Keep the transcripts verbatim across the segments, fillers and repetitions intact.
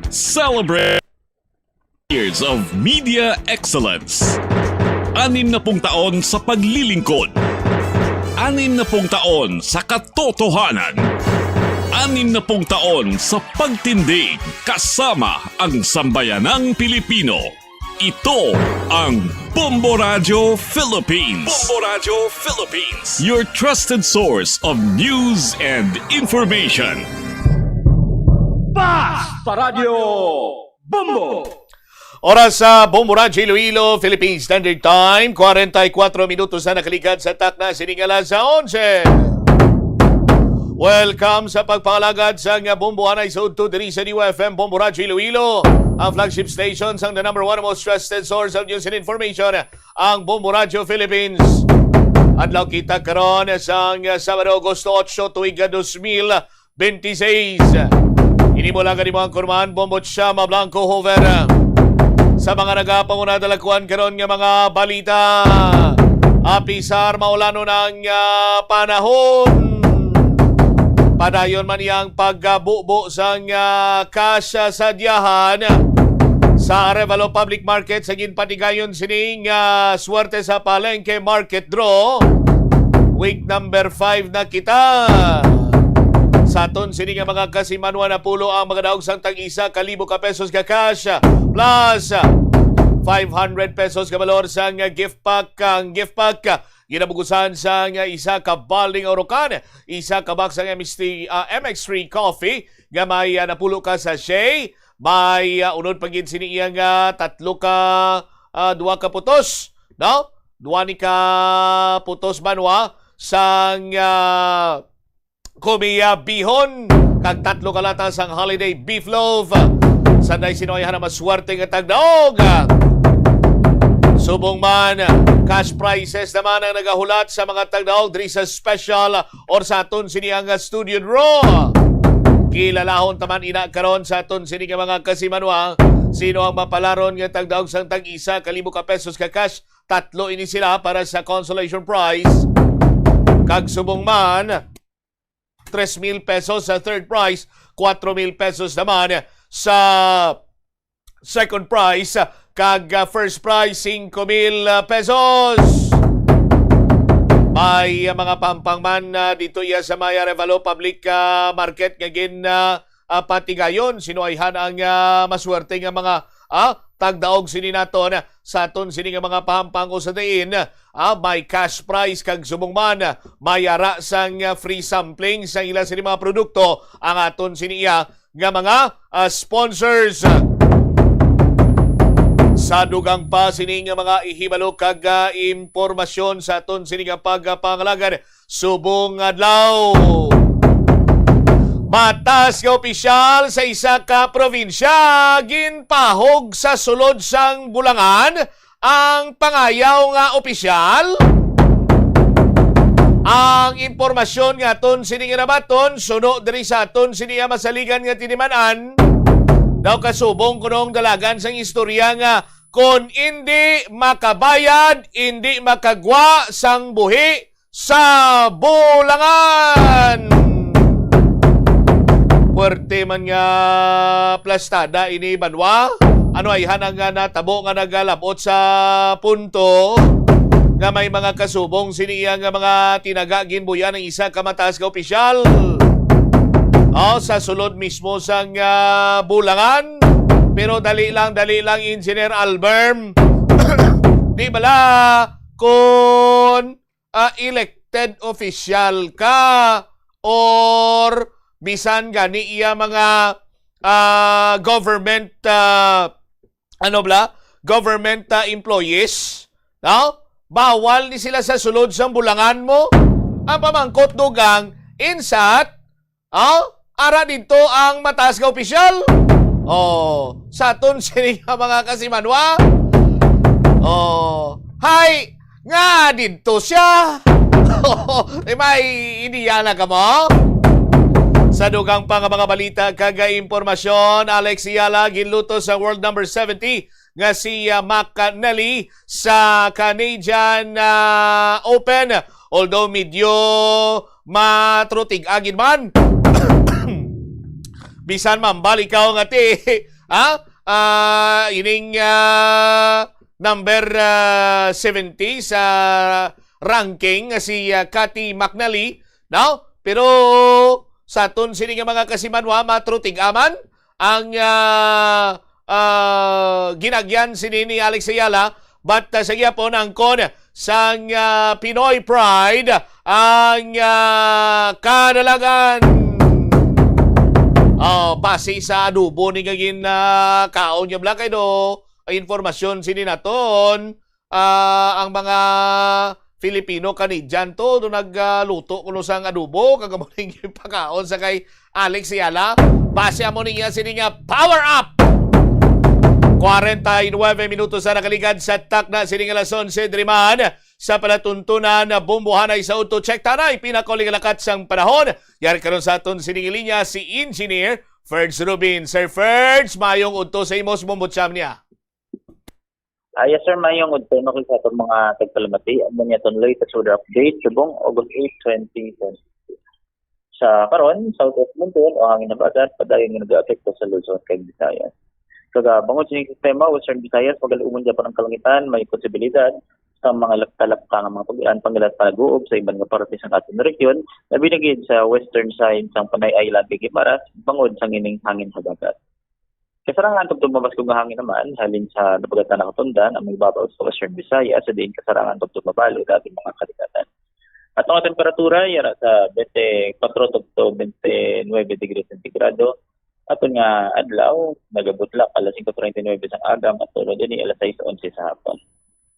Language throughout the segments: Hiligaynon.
Celebrate years of media excellence. Anim na pung taon sa paglilingkod. Anim na pung taon sa katotohanan. Anim na pung taon sa pagtindig kasama ang sambayanang Pilipino. Ito ang Bombo Radyo Philippines. Bombo Radyo Philippines. Your trusted source of news and information. Basta Radyo Bombo! Oras sa Bombo Radyo Iloilo, Philippine Standard Time, kwarenta y kuatro minutos na nakaligad sa takna sining alas onse. Welcome sa pagpangalagad sang Bombo Anay sa udto diri sa New F M Bombo Radyo Iloilo, ang flagship station sang the number one most trusted source of news and information, ang Bombo Radyo Philippines. Adlaw kita karon sang Sabado, Agosto otso, tuig nga dos mil bente seis. Ini mo lang kanimo ang kurman, Bombo Chama Blanco Hover. Sa mga nagapanguna, dalakuan karon nga mga balita. Apisar maulanon ang, ah, panahon. Padayon man iyang pagbubo sang, ah, cash, ah, sa diyahan sa Arevalo Public Market sa ginpatigayon sining, ah, Swerte sa Palengke Market Draw. Week number five na kita. Sa aton sini nga mga kasimanwa, napulo ang mga daog sang tag-isa ka libo ka pesos ka cash, plus five hundred pesos ka balor sang gift pack. Ang gift pack ginabugusan sang isa ka balding Orocan, isa ka box sang M X three, ah, M X three coffee nga may, ah, napulo ka sachet, may, ah, unod pa gid sini iya nga tatlo ka, ah, duha ka putos, no? Duha ni ka putos banwa sang, ah, Kumiya Bihon, kag tatlo ka lata sang Holiday Beef Loaf. Sanday sino ay hana maswerte nga tagdaog. Subong man, cash prizes naman ang nagahulat sa mga tagdaog diri sa special or sa aton sini ang studio draw. Kilalahon taman ina karon sa aton sini nga mga kasimanwa, sino ang mapalaron nga tagdaog sang tag-isa ka libo ka pesos ka cash? Tatlo ini sila para sa consolation prize. Kag subong man, tres mil pesos sa third prize, kwatro mil pesos naman sa second prize, kag, ah, first prize, singko mil pesos. May, ah, mga pampang man, ah, dito iya sa may Arevalo Public, ah, Market nga gin, ah, ah, patigayon. Sino ay han ang, ah, maswerte nga mga, ah, tagdaog sini naton sa aton sini nga mga pahampang, o sa diin, ah, may cash prize kag subong man may ara sang, ah, free sampling sa ila sini mga produkto ang aton sini iya nga mga, ah, sponsors. Sa dugang pa sini nga mga ihibalo kag, ah, impormasyon sa aton sini nga pagpangalagad, subong adlaw. Mataas nga opisyal sa isa ka probinsya ginpahog sa sulod sang Bulangan ang pangayaw nga opisyal. Ang impormasyon nga aton sini nga nabaton, suno diri sa aton sini nga masaligan nga tiniman-an, daw kasubong kunong dalagan sang istorya nga kon indi makabayad, indi makagwa sang buhi sa Bulangan. Puwerte man nga plastada ini banwa. Ano ay hanang nga natabo nga nagalabot sa punto nga may mga kasubong sini iya nga mga tinaga ginbuyan ang isa ka mataas nga opisyal. Oh, sa sulod mismo sang, ah, Bulangan. Pero dali lang, dali lang, Engineer Alberm. Di bala, kun, ah, elected official ka or bisan gani iya mga, ah, government, ah, ano bala, government, ah, employees, no? Bawal ni sila sa sulod sang Bulangan mo. Ang pamangkot, dugang, insat, oh, ara dito ang mataas nga opisyal. Oh, sa aton sini nga mga kasimanwa. Oh, hay, nga dito siya. May ideya na ka mo? Sa dugang pa nga mga balita kag impormasyon, Alex Ayala ginluto sa world number seventy nga si, ah, Mac Nelly sa Canadian, ah, Open. Although medyo matrutig agin man. Bisan mambalik ka nga ti Ha? Ah, ining, ah, number, ah, seventy sa ranking, ah, si, ah, Cathy McNally, no? Pero sa aton sini nga mga kasimanwa, matro tig-aman ang, ah, ah, ginagyan sini ni Alex Ayala, but, ah, sa gihapon, angkon sang, ah, Pinoy Pride ang, ah, kadalagan. Oh, base sa adobo ni nga gin, ah, kaon niya, Black, ay do, ang informasyon sini naton, ah, ang mga Filipino Canadian to, do nagluto kuno sang adobo, kag amo ning ipakaon sa kay Alex Ayala. Base amo niya sini nga power up. Kwarenta y nuebe minutos na nakaligad sa takna sini nga alas onse diri man sa palatuntunan na Bombohanay sa Udto. Check tanay, pinakauling lakat sang panahon. Yari karon sa aton sining linya si Engineer Ferds Rubin. Sir Ferds, mayong udto sa imo, sa Bombo Cham niya. Ah, yes, sir, mayong udto na sa atong mga tagpalamati. Amo niya aton latest weather update subong August eight, twenty twenty-six. Sa karon, southwest monsoon o hangin habagat padayon nga nagaapekto sa Luzon kag Visayas. Kag bangod sa sistema, Western Visayas, magaluumon gyapon ang kalangitan, may posibilidad sa mga lapta-lapta nga mga pag-ulan, panggalat pa nag-uob sa iban nga parte sang aton rehiyon, labi na gid sa western side sang Panay Island kag Guimaras, bangod sa ining hangin habagat. Kasarangan tubtob mabaskog nga hangin naman halin sa dagat nga nakatundan ang mga babaw sa Western Visayas, sa diin kasarangan tubtob mabalod ang ating mga kalidatan. At mga temperatura, yara sa twenty-four tubtob twenty-nine degrees centigrado. Aton nga adlaw, nagabutlak alas singko treinta y nuebe sang aga, matulod ini alas sais onse sa hapon.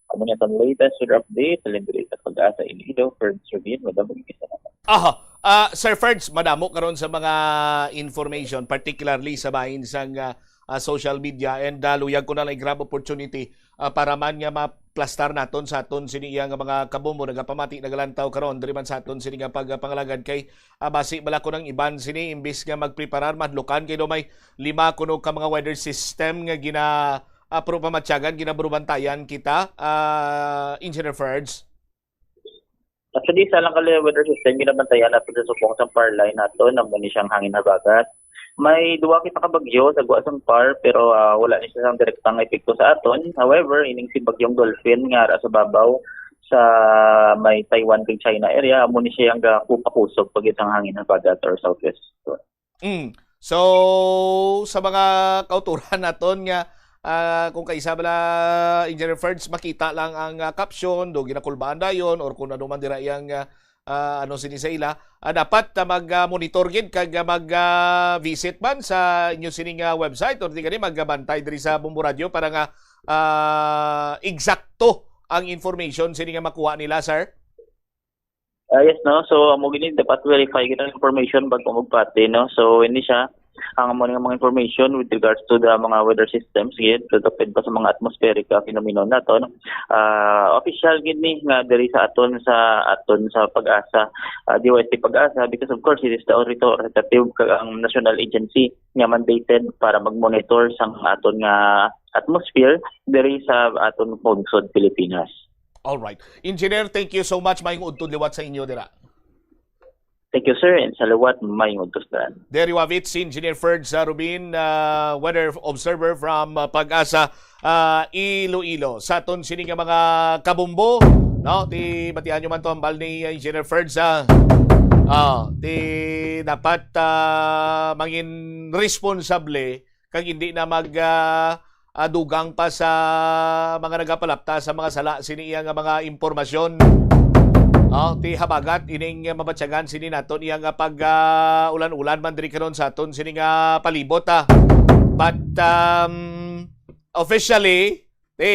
Amo ni atong latest weather update, halin diri sa Pag-asa Iloilo, Ferds Rubin, madamo gid salamat. Aha. Ah, Sir Ferds, madamo karon sa mga information, particularly sa bahin sang, ah, ah, social media, and, ah, luyag ko na lang i-grab opportunity, ah, para man nga maplastar naton sa aton sini iya nga mga kabombo nagapamati, nagalantaw karon diri man sa aton sini nga pagpangalagad kay, ah, basi bala ko nang iban sini imbis nga magpreparar, madlukan kay do may lima kuno ka mga weather system nga gina ah, pero pamatyagan, ginabarubantayan kita, ah, Engineer Ferds? Actually, isa lang ka weather system ginabantayan nato sa subong sang PAR line nato, amo ni siyang hangin habagat. May duwa kita ka bagyo sa gwa sang PAR, pero, ah, wala ni siya sang direktang epekto sa aton. However, ining si Bagyong Dolphin nga ara sa babaw sa may Taiwan kag China area, amo ni siya ang gakupakusog pag isang hangin habagat or southwest. Mm. So, sa mga kauturan naton nga, ah, kung kaisa bala, Engineer Ferds, makita lang ang, ah, caption, do ginakulbaan dayon, or kung ano man dira iyang, ah, ah, ano sini sa ila, ah, dapat, ah, mag, ah, monitor gid kag, ah, mag, ah, visit man sa inyo sining, ah, website, or di gani magbantay diri sa Bombo Radio para nga, ah, eksakto ang information sini nga makuha nila, sir. Ah, yes, no? So, amo gini, dapat verify gid ang information bago magpati, no? So, hindi siya ang amo nga mga information with regards to the mga weather systems, gid, so, depend pa sa mga atmospheric, ah, phenomenon nato, no? Ah, official gid ni nga diri sa aton, sa aton sa Pag-asa, ah, D Y S T Pag-asa, because of course it is the authoritative kag ang national agency nga mandated para mag-monitor sang aton nga atmosphere diri sa aton pungsod Pilipinas. All right. Engineer, thank you so much. Mayong udto liwat sa inyo dira. Thank you, sir, and sa liwat, mayong udto sa tanan. Diri wavit si Engineer Ferds, ah, Rubin, ah, weather observer from, ah, Pag-asa, ah, Iloilo. Sa aton sini nga mga kabombo, no? Ti batian nyo man to ang bal ni, ah, Engineer Ferds, ah. Ah, ti dapat, ah, mangin responsable kag hindi na mag, ah, ah, dugang pa sa mga nagapalapta sa mga sala sini iya nga mga impormasyon. Oh, ti habagat ining mabatyagan sini naton iya nga pag, ah, ulan-ulan man diri karon sa aton sini nga palibot, ah. But, um, officially, ti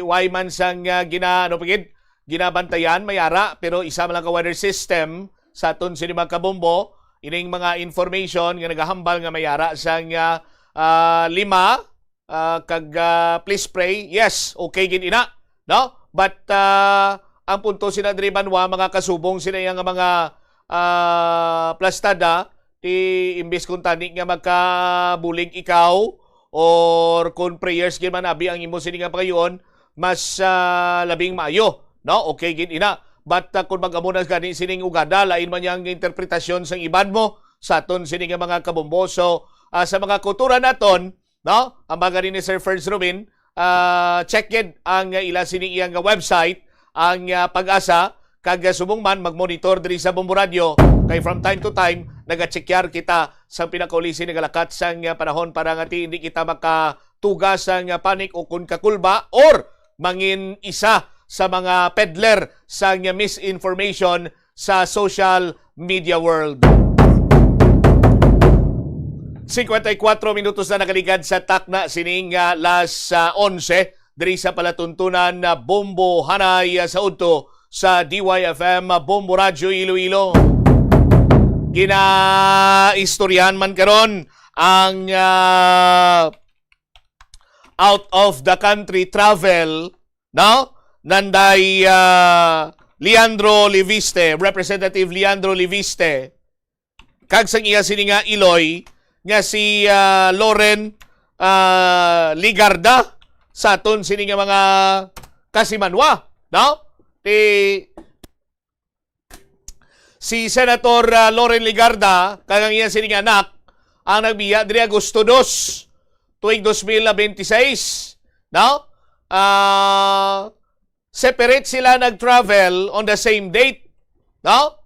way man sang, ah, gina-, ano pa gid, ginabantayan, may ara, pero isa man lang ka weather system sa aton sini mga kabombo, ining mga information nga nagahambal nga may ara sang, ah, ah, lima, ah, kag, ah, please pray. Yes, okay gid ina, no? But, ah, ang punto sina diri banwa, mga kasubong sina iya nga mga, ah, plastada, ti imbis kung tani nga magkabulig ikaw, or kung prayers gid man abi ang imo sini nga pagayoon, mas, ah, labing maayo, no? Okay gid ina. But, ah, kung mag-amo na gani sining ugada, lain man yang interpretasyon sang iban mo sa aton sini nga mga kabombo. So, ah, sa mga kauturan naton, no? Ang baga ni Sir Ferds Rubin, ah, check gid ang, ah, ila sini iyang, ah, website, ang, ah, PAGASA, kag, ah, subong man mag-monitor diri sa Bombo Radyo. Kay from time to time, nagachekyar kita sa pinakauli sini nga lakat sang, ah, panahon para nga ti hindi kita makatuga sang, ah, panic o kun kakulba or mangin isa sa mga peddler sang, ah, misinformation sa social media world. Cincuenta y cuatro minutos na nakaligad sa takna sining, ah, las, ah, onse diri sa palatuntunan na Bombo Hanay, ah, sa udto sa D Y F M, ah, Bombo Radyo Iloilo. Ginaistoryahan man karon ang, ah, out of the country travel, no? Nanday, ah, Leandro Leviste, Representative Leandro Leviste, kag sang iya sini nga iloy nga si, ah, Loren, ah, Legarda, sa aton sini nga mga kasimanwa, no? Ti si Senator, ah, Loren Legarda kag ang iya sini nga anak ang nagbiya diri Agosto dos, tuig dos mil benti seis, no? Ah, separate sila nag-travel on the same date, no?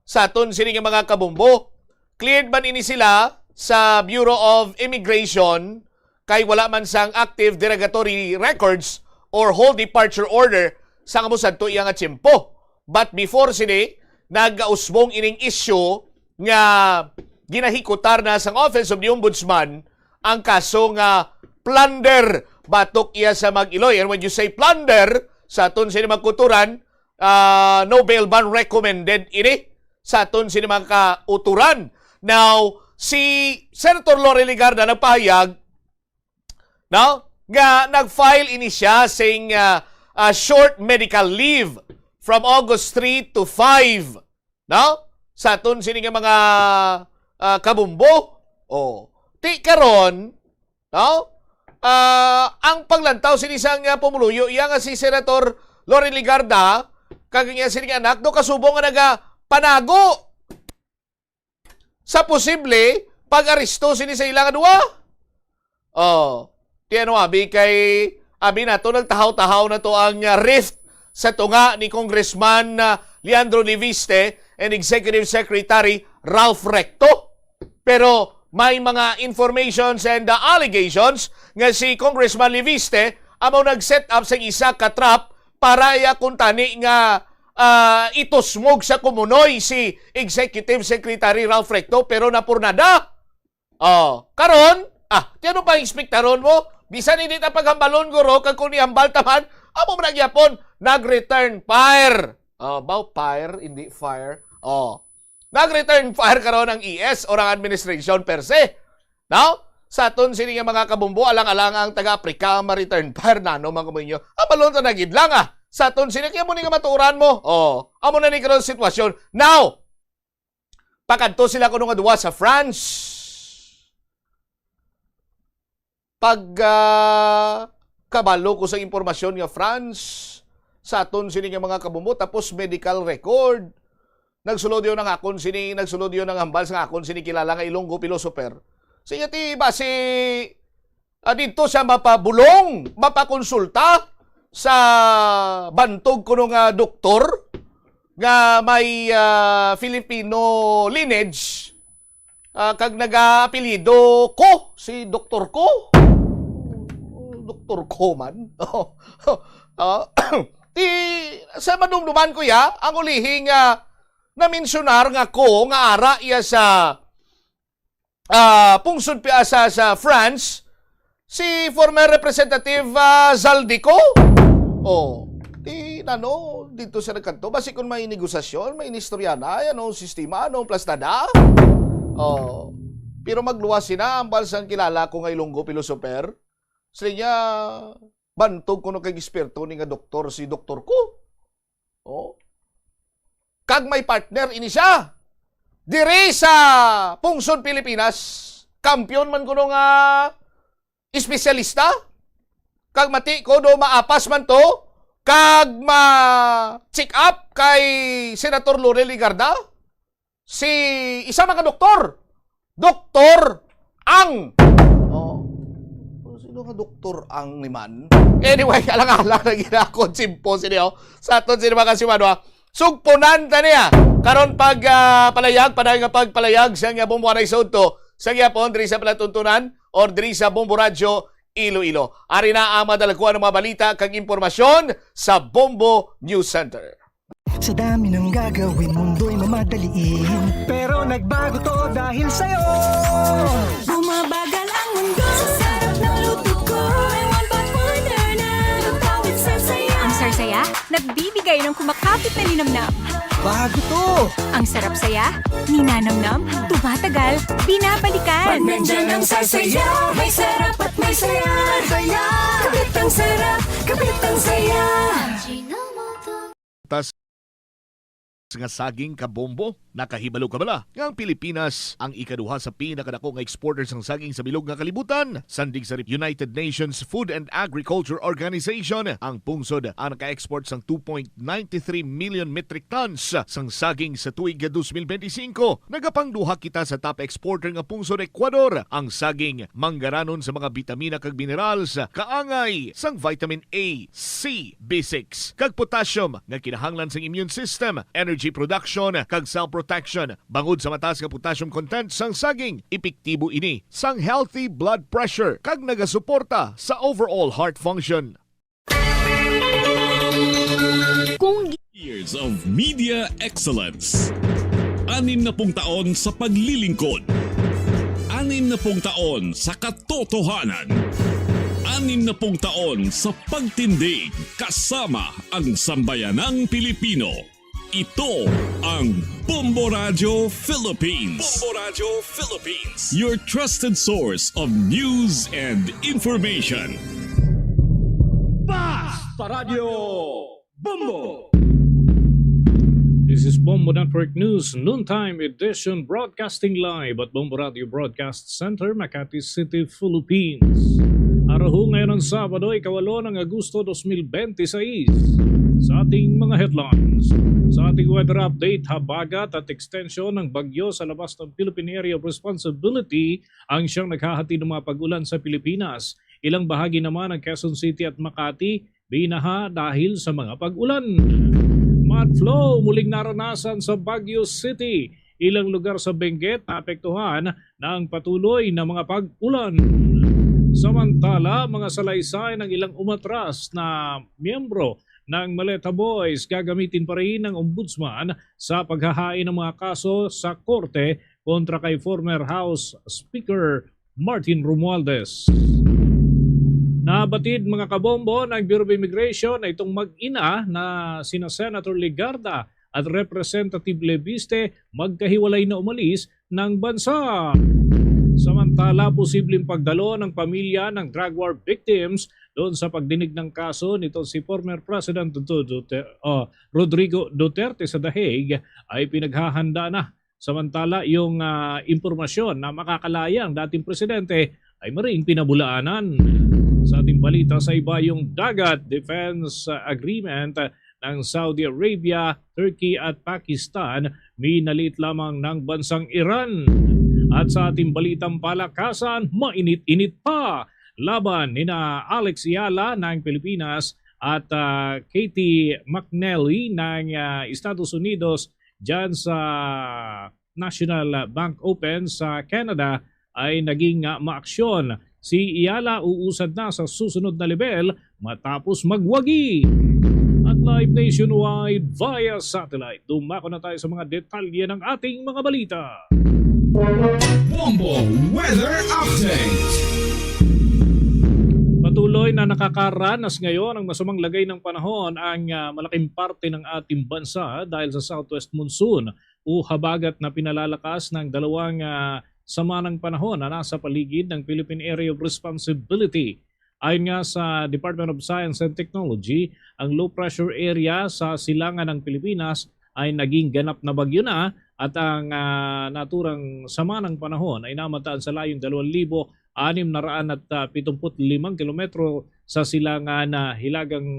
Sa aton sini nga mga kabumbo, cleared man ini sila sa Bureau of Immigration kay wala man sang active derogatory records or hold departure order sa amo sadto iya nga tiyempo. But before sini, nagausbong ining issue nga ginahikutar na sang Office of the Ombudsman ang kaso nga plunder batok iya sa mag-iloy. And when you say plunder, sa aton sini mga kauturan, ah, no bail bond recommended ini sa aton sini mga kauturan. Now, si Senator Loren Legarda nagpahayag, no, nga nag-file ini siya sing, ah, ah, short medical leave from August three to five, no? Sa aton sini nga mga, ah, kabumbo. Oh. Ti karon, no? Ah, ang paglantaw sini sang, ah, pumuluyo iya nga si Senator Loren Legarda kag ang iya sini nga anak do kasubong nga nagapanago sa posible pag-aresto sini sa ila nga duha. Oh, ti ano abi kay abi nato nagtahaw-tahaw na to ang, ah, rift sa tunga ni Congressman, ah, Leandro Leviste and Executive Secretary Ralph Recto. Pero may mga informations and, ah, allegations nga si Congressman Leviste amo nag-set up sa isa ka trap para iya kuntani nga, ah, itusmog sa kumunoy si Executive Secretary Ralph Recto, pero napurnada. Oh, karon, ah, ti ano pa ang ekspektaron mo? Bisan hindi ta paghambalon, guro, kag kung ihambal ta man, amo man na gyapon, nag-return fire. Oh, baw fire, hindi fire. Oh. Nag-return fire karon ang E S or ang administration per se. No? Sa aton sini nga mga kabumbo, alang-alang ang taga-Africa ang ma-return fire, nano man kumo inyo. Hambalon ta na gid lang, ah. Sa aton sini, kaya mo ni nga matuoran mo. Oh, amo na ni karon sitwasyon. Now, pakadto sila kuno nga duwa sa France. Pag, ah, kabalo ko sa impormasyon nga France, sa aton sini nga mga kabumbo, tapos medical record. Nagsulod yun ang akon sini, nagsulod yun ang hambal sa akon sini kilala nga Ilonggo philosopher. Sige, ti, basi, ah, dito siya mapabulong, mapakonsulta sa bantog kuno nga doktor nga may, ah, Filipino lineage, ah, kag nag-aapelyido Ko, si Doktor Ko. Doktor Ko man. Ah, ti, sa madumduman ko ya, ang ulihing, ah, namensyunar nga Ko nga ara iya sa, ah, pungsod pi-, ah, sa, sa France, si former Representative, ah, Zaldy Co. Oh, ti, ano, dito sa nagkanto, basi kung may negosasyon, may inistorya na, ano, sistema, ano, plastada. Oh, pero magluwas sina, ang balsang kilala ko nga Ilonggo philosopher, sila niya, bantog kuno kay eksperto ni nga doktor si Doktor Ko. Oh. Kag may partner ini siya. Diri sa pungsod Pilipinas, kampiyon man kuno nga espesyalista. Kag mati ko do maapas man to, kag ma-check up kay Senator Loren Legarda. Si isa man ka doktor, Doktor Ang. Oh. Ano nga doktor ang liman? Anyway, alang-alang na ginakon simpo sini, oh. Sa aton sini mga kasimanwa, sugpunan ta niya. Karon pag, ah, palayag, padayon nga pagpalayag sa nga Bombo Anay Sudto, sa gihapon, diri sa Palatuntunan, or diri sa Bombo Radyo, Iloilo. Ari na ang madalagkuan nga mga balita kag impormasyon sa Bombo News Center. Sa dami ng gagawin, mundo'y mamadaliin. Pero nagbago to dahil sa'yo. Bumabagal ang mundo sa sarap ng luto ko. May one pot wonder na lutawit sa saya. Ang sarsaya, nagbibigay ng kumakapit na linamnam. Bago to! Ang sarap saya, ninanamnam, tumatagal, binabalikan. Pag nandyan ang sarsaya, may sarap at may saya. Saya! Kapit ang sarap, kapit ang saya. Ajinomoto. Tas nga saging, kabombo. Nakahibalo ka bala nga ang Pilipinas ang ikaduha sa pinakadako nga exporter sang saging sa bilog nga kalibutan? Sandig sa United Nations Food and Agriculture Organization, ang pungsod ang naka-export sang two point nine three million metric tons sang saging sa tuig nga twenty twenty-five. Nagapangduha kita sa top exporter nga pungsod, Ecuador. Ang saging manggaranon sa mga bitamina kag minerals, kaangay sang vitamin A, C, B six, kag potassium nga kinahanglan sang immune system, energy production, kag cell protection. Bangod sa mataas nga potassium content sang saging, epektibo ini sang healthy blood pressure kag nagasuporta sa overall heart function. Kung Years of media excellence. Anim na pung taon sa paglilingkod. Anim na pung taon sa katotohanan. Anim na pung taon sa pagtindig kasama ang sambayanang Pilipino. Ito ang Bombo Radyo Philippines. Bombo Radyo Philippines. Your trusted source of news and information. Basta Radyo Bombo! This is Bombo Network News, noontime edition, broadcasting live at Bombo Radio Broadcast Center, Makati City, Philippines. Araw ngayon ang Sabado, ikawalo ng Agosto dos mil bente seis. Sa ating mga headlines, sa ating weather update, habagat at extension ng bagyo sa labas ng Philippine Area of Responsibility ang siyang naghahatid ng mga pag-ulan sa Pilipinas. Ilang bahagi naman ng Quezon City at Makati binaha dahil sa mga pag-ulan. Mud flow muling naranasan sa Baguio City, ilang lugar sa Benguet naapektuhan ng patuloy na mga pag-ulan. Samantala, mga salaysay ng ilang umatras na miyembro ng Maleta Boys gagamitin pa rin ng Ombudsman sa paghahain ng mga kaso sa korte kontra kay former House Speaker Martin Romualdez. Nabatid, mga kabombo, ng Bureau of Immigration na itong mag-ina na sina Senator Legarda at Representative Leviste magkahiwalay na umalis ng bansa. Samantala, posibleng pagdalo ng pamilya ng drug war victims doon sa pagdinig ng kaso nito si former President Du-, Dute-, oh, Rodrigo Duterte sa The Hague ay pinaghahanda na. Samantala, yung, ah, impormasyon na makakalaya ang dating presidente ay maring pinabulaanan. Sa ating balita sa ibayong dagat, defense, ah, agreement, ah, ng Saudi Arabia, Turkey at Pakistan, minaliit lamang ng bansang Iran. At sa ating balitang palakasan, mainit-init pa laban nina Alex Eala ng Pilipinas at, ah, Katie McNally ng, ah, Estados Unidos dyan sa National Bank Open sa Canada ay naging, ah, maaksyon. Si Eala uusad na sa susunod na level matapos magwagi. At live nationwide via satellite. Dumako na tayo sa mga detalye ng ating mga balita. Bombo Weather Update. Patuloy na nakakaranas ngayon ng masamang lagay ng panahon ang, ah, malaking parte ng ating bansa dahil sa southwest monsoon o habagat na pinalalakas ng dalawang, ah, sama ng panahon na nasa paligid ng Philippine Area of Responsibility. Ayon nga sa Department of Science and Technology, ang low pressure area sa silangan ng Pilipinas ay naging ganap na bagyo na at ang, ah, naturang sama ng panahon ay namataan sa layong dalawang libo anim na raan at, ah, pitumput limang kilometro sa silangan na hilagang,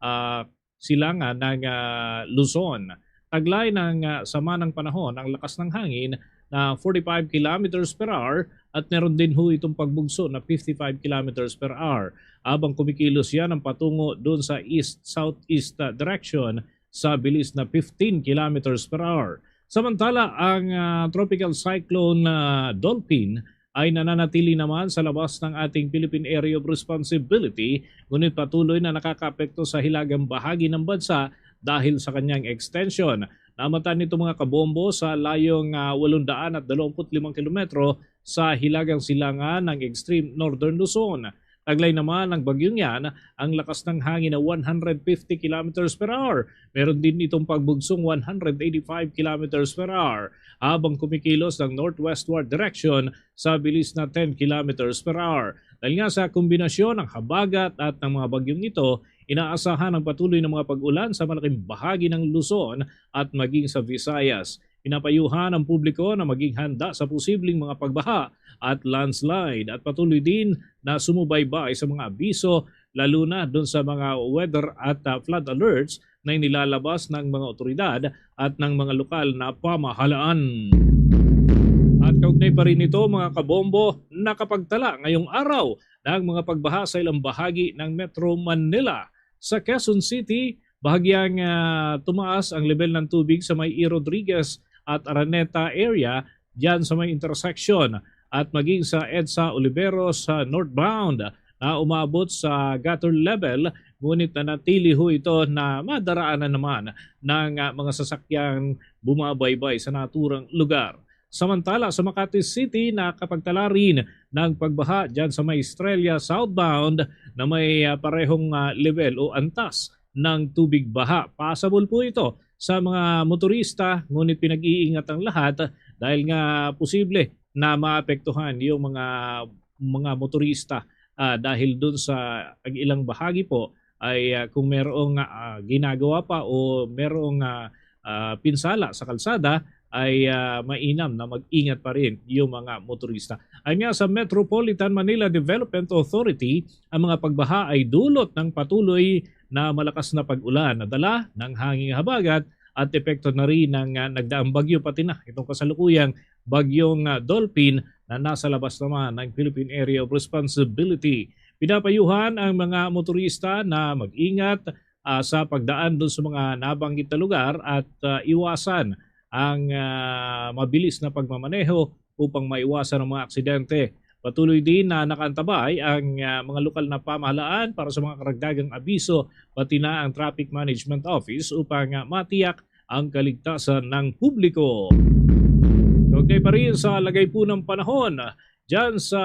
ah, silangan ng, ah, Luzon. Taglay ng, ah, sama ng panahon, ang lakas ng hangin na forty-five kilometers per hour at meron din ho itong pagbugso na fifty-five kilometers per hour. Habang kumikilos yan ang patungo doon sa east-southeast, ah, direction sa bilis na fifteen kilometers per hour. Samantala, ang, ah, Tropical Cyclone, ah, Dolphin ay nananatili naman sa labas ng ating Philippine Area of Responsibility, ngunit patuloy na nakakaapekto sa hilagang bahagi ng bansa dahil sa kanyang extension. Namatan nito, mga kabombo, sa layong, ah, walong daan at dalawampu't limang kilometro sa hilagang silangan ng extreme northern Luzon. Taglay naman ng bagyong yan ang lakas ng hangin na one hundred fifty kilometers per hour. Meron din itong pagbugsong one hundred eighty-five kilometers per hour habang kumikilos ng northwestward direction sa bilis na ten kilometers per hour. Dahil nga sa kombinasyon ng habagat at ng mga bagyong ito, inaasahan ang patuloy na mga pag-ulan sa malaking bahagi ng Luzon at maging sa Visayas. Pinapayuhan ang publiko na maging handa sa posibleng mga pagbaha at landslide at patuloy din na sumubaybay sa mga abiso, lalo na dun sa mga weather at, ah, flood alerts na inilalabas ng mga otoridad at ng mga lokal na pamahalaan. At kaugnay pa rin nito, mga kabombo, nakapagtala ngayong araw ng mga pagbaha sa ilang bahagi ng Metro Manila. Sa Quezon City, bahagyang, ah, tumaas ang level ng tubig sa may E. Rodriguez at Araneta area, diyan sa may intersection, at maging sa EDSA Oliveros, ah, northbound, na umabot sa gutter level, ngunit nanatili ho ito na madaraanan naman ng, ah, mga sasakyang bumabaybay sa naturang lugar. Samantala, sa Makati City, nakapagtala rin ng pagbaha dyan sa may Estrella southbound na may, ah, parehong, ah, level o antas ng tubig baha. Passable po ito sa mga motorista, ngunit pinag-iingat ang lahat dahil nga posible na maapektuhan yung mga, mga motorista, ah, dahil dun sa ang ilang bahagi po ay, ah, kung merong, ah, ginagawa pa o merong, ah, ah, pinsala sa kalsada, ay, ah, mainam na mag-ingat pa rin yung mga motorista. Anya, sa Metropolitan Manila Development Authority, ang mga pagbaha ay dulot ng patuloy na malakas na pag-ulan na dala ng hanging habagat at epekto na rin ng, ah, nagdaang bagyo, pati na itong kasalukuyang bagyong, ah, Dolphin na nasa labas naman ng Philippine Area of Responsibility. Pinapayuhan ang mga motorista na mag-ingat, ah, sa pagdaan dun sa mga nabanggit na lugar at, ah, iwasan ang, ah, mabilis na pagmamaneho upang maiwasan ang mga aksidente. Patuloy din na nakaantabay ang, ah, mga lokal na pamahalaan para sa mga karagdagang abiso, pati na ang Traffic Management Office, upang, ah, matiyak ang kaligtasan ng publiko. Kaugnay pa rin sa lagay po ng panahon, dyan sa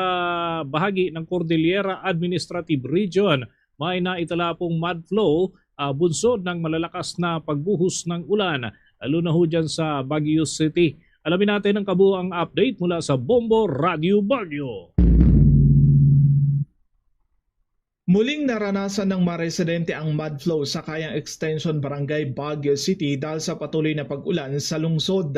bahagi ng Cordillera Administrative Region, may naitala pong mud flow, ah, bunsod ng malalakas na pagbuhos ng ulan, lalo na ho dyan sa Baguio City. Alamin natin ang kabuuang update mula sa Bombo Radyo Baguio. Muling naranasan ng mga residente ang mud flow sa Kayang Extension, Barangay Baguio City, dahil sa patuloy na pag-ulan sa lungsod.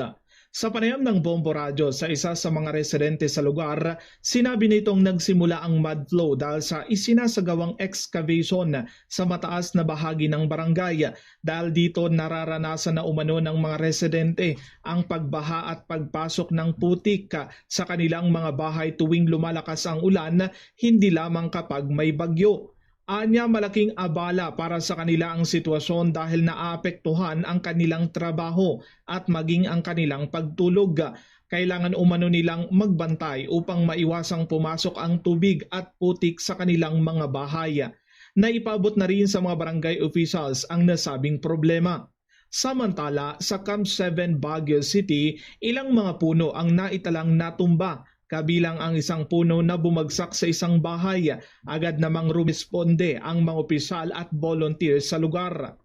Sa panayam ng Bombo Radyo sa isa sa mga residente sa lugar, sinabi nitong nagsimula ang mud flow dahil sa isinasagawang excavation sa mataas na bahagi ng barangay. Dahil dito, nararanasan na umano ng mga residente ang pagbaha at pagpasok ng putik sa kanilang mga bahay tuwing lumalakas ang ulan, hindi lamang kapag may bagyo. Anya, malaking abala para sa kanila ang sitwasyon dahil naapektuhan ang kanilang trabaho at maging ang kanilang pagtulog. Kailangan umano nilang magbantay upang maiwasang pumasok ang tubig at putik sa kanilang mga bahay. Naipaabot na rin sa mga barangay officials ang nasabing problema. Samantala, sa Camp seven, Baguio City, ilang mga puno ang naitalang natumba, kabilang ang isang puno na bumagsak sa isang bahay. Agad namang rumisponde ang mga opisyal at volunteer sa lugar.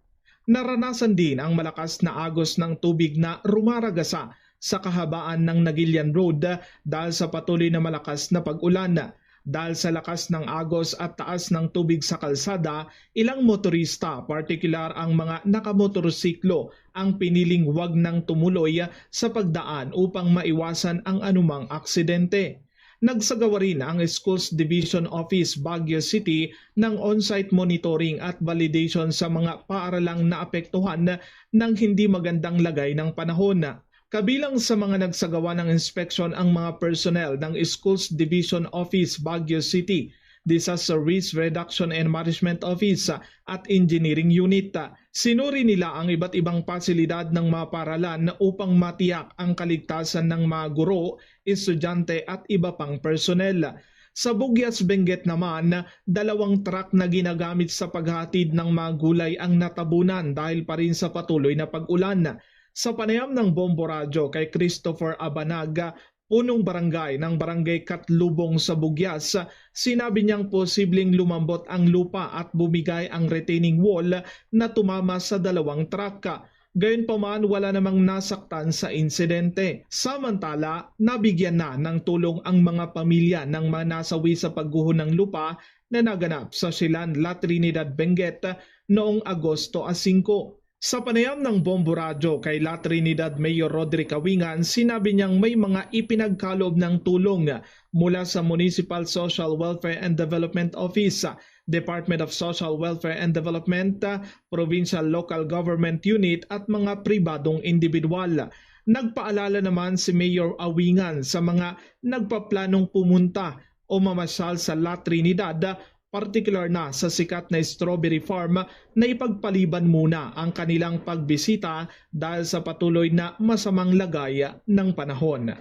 Naranasan din ang malakas na agos ng tubig na rumaragasa sa kahabaan ng Nagilian Road dahil sa patuloy na malakas na pag-ulan. Dahil sa lakas ng agos at taas ng tubig sa kalsada, ilang motorista, partikular ang mga nakamotorsiklo, ang piniling wag nang tumuloy sa pagdaan upang maiwasan ang anumang aksidente. Nagsagawa rin ang Schools Division Office Baguio City ng on-site monitoring at validation sa mga paaralang naapektuhan ng hindi magandang lagay ng panahon. Kabilang sa mga nagsagawa ng inspeksyon ang mga personnel ng Schools Division Office, Baguio City, Disaster Risk Reduction and Management Office, at Engineering Unit. Sinuri nila ang iba't ibang pasilidad ng mga paaralan upang matiyak ang kaligtasan ng mga guro, estudyante at iba pang personnel. Sa Bugyas, Benguet naman, dalawang truck na ginagamit sa paghahatid ng mga gulay ang natabunan dahil pa rin sa patuloy na pag-ulan. Sa panayam ng Bombo Radyo kay Christopher Abanag, punong barangay ng Barangay Katlubong sa Bugyas, sinabi niyang posibleng lumambot ang lupa at bumigay ang retaining wall na tumama sa dalawang truck. Gayunpaman, wala namang nasaktan sa insidente. Samantala, nabigyan na ng tulong ang mga pamilya ng mga nasawi sa pagguho ng lupa na naganap sa Silan, La Trinidad, Benguet noong Agosto a singko. Sa panayam ng Bombo Radyo kay La Trinidad Mayor Roderick Awingan, sinabi niyang may mga ipinagkaloob ng tulong mula sa Municipal Social Welfare and Development Office, Department of Social Welfare and Development, Provincial Local Government Unit at mga pribadong individual. Nagpaalala naman si Mayor Awingan sa mga nagpaplanong pumunta o mamasyal sa La Trinidad, partikular na sa sikat na strawberry farm, na ipagpaliban muna ang kanilang pagbisita dahil sa patuloy na masamang lagay ng panahon.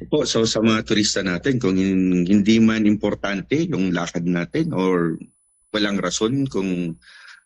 Po, so sa mga turista natin, kung hin- hindi man importante yung lakad natin or walang rason kung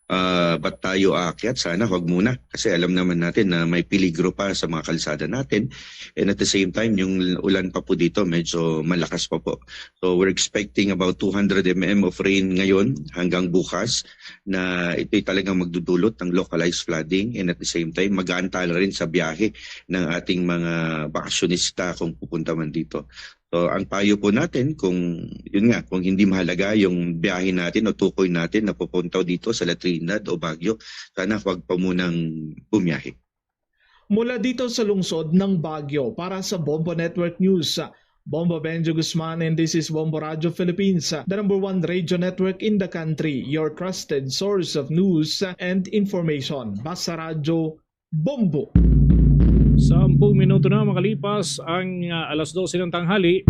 ah, ba't tayo aakyat, sana wag muna. Kasi alam naman natin na may peligro pa sa mga kalsada natin. And at the same time, yung ulan pa po dito, medyo malakas pa po. So we're expecting about two hundred M M of rain ngayon hanggang bukas, na ito'y talagang magdudulot ng localized flooding, and at the same time, mag-aantala rin sa biyahe ng ating mga bakasyonista kung pupunta man dito. So ang payo po natin, kung yun nga, kung hindi mahalaga yung biyahe natin o tukoy natin na pupunta dito sa La Trinidad o Baguio, sana huwag pa munang bumiyahe. Mula dito sa lungsod ng Baguio, para sa Bombo Network News, Bombo Benjo Guzman, and this is Bombo Radyo Philippines, the number one radio network in the country, your trusted source of news and information. Basta Radyo, Bombo. Sampung minuto na makalipas ang ah, alas dose ng tanghali,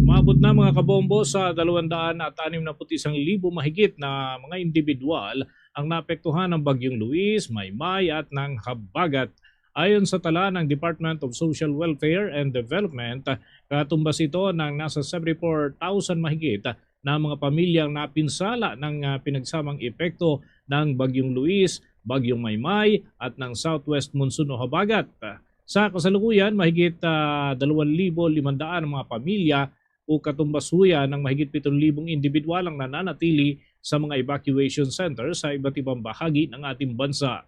maabot na, mga kabombo, sa dalawang daan at anim na put isang libo mahigit na mga individual ang naapektuhan ng Bagyong Luis, Maymay at ng Habagat. Ayon sa tala ng Department of Social Welfare and Development, katumbas ito ng nasa seventy-four thousand mahigit na mga pamilyang napinsala ng ah, pinagsamang epekto ng Bagyong Luis, Bagyong Maymay at ng Southwest Monsoon o Habagat. Sa kasalukuyan, mahigit ah, dalawang libo limandaan ang mga pamilya o katumbas huya ng mahigit pitong libong individual ang nananatili sa mga evacuation center sa iba't ibang bahagi ng ating bansa.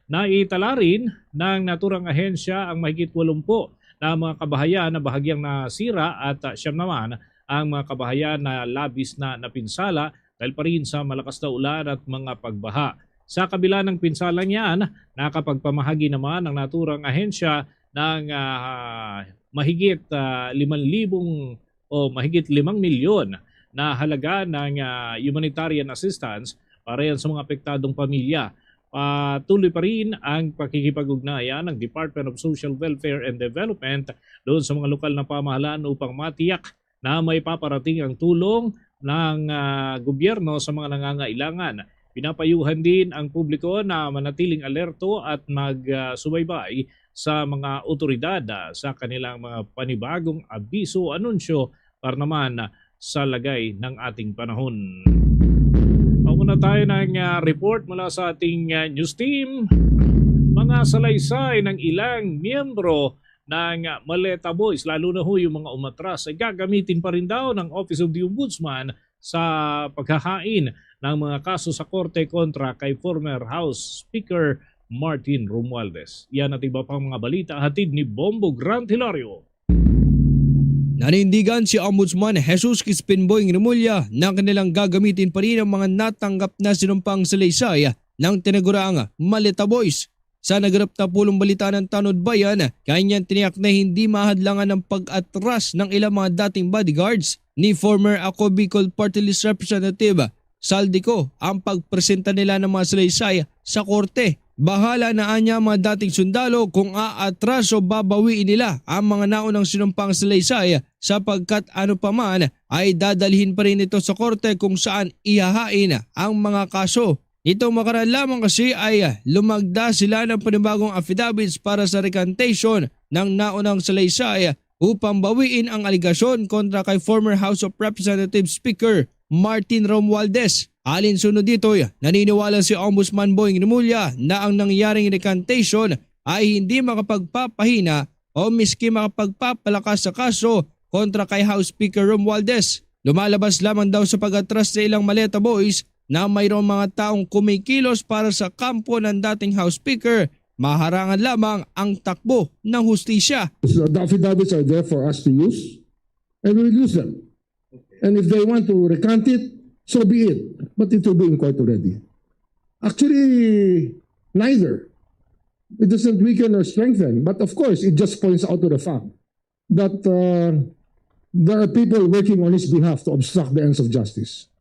Naitala rin ng naturang ahensya ang mahigit walumpu na mga kabahayan na bahagyang nasira at ah, siyam naman ang mga kabahayan na labis na napinsala dahil pa rin sa malakas na ulan at mga pagbaha. Sa kabila ng pinsalang yan, nakapagpamahagi naman ang naturang ahensya ng ah, mahigit ah, limang libong o mahigit limang milyon na halaga ng ah, humanitarian assistance para yan sa mga apektadong pamilya. Patuloy pa rin ang pakikipag-ugnayan ng Department of Social Welfare and Development doon sa mga lokal na pamahalaan upang matiyak na maipaparating ang tulong ng ah, gobyerno sa mga nangangailangan. Pinapayuhan din ang publiko na manatiling alerto at magsubaybay sa mga otoridad ah, sa kanilang mga panibagong abiso o anunsyo para naman sa lagay ng ating panahon. Muna tayo ng ah, report mula sa ating ah, news team. Mga salaysay ng ilang miyembro ng ah, Maleta Boys, lalo na ho yung mga umatras, ay gagamitin pa rin daw ng Office of the Ombudsman sa paghahain ng mga kaso sa korte kontra kay former House Speaker Martin Romualdez. Yan at iba pang mga balita hatid ni Bombo Grant Hilario. Nanindigan si Ombudsman Jesus Crispin Boying Remulla na kanilang gagamitin pa rin ang mga natanggap na sinumpang salaysay ng tinaguraang Maleta Boys. Sa naganap na pulong balita ng Tanod Bayan, kaniya tiniyak na hindi mahadlangan ang pag-atras ng ilang mga dating bodyguards ni former Ako Bicol Party List Representative Saldico ang pagpresenta nila ng mga salaysay sa korte. Bahala na anya ang mga dating sundalo kung aatras o babawiin nila ang mga naunang sinumpang salaysay, sapagkat ano pa man ay dadalhin pa rin ito sa korte kung saan ihahain ang mga kaso. Nitong nakaraan lamang kasi ay lumagda sila ng panibagong affidavits para sa recantation ng naunang salaysay upang bawiin ang alegasyon kontra kay former House of Representatives Speaker Martin Romualdez. Alinsunod ditoy, naniniwala si Ombudsman Boying Remulla na ang nangyaring recantation ay hindi makapagpapahina o miski makapagpapalakas sa kaso kontra kay House Speaker Romualdez. Lumalabas lamang daw sa pag-atras sa ilang Maleta Boys na mayroong mga taong kumikilos para sa kampo ng dating House Speaker, maharangan lamang ang takbo ng hustisya. So the affidavits are there for us to use, and we will use them. And if they want to recant it, so be it. But it will be in court already. Actually, neither. It doesn't weaken or strengthen. But of course, it just points out to the fact that uh, there are people working on his behalf to obstruct the ends of justice.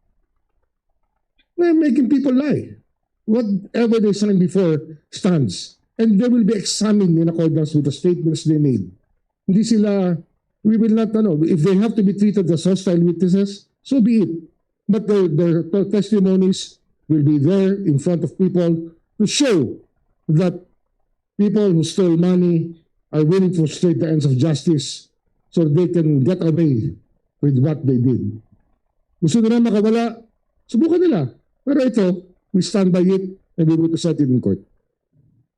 They're making people lie. Whatever they sign before stands. And they will be examined in accordance with the statements they made. Hindi sila, we will not, ano, if they have to be treated as hostile witnesses, so be it. But their, their testimonies will be there in front of people to show that people who stole money are willing to frustrate the ends of justice so they can get away with what they did. Gusto nila makawala, subukan nila. Pero ito, we stand by it and we will present it in court.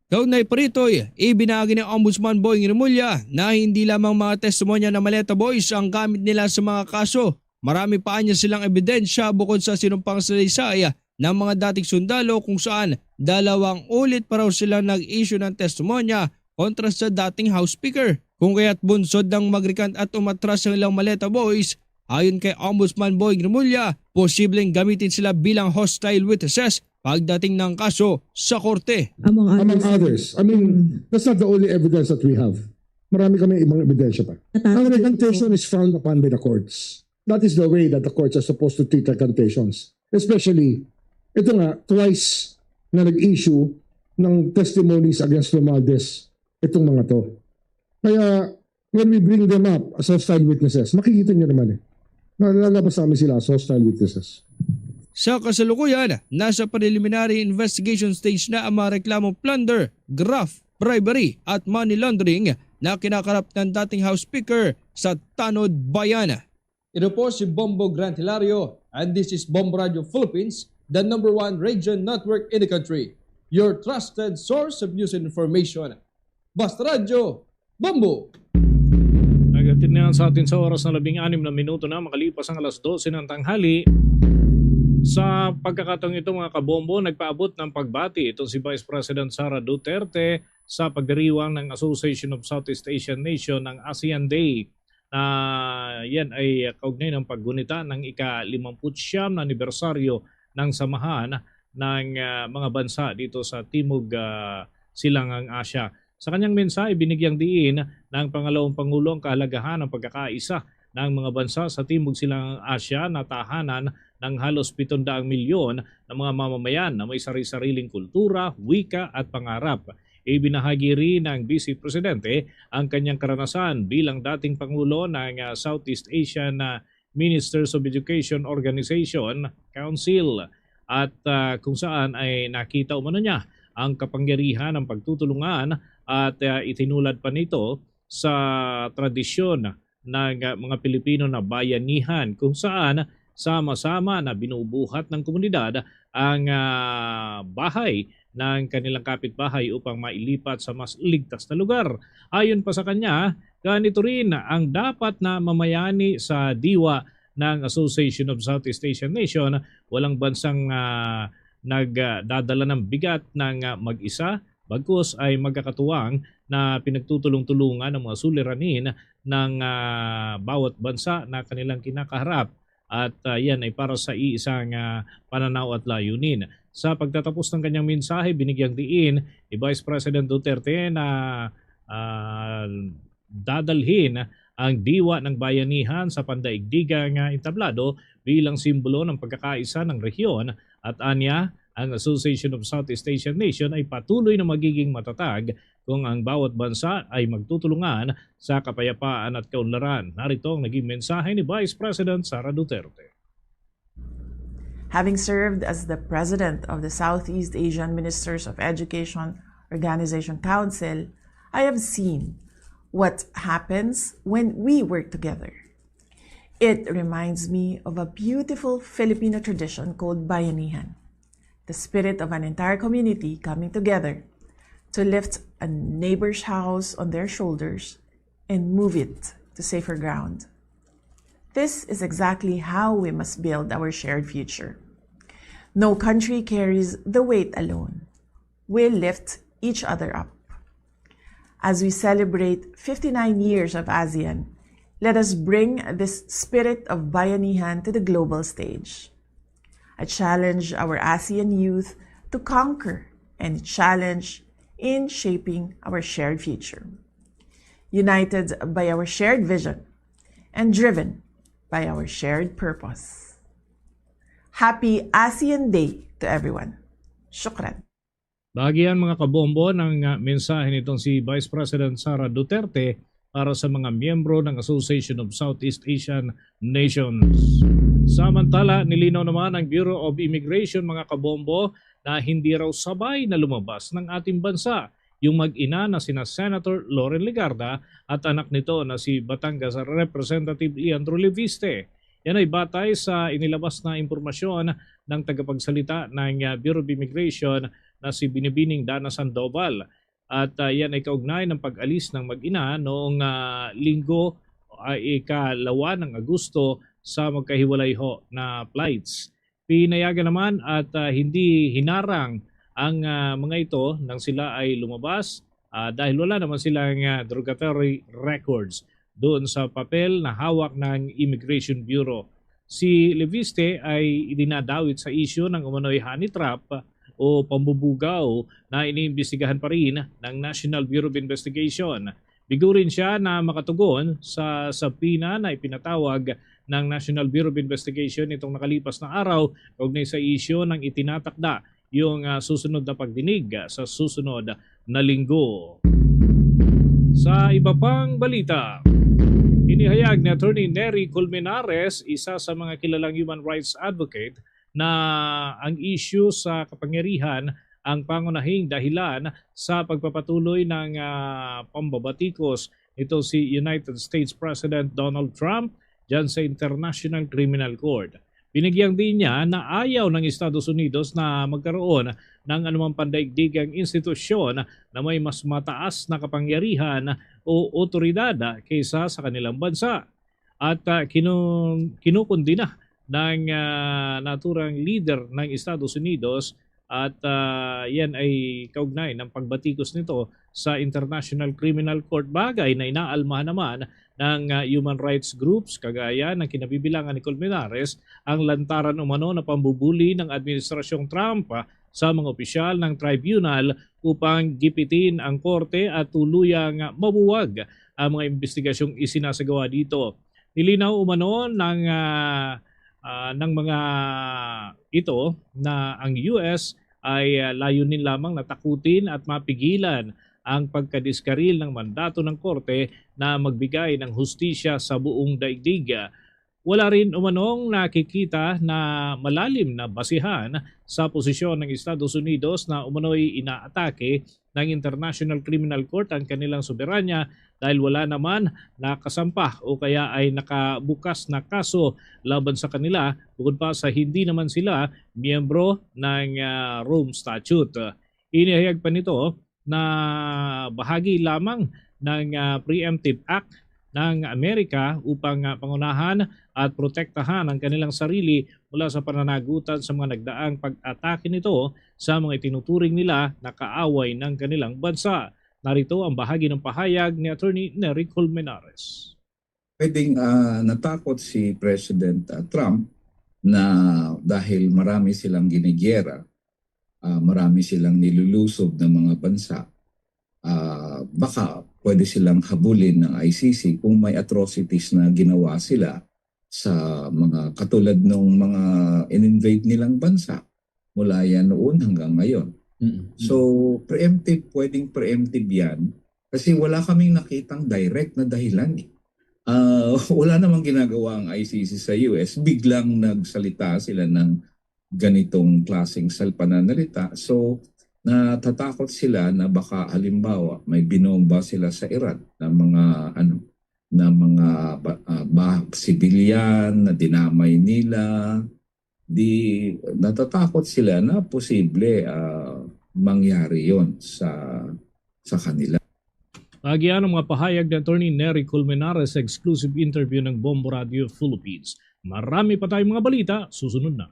Kaugnay pa ritoy, ibinagi ni Ombudsman Boying Remulla na hindi lamang mga testimonya ng Maleta Boys ang gamit nila sa mga kaso. Marami pa anya silang ebidensya bukod sa sinumpang salaysay ng mga dating sundalo kung saan dalawang ulit pa raw silang nag-issue ng testimonya kontra sa dating House Speaker. Kung kaya't bunsod ng mag-recant at umatras ang ilang Maleta Boys, ayon kay Ombudsman Boying Remulla, posibleng gamitin sila bilang hostile witnesses pagdating ng kaso sa korte. Among others. I mean, that's not the only evidence that we have. Marami kami ibang ebidensya pa. Ang recantation is frowned upon by the courts. That is the way that the courts are supposed to treat recantations. Especially, ito nga, twice na nag-issue ng testimonies against Romualdez itong mga to. Kaya, when we bring them up as hostile witnesses, makikita niyo naman eh. Nalalabas namin sila as hostile witnesses. Sa kasalukuyan, nasa preliminary investigation stage na ang mga reklamong plunder, graft, bribery at money laundering na kinakarap ng dating House Speaker sa Tanod Bayan. Ito po si Bombo Grant Hilario and this is Bombo Radio Philippines, the number one radio network in the country. Your trusted source of news and information. Basta Radyo, Bombo! Naghatid na sa atin sa oras na labing anim na minuto na makalipas ang alas dose ng tanghali. Sa pagkakataong ito, mga kabombo, nagpaabot ng pagbati itong si Vice President Sara Duterte sa pagdiriwang ng Association of Southeast Asian Nation, ng ASEAN Day, na yan ay kaugnay ng paggunita ng ika-limampu't-siyam na anibersaryo ng samahan ng, ah, mga bansa dito sa Timog, ah, Silangang Asya. Sa kanyang mensahe, binigyang diin ng pangalawang pangulo ang kahalagahan ng pagkakaisa ng mga bansa sa Timog Silangang Asya na tahanan ng halos pitong daang milyon na mga mamamayan na may sari-sariling kultura, wika at pangarap. Ibinahagi rin ng Vice Presidente ang kanyang karanasan bilang dating pangulo ng, ah, Southeast Asian, ah, Ministers of Education Organization, Council, at, ah, kung saan ay nakita umano niya ang kapangyarihan ng pagtutulungan at, ah, itinulad pa nito sa tradisyon ng, ah, mga Pilipino na bayanihan, kung saan sama-sama na binubuhat ng komunidad ang, ah, bahay ng kanilang kapitbahay upang mailipat sa mas ligtas na lugar. Ayon pa sa kanya, ganito rin ang dapat na mamayani sa diwa ng Association of Southeast Asian Nation. Walang bansang, ah, nagdadala ng bigat ng, ah, mag-isa, bagkus ay magkakatuwang na pinagtutulong-tulungan ang mga suliranin ng, ah, bawat bansa na kanilang kinakaharap. At, ah, yan ay para sa iisang, ah, pananaw at layunin. Sa pagtatapos ng kanyang mensahe, binigyang diin ni Vice President Duterte na, ah, dadalhin ang diwa ng bayanihan sa pandaigdigang, ah, entablado bilang simbolo ng pagkakaisa ng rehiyon at anya Ang Association of Southeast Asian Nation ay patuloy na magiging matatag kung ang bawat bansa ay magtutulungan sa kapayapaan at kaunlaran. Narito ang naging mensahe ni Vice President Sara Duterte. Having served as the president of the Southeast Asian Ministers of Education Organization Council, I have seen what happens when we work together. It reminds me of a beautiful Filipino tradition called Bayanihan, the spirit of an entire community coming together to lift a neighbor's house on their shoulders and move it to safer ground. This is exactly how we must build our shared future. No country carries the weight alone. We lift each other up. As we celebrate fifty-nine years of ASEAN, let us bring this spirit of bayanihan to the global stage. I challenge our ASEAN youth to conquer any challenge in shaping our shared future. United by our shared vision and driven by our shared purpose. Happy ASEAN Day to everyone. Shukran. Bahagian, mga kabombo, ng ah, mensahe nitong si Vice President Sara Duterte para sa mga miyembro ng Association of Southeast Asian Nations. Samantala, nilinaw naman ng Bureau of Immigration, mga kabombo, na hindi raw sabay na lumabas ng ating bansa yung mag-ina na sina Senator Loren Legarda at anak nito na si Batangas Representative Leandro Leviste. Yan ay batay sa inilabas na impormasyon ng tagapagsalita ng ah, Bureau of Immigration na si Binibining Dana Sandoval. At ah, yan ay kaugnay ng pag-alis ng mag-ina noong ah, linggo, ay ikalawa ng Agosto sa magkahiwalay ho na flights. Pinayagan naman at ah, hindi hinarang ang ah, mga ito nang sila ay lumabas ah, dahil wala naman silang ah, derogatory records doon sa papel na hawak ng Immigration Bureau. Si Leviste ay idinadawit sa isyu ng umano'y honey trap o pambubugaw na iniimbestigahan pa rin ng National Bureau of Investigation. Bigurin siya na makatugon sa subpoena na ipinatawag ng National Bureau of Investigation nitong nakalipas na araw kaugnay sa isyu ng itinatakda yung ah, susunod na pagdinig ah, sa susunod na linggo. Sa iba pang balita, inihayag ni Attorney Nery Colmenares, isa sa mga kilalang human rights advocate, na ang isyu sa kapangyarihan ang pangunahing dahilan sa pagpapatuloy ng ah, pambabatikos nito si United States President Donald Trump dyan sa International Criminal Court. Binigyang din niya na ayaw ng Estados Unidos na magkaroon ng anumang pandaigdigang institusyon na may mas mataas na kapangyarihan o otoridad kaysa sa kanilang bansa. At ah, kinu- kinukundina ng ah, naturang leader ng Estados Unidos at ah, yan ay kaugnay ng pagbatikos nito sa International Criminal Court, bagay na inaalmahan naman ng ah, human rights groups kagaya ng kinabibilangan ni Colmenares ang lantaran umano na pambubuli ng Administrasyong Trump ah, sa mga opisyal ng tribunal upang gipitin ang korte at tuluyang mabuwag ang mga imbestigasyong isinasagawa dito. Nilinaw umano ng ah, ah, ng mga ito na ang U S ay ah, layunin lamang na takutin at mapigilan ang pagkadiskaril ng mandato ng korte na magbigay ng hustisya sa buong daigdig. Wala rin umanong nakikita na malalim na basihan sa posisyon ng Estados Unidos na umano'y inaatake ng International Criminal Court ang kanilang soberanya dahil wala naman nakasampa o kaya ay nakabukas na kaso laban sa kanila, bukod pa sa hindi naman sila miyembro ng ah, Rome Statute. Inihayag pa nito na bahagi lamang ng ah, Preemptive Act ng Amerika upang ah, pangunahan at protektahan ang kanilang sarili mula sa pananagutan sa mga nagdaang pag-atake nito sa mga itinuturing nila na kaaway ng kanilang bansa. Narito ang bahagi ng pahayag ni Attorney Nery Colmenares. Pwedeng ah, natakot si President ah, Trump na dahil marami silang ginigyera, ah, marami silang nilulusob ng mga bansa, ah, baka pwede silang habulin ng I C C kung may atrocities na ginawa sila sa mga katulad ng mga in-invade nilang bansa. mula yan noon hanggang ngayon. Mm. So, preemptive, pwedeng preemptive yan kasi wala kaming nakitang direct na dahilan eh. Ah, wala namang ginagawa ang I C C sa U S. Biglang nagsalita sila ng ganitong klaseng sal-, pananalita. So, natatakot sila na baka halimbawa may binomba sila sa Iran na mga ano, na mga ba, ah, ba, civilian na dinamay nila. Di natatakot sila na posible ah, mangyari yon sa sa kanila. Agian ang mga pahayag ni Attorney Nery Colmenares sa exclusive interview ng Bombo Radio Philippines. Marami pa tayong mga balita, susunod na.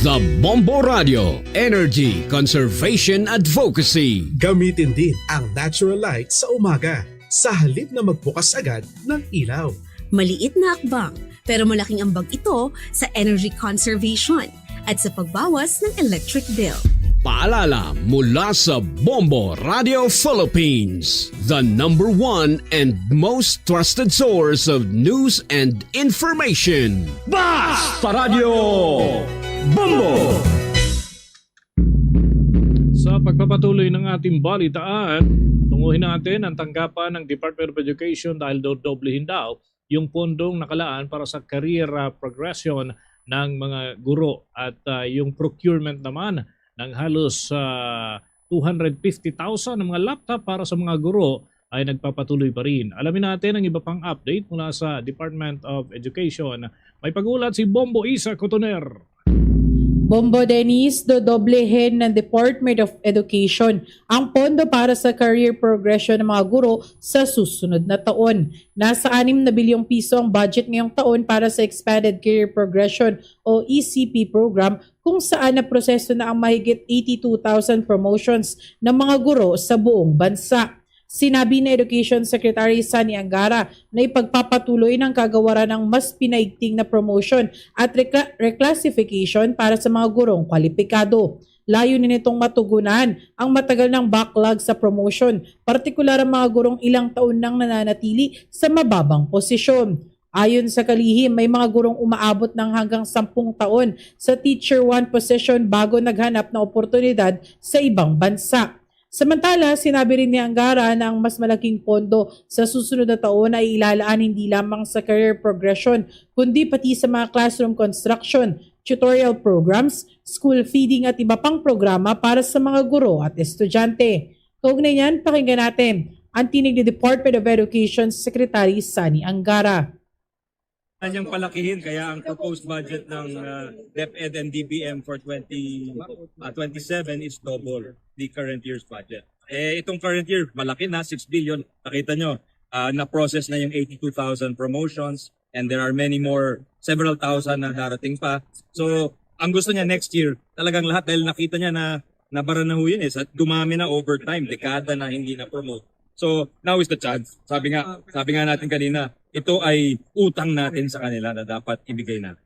The Bombo Radio, Energy Conservation Advocacy. Gamitin din ang natural light sa umaga sa halip na magbukas agad ng ilaw. Maliit na hakbang, pero malaking ambag ito sa energy conservation at sa pagbawas ng electric bill. Paalala mula sa Bombo Radio Philippines, the number one and most trusted source of news and information. Basta Radio Bombo! Sa pagpapatuloy ng ating balitaan, tunguhin natin ang tanggapan ng Department of Education dahil do-, doblehin daw yung pondong nakalaan para sa career ah, progression ng mga guro at ah, yung procurement naman ng halos ah, two hundred fifty thousand na mga laptop para sa mga guro ay nagpapatuloy pa rin. Alamin natin ang iba pang update mula sa Department of Education. May pag-ulat si Bombo Isa Cotoner. Bombo Dennis, dodoblehin ng Department of Education ang pondo para sa career progression ng mga guro sa susunod na taon. Nasa anim na bilyong piso ang budget ngayong taon para sa Expanded Career Progression o E C P program, kung saan naproseso na ang mahigit eighty-two thousand promotions ng mga guro sa buong bansa. Sinabi ni Education Secretary Sonny Angara na ipagpapatuloy ng kagawaran ang mas pinaigting na promotion at recla- reclassification para sa mga gurong kwalipikado. Layunin nitong matugunan ang matagal ng backlog sa promotion, partikular ang mga gurong ilang taon nang nananatili sa mababang posisyon. Ayon sa kalihim, may mga gurong umaabot ng hanggang sampung taon sa Teacher one position bago naghanap ng oportunidad sa ibang bansa. Samantala, sinabi rin ni Angara na ang mas malaking pondo sa susunod na taon ay ilalaan hindi lamang sa career progression, kundi pati sa mga classroom construction, tutorial programs, school feeding at iba pang programa para sa mga guro at estudyante. Kaugnay niyan, pakinggan natin ang tinig ni Department of Education Secretary Sonny Angara. Kanyang palakihin, kaya ang proposed budget ng uh, DepEd and DBM for twenty, uh, twenty-seven is double the current year's budget. Eh, itong current year, malaki na, six billion. Nakita nyo, uh, na-process na yung eighty-two thousand promotions and there are many more, several thousand na darating pa. So, ang gusto niya next year, talagang lahat dahil nakita niya na nabara na ho yun eh. Sa, dumami na over time, dekada na hindi na-promote. So, now is the chance. Sabi nga, sabi nga natin kanina, ito ay utang natin sa kanila na dapat ibigay natin.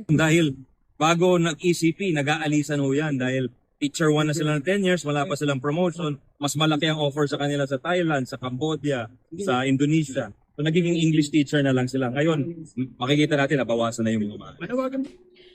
Dahil bago nag-E C P, nag-aalisan ho yan dahil teacher one na sila ng ten years, wala pa silang promotion, mas malaki ang offer sa kanila sa Thailand, sa Cambodia, sa Indonesia. So, nagiging English teacher na lang sila. Ngayon, makikita natin, nabawasan na yung mga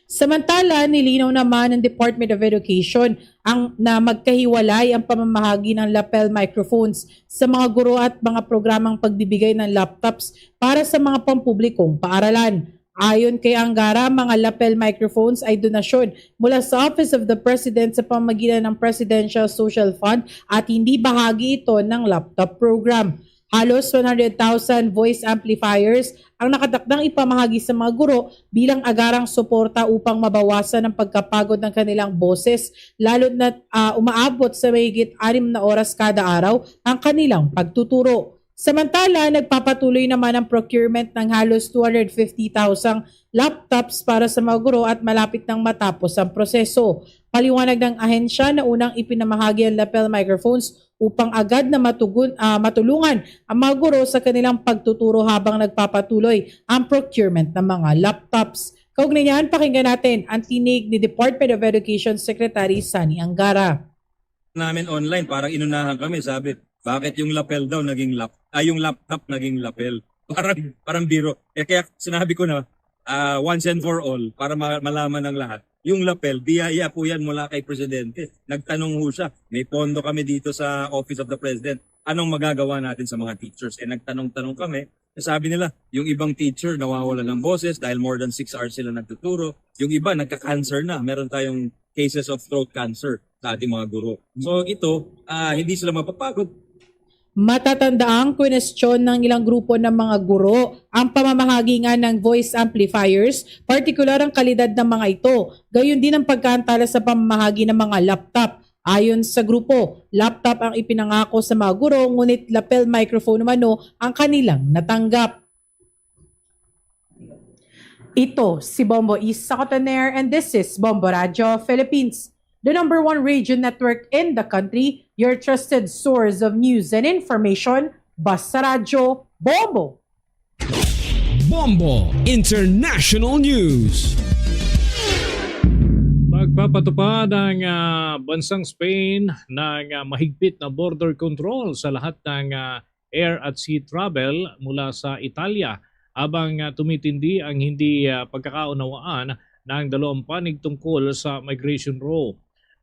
Samantala, nilinaw naman ng Department of Education ang na magkahiwalay ang pamamahagi ng lapel microphones sa mga guro at mga programang pagbibigay ng laptops para sa mga pampublikong paaralan. Ayon kay Angara, mga lapel microphones ay donasyon mula sa Office of the President sa pamagitan ng Presidential Social Fund at hindi bahagi ito ng laptop program. Halos one hundred thousand voice amplifiers ang nakatakdang ipamahagi sa mga guro bilang agarang suporta upang mabawasan ang pagkapagod ng kanilang boses, lalo na uh, umaabot sa mahigit anim na oras kada araw ang kanilang pagtuturo. Samantala, nagpapatuloy naman ang procurement ng halos two hundred fifty thousand laptops para sa mga guro at malapit nang matapos ang proseso. Paliwanag ng ahensya na unang ipinamahagi ang lapel microphones upang agad na matugun, uh, matulungan ang mga guro sa kanilang pagtuturo habang nagpapatuloy ang procurement ng mga laptops. Kaugnay niyan, pakinggan natin ang tinig ni Department of Education Secretary Sonny Angara. Namin online, parang inunahan kami, sabi, bakit yung lapel daw naging lap, ay yung laptop naging lapel? Parang parang biro. Eh, kaya sinabi ko na ah, once and for all, para ma-, malaman ng lahat, yung lapel, biyaya po yan mula kay Presidente. Nagtanong ho siya, may pondo kami dito sa Office of the President. Anong magagawa natin sa mga teachers? Eh, nagtanong-tanong kami. Sabi nila, yung ibang teacher nawawala ng boses dahil more than six hours sila nagtuturo. Yung iba nagka-cancer na. Meron tayong cases of throat cancer sa ating mga guro. So ito, ah, hindi sila mapapagod. Matatandaang kwenestyon ng ilang grupo ng mga guro ang pamamahagi nga ng voice amplifiers, partikular ang kalidad ng mga ito, gayon din ang pagkaantala sa pamamahagi ng mga laptop. Ayon sa grupo, laptop ang ipinangako sa mga guro, ngunit lapel microphone umano ang kanilang natanggap. Ito si Bombo Isa Cotoner and this is Bombo Radyo Philippines, the number one radio network in the country, your trusted source of news and information. Basta Radyo, Bombo! Bombo International News. Magpapatupad ang ah, bansang Spain ng ah, mahigpit na border control sa lahat ng ah, air at sea travel mula sa Italia, habang ah, tumitindi ang hindi ah, pagkakaunawaan ng dalawang panig tungkol sa migration row.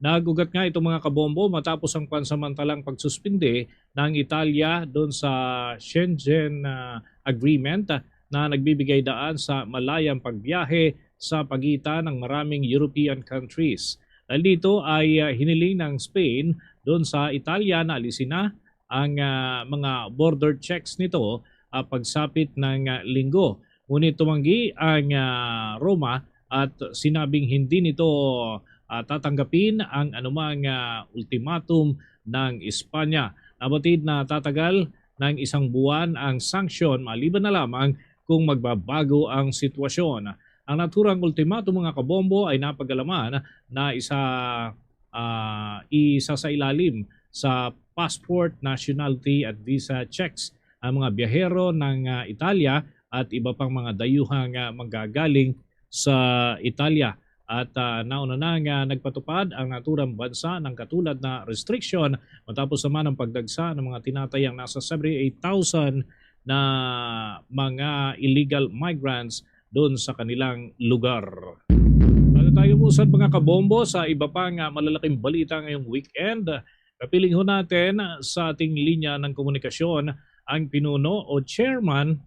Nag-ugat nga itong mga kabombo matapos ang pansamantalang pagsuspindi ng Italia doon sa Schengen ah, Agreement na nagbibigay daan sa malayang pagbiyahe sa pagitan ng maraming European countries. Dahil dito ay ah, hiniling ng Spain doon sa Italia na alisin na ang ah, mga border checks nito ah, pagsapit ng ah, linggo. Ngunit tumanggi ang ah, Roma at sinabing hindi nito ah, tatanggapin ang anumang ah, ultimatum ng Espanya. Nabatid na tatagal ng isang buwan ang sanksyon maliban na lamang kung magbabago ang sitwasyon. Ang naturang ultimatum, mga kabombo, ay napag-alaman na isa ah, isa sa ilalim sa passport, nationality at visa checks ang mga biyahero ng ah, Italia at iba pang mga dayuhang ah, manggagaling sa Italia. At ah, nauna na nga nagpatupad ang naturang bansa ng katulad na restriction matapos naman ang pagdagsa ng mga tinatayang nasa seventy-eight thousand na mga illegal migrants doon sa kanilang lugar. Bago tayo musad, mga kabombo, sa iba pang ah, malalaking balita ngayong weekend, kapiling ho natin sa ating linya ng komunikasyon ang pinuno o chairman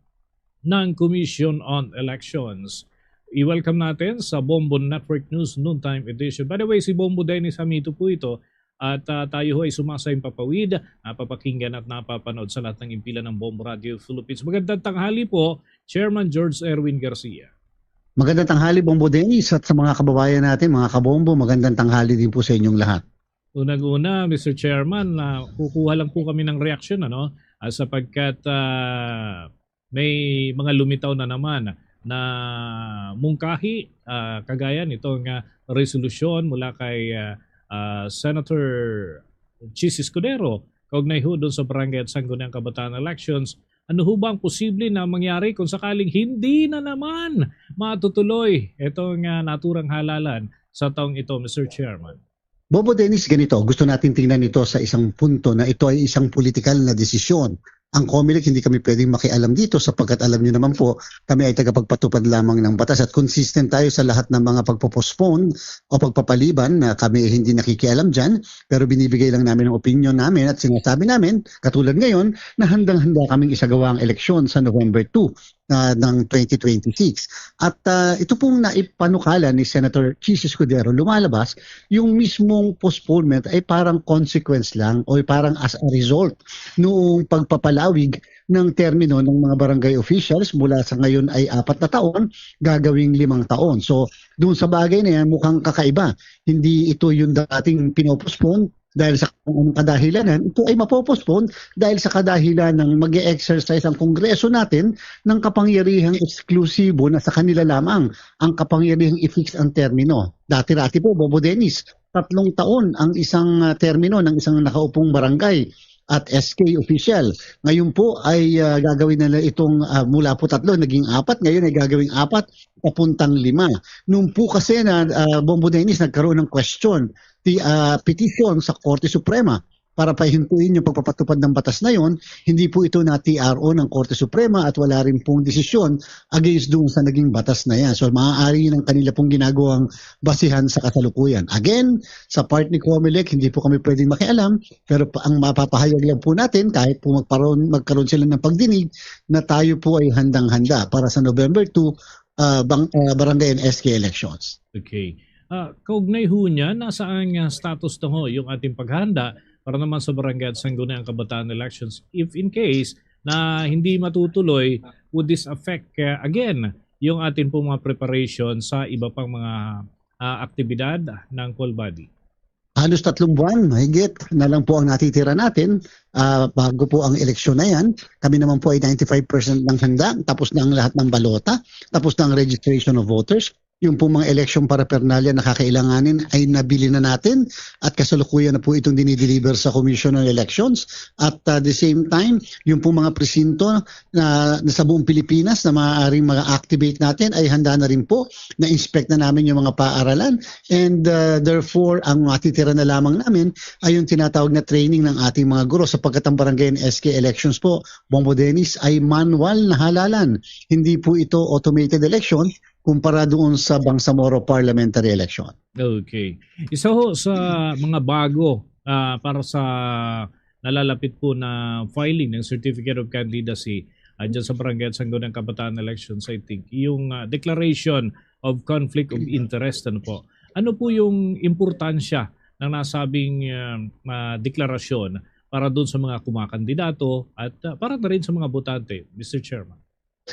ng Commission on Elections. I-welcome natin sa Bombo Network News Noontime Edition. By the way, si Bombo Dennis Hamito po ito at ah, tayo ho ay sumasayang papawid, napapakinggan at napapanood sa lahat ng impilan ng Bombo Radio Philippines. Magandang tanghali po, Chairman George Erwin Garcia. Magandang tanghali, Bombo Dennis, at sa mga kababayan natin, mga kabombo, magandang tanghali din po sa inyong lahat. Unang-una, Mister Chairman, na kukuha lang po kami ng reaksyon, ano, ah, sapagkat ah, may mga lumitaw na naman na mungkahi, ah, kagaya nitong ah, resolusyon mula kay ah, ah, Senator Chiz Escudero kaugnay ho doon sa barangay at sangguniang kabataan elections. Ano ho ba ang posible na mangyari kung sakaling hindi na naman matutuloy itong ah, naturang halalan sa taong ito, Mister Chairman? Bombo Dennis, ganito, gusto natin tingnan ito sa isang punto na ito ay isang politikal na desisyon. Ang Comelec, hindi kami pwedeng makialam dito sapagkat alam niyo naman po, kami ay tagapagpatupad lamang ng batas at consistent tayo sa lahat ng mga pagpo-postpone o pagpapaliban na kami ay hindi nakikialam dyan. Pero binibigay lang namin ang opinion namin at sinasabi namin, katulad ngayon, na handang-handa kaming isagawa ang eleksyon sa November two ah, ng twenty twenty-six. At ah, ito pong naipanukala ni Senator Chiz Escudero, lumalabas yung mismong postponement ay parang consequence lang o parang as a result noong pagpapalawig ng termino ng mga barangay officials mula sa ngayon ay apat na taon, gagawing limang taon. So, doon sa bagay na yan, mukhang kakaiba. Hindi ito yung dating pinopostpone dahil sa kung anong kadahilanan. Ito ay mapopostpone dahil sa kadahilan ng mag-exercise ang Kongreso natin ng kapangyarihang eksklusibo na sa kanila lamang, ang kapangyarihang i-fix ang termino. Dati-dati po, Bombo Dennis, tatlong taon ang isang ah, termino ng isang nakaupong barangay at S K official. Ngayon po ay ah, gagawin na nila itong ah, mula po tatlo, naging apat, ngayon ay gagawing apat, papuntang lima. Nung po kasi na ah, Bombo Dennis, nagkaroon ng question, ti, ah, petition sa Korte Suprema para pahintuin yung pagpapatupad ng batas na yon, hindi po ito na-T R O ng Korte Suprema at wala rin pong desisyon against doon sa naging batas na yan. So, maaari ng kanila pong ginagawang basihan sa kasalukuyan. Again, sa part ni Comelec, hindi po kami pwedeng makialam, pero pa, ang mapapahayag lang po natin, kahit po magkaroon, magkaroon sila ng pagdinig, na tayo po ay handang-handa para sa November two, ah, bang, ah, barangay and S K elections. Okay. Ah, kaugnay ho niya, nasa ang ah, status na ho yung ating paghahanda para naman sa barangay at sangguniang kabataan elections? If in case na hindi matutuloy, would this affect ah, again yung ating pong mga preparation sa iba pang mga ah, aktibidad ng call body? Halos tatlong buwan, mahigit na lang po ang natitira natin ah, bago po ang eleksyon na yan. Kami naman po ay ninety-five percent ng handa. Tapos na ang lahat ng balota. Tapos na ang registration of voters. Yung pong mga election paraphernalia na kakailanganin ay nabili na natin at kasalukuyan na po itong dinideliver sa Commission on Elections. At uh, the same time, yung pong mga presinto na, na sa buong Pilipinas na maaaring ma-activate natin ay handa na rin po. Na-inspect na namin yung mga paaralan and uh, therefore ang matitira na lamang namin ay yung tinatawag na training ng ating mga guro sapagkat ang barangay and S K elections po, Bombo Dennis, ay manual na halalan. Hindi po ito automated election kumpara doon sa Bangsamoro parliamentary election. Okay. Isa ho sa mga bago ah, para sa nalalapit po na filing ng Certificate of Candidacy ah, dyan sa Barangay at Sangguniang Kabataan Elections, I think, yung ah, declaration of conflict of interest, ano po? Ano po yung importansya ng nasabing ah, ah, deklarasyon para doon sa mga kumakandidato at ah, para na rin sa mga botante, Mister Chairman?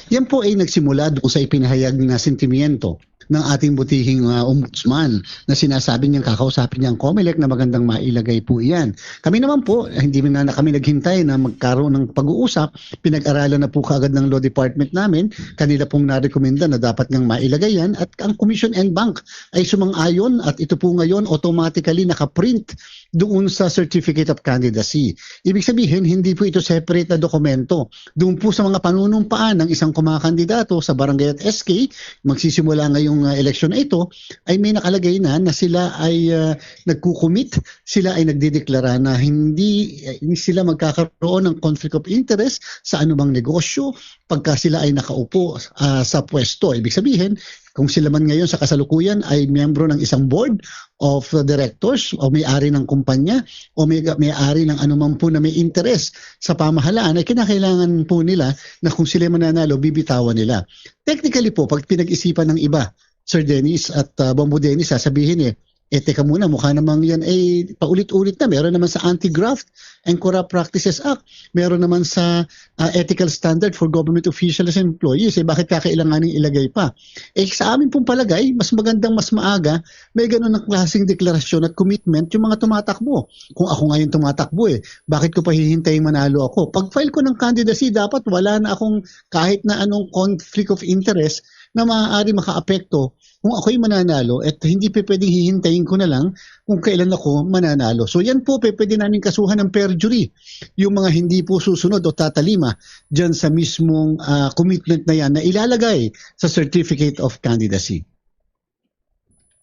Yan po ay nagsimula doon sa ipinahayag na sentimiento ng ating butihing ah, ombudsman na sinasabi niyang kakausapin niya ang Comelec na magandang mailagay po iyan. Kami naman po, hindi na, na kami naghintay na magkaroon ng pag-uusap. Pinag-aralan na po kaagad ng law department namin. Kanila pong narekomenda na dapat ngang mailagay yan. At ang Commission en banc ay sumang-ayon at ito po ngayon automatically nakaprint doon sa Certificate of Candidacy. Ibig sabihin, hindi po ito separate na dokumento. Doon po sa mga panunumpaan ng isang kumakandidato sa barangay at S K, magsisimula ngayong ah, eleksyon na ito, ay may nakalagay na na sila ay ah, nagkukumit, sila ay nagdideklara na hindi eh, sila magkakaroon ng conflict of interest sa anumang negosyo pagka sila ay nakaupo ah, sa pwesto. Ibig sabihin, kung sila man ngayon sa kasalukuyan ay miyembro ng isang board of directors o may-ari ng kumpanya o may, may-ari ng anuman po na may interes sa pamahalaan, ay kinakailangan po nila na kung sila mananalo, bibitawan nila. Technically po, pag pinag-isipan ng iba, Sir Dennis at uh, Bombo Dennis, sasabihin eh, eh teka muna, mukha namang yan eh paulit-ulit na. Meron naman sa Anti-Graft and Corrupt Practices Act, meron naman sa uh, ethical standard for government officials and employees. Eh, bakit kakailanganin ilagay pa? Eh, sa amin pong palagay, mas magandang mas maaga may ganun ng klaseng deklarasyon at commitment yung mga tumatakbo. Kung ako ngayon tumatakbo eh, bakit ko pahihintayin manalo ako? Pag-file ko ng candidacy, dapat wala na akong kahit na anong conflict of interest na maaari makaapekto kung ako'y mananalo at hindi pa pwedeng hihintayin ko na lang kung kailan ako mananalo. So yan po, pwede namin kasuhan ng perjury yung mga hindi po susunod o tatalima dyan sa mismong uh, commitment na yan na ilalagay sa Certificate of Candidacy.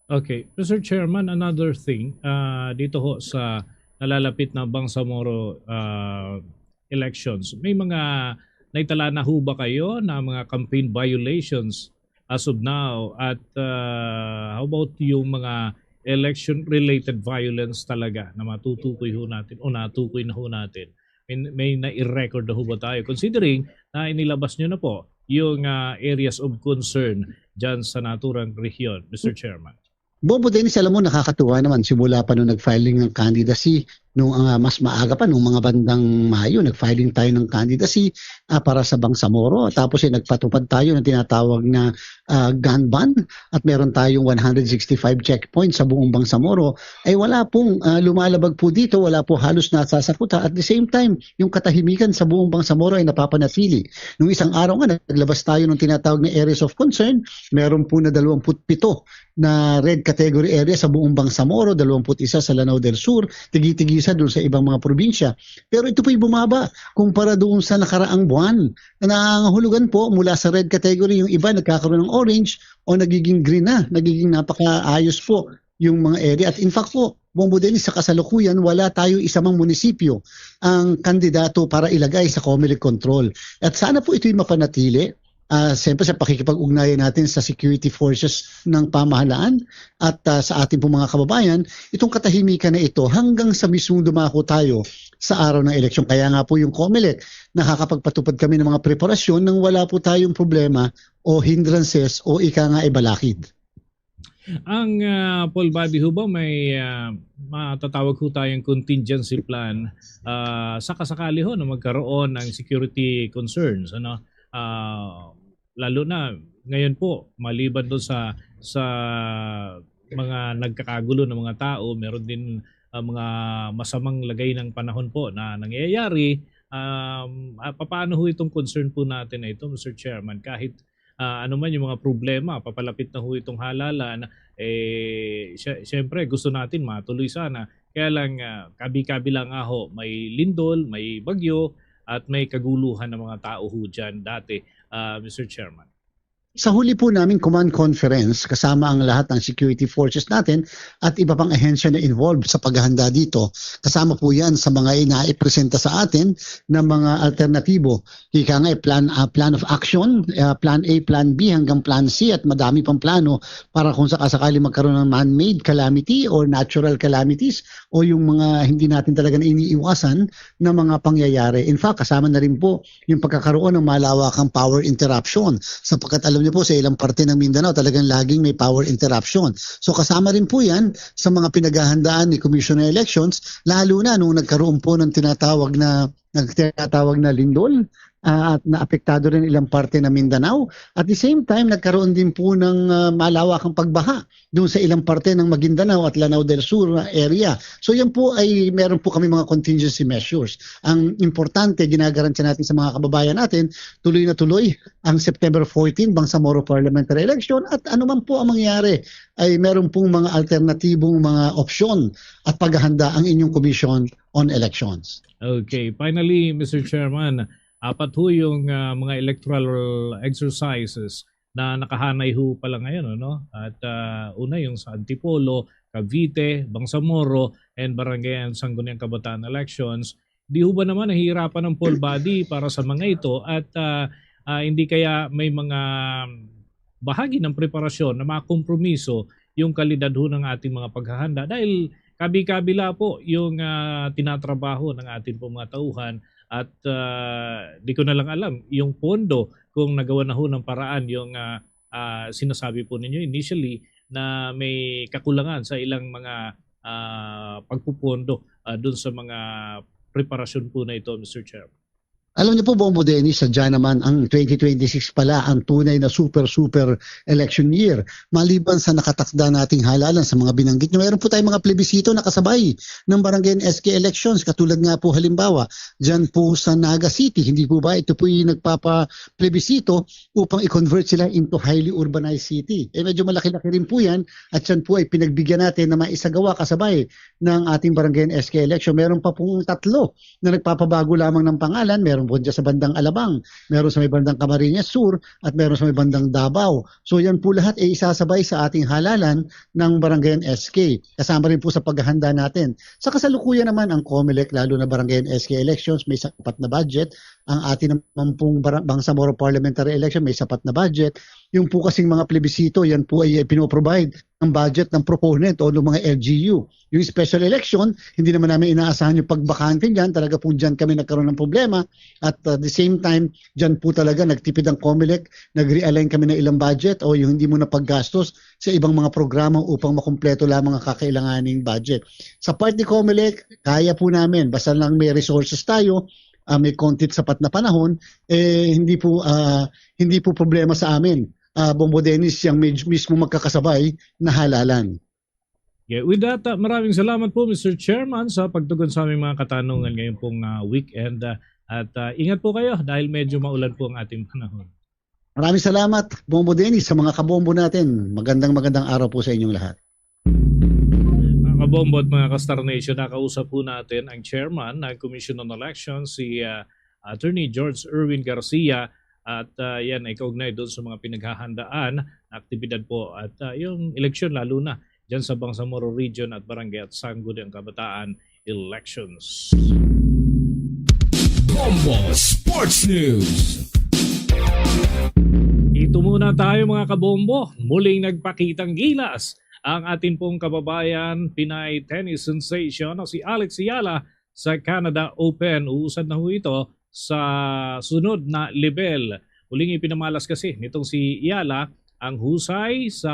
Okay. Mister Chairman, another thing, uh, dito ho sa nalalapit na Bangsamoro uh, elections, may mga naitala na ho ba kayo na mga campaign violations as of now? At uh, how about yung mga election-related violence talaga na matutukoy ho natin o natukoy na ho natin? May, may nai-record na ho ba tayo? Considering na inilabas nyo na po yung uh, areas of concern dyan sa naturang rehiyon, Mister Chairman. Bobo Dennis, alam mo, nakakatuwa naman. Simula pa nung nag-filing ng candidacy, nung uh, mas maaga pa, nung mga bandang Mayo, nag-filing tayo ng candidacy uh, para sa Bangsamoro. Tapos eh, nagpatupad tayo ng tinatawag na uh, gun ban at meron tayong one hundred sixty-five checkpoints sa buong Bangsamoro. Ay wala pong uh, lumalabag po dito, wala po halos nasasakuta. At the same time, yung katahimikan sa buong Bangsamoro ay napapanatili. Nung isang araw nga, naglabas tayo ng tinatawag na areas of concern. Meron po na dalawampu't pito na red category area sa buong Bangsamoro, dalawampu't isa sa Lanao del Sur, tigi-tigisa doon sa ibang mga probinsya. Pero ito po'y bumaba kumpara doon sa nakaraang buwan. Nangangahulugan po mula sa red category, yung iba nagkakaroon ng orange o nagiging green na, nagiging napakaayos po yung mga area. At in fact po, Bongbong Dennis, sa kasalukuyan, wala tayo isa mang munisipyo ang kandidato para ilagay sa Comelec control. At sana po ito'y mapanatili. Ah, siyempre, sa pakikipag-ugnayan natin sa security forces ng pamahalaan at, ah, sa ating pong mga kababayan, itong katahimikan na ito hanggang sa mismong dumako tayo sa araw ng eleksyon. Kaya nga po yung Comelec, nakakapagpatupad kami ng mga preparasyon nang wala po tayong problema o hindrances o ika nga ibalakid. Ang, ah, poll body ho ba may, ah, matatawag ho tayong contingency plan, ah, sakasakali ho na magkaroon ng security concerns, ano? Ah, lalo na ngayon po, maliban doon sa sa mga nagkakagulo ng mga tao, meron din, ah, mga masamang lagay ng panahon po na nangyayari. Um, ah, papaano ho itong concern po natin na ito, Mister Chairman? Kahit ah, ano man yung mga problema, papalapit na ho itong halalan, eh, sy- syempre gusto natin matuloy sana. Kaya lang, ah, kabi-kabi lang nga ho, may lindol, may bagyo, at may kaguluhan ng mga tao ho dyan dati, ah, Mister Chairman. Sa huli po namin command conference, kasama ang lahat ng security forces natin at iba pang ahensya na involved sa paghahanda dito. Kasama po yan sa mga inaipresenta sa atin na mga alternatibo. Ika nga, eh, plan, ah, plan of action, ah, plan A, plan B, hanggang plan C, at madami pang plano para kung sakasakali magkaroon ng man-made calamity or natural calamities o yung mga hindi natin talaga na iniiwasan na mga pangyayari. In fact, kasama na rin po yung pagkakaroon ng malawakang power interruption. Sapagkat alam niyo po, sa ilang parte ng Mindanao, talagang laging may power interruption. So kasama rin po yan sa mga pinaghahandaan ni Commissioner Elections, lalo na nung nagkaroon po ng tinatawag na nagtinatawag na lindol, ah, at naapektado rin ilang parte ng Mindanao. At the same time, nagkaroon din po ng, ah, malawakang pagbaha doon sa ilang parte ng Maguindanao at Lanao del Sur area. So yan po ay meron po kami mga contingency measures. Ang importante, ginagarantiya natin sa mga kababayan natin, tuloy na tuloy ang September fourteen Bangsamoro Parliamentary Election, at ano man po ang mangyari, ay meron pong mga alternatibong mga opsyon at paghahanda ang inyong Commission on Elections. Okay, finally, Mister Chairman, apat ho yung, ah, mga electoral exercises na nakahanay ho pala ngayon, ano? At, ah, una yung sa Antipolo, Cavite, Bangsamoro, and Barangay and Sangguniang Kabataan elections. Di ho ba naman nahihirapan ang poll body para sa mga ito? At, ah, ah, hindi kaya may mga bahagi ng preparasyon na makompromiso yung kalidad ho ng ating mga paghahanda? Dahil kabi-kabila po yung, ah, tinatrabaho ng ating pong mga tauhan at, ah, di ko na lang alam yung pondo kung nagawa na ho ng paraan yung, ah, ah, sinasabi po ninyo initially na may kakulangan sa ilang mga, ah, pagpupondo, ah, dun sa mga preparasyon po na ito, Mister Chair. Alam niyo po, Bombo Dennis, sadya naman ang twenty twenty-six pala ang tunay na super, super election year. Maliban sa nakatakda nating halalan sa mga binanggit niyo, mayroon po tayong mga plebisito na kasabay ng barangay and S K elections. Katulad nga po, halimbawa, dyan po sa Naga City, hindi po ba ito po yung nagpapa-plebisito upang i-convert sila into highly urbanized city? Eh, medyo malaki-laki rin po yan at yan po ay pinagbigyan natin na maisagawa kasabay ng ating barangay and S K election. Meron pa pong tatlo na nagpapabago lamang ng pangalan. Meron po dyan sa bandang Alabang, meron sa may bandang Camarines Sur, at meron sa may bandang Davao. So yan po lahat ay isasabay sa ating halalan ng barangay and S K. Kasama rin po sa paghahanda natin. Sa kasalukuyan naman, ang Comelec, lalo na barangay and S K elections, may sapat na budget. Ang atin naman pong bar- Bangsamoro parliamentary election, may sapat na budget. Yung po kasing mga plebisito, yan po ay, ay pinoprovide ng budget ng proponent o ng mga L G U. Yung special election, hindi naman namin inaasahan yung pagbakante dyan. Talaga pong dyan kami nagkaroon ng problema. At, uh, the same time, dyan po talaga nagtipid ang Comelec, nag-realign kami ng ilang budget o yung hindi mo na paggastos sa ibang mga programa upang makumpleto lamang ang kakailanganing budget. Sa part ni Comelec, kaya po namin. Basta lang may resources tayo, ah, may konti at sapat na panahon, eh, hindi po, ah, hindi po problema sa amin, ah, Bombo Dennis, yung med- mismo magkakasabay na halalan. Yeah, with that, uh, maraming salamat po, Mister Chairman, sa pagtugon sa aming mga katanungan ngayon pong, uh, weekend. Uh, at, uh, ingat po kayo dahil medyo maulan po ang ating panahon. Maraming salamat, Bombo Dennis, sa mga kabombo natin. Magandang, magandang araw po sa inyong lahat. Mga kabombo at mga ka-Star Nation, nakausap po natin ang chairman ng Commission on Elections, si, uh, Attorney George Erwin Garcia. At, uh, yan ay kaugnay doon sa mga pinaghahandaan na aktibidad po. At, uh, yung eleksyon lalo na, dyan sa Bangsamoro Region at Barangay Atsangud ang Kabataan Elections. Bombo Sports News. Ito muna tayo, mga kabombo. Muling nagpakitang gilas ang atin pong kababayan, Pinay tennis sensation na si Alex Ayala sa Canada Open. Uusad na ho ito sa sunod na level. Uling ipinamalas kasi nitong si Ayala ang husay sa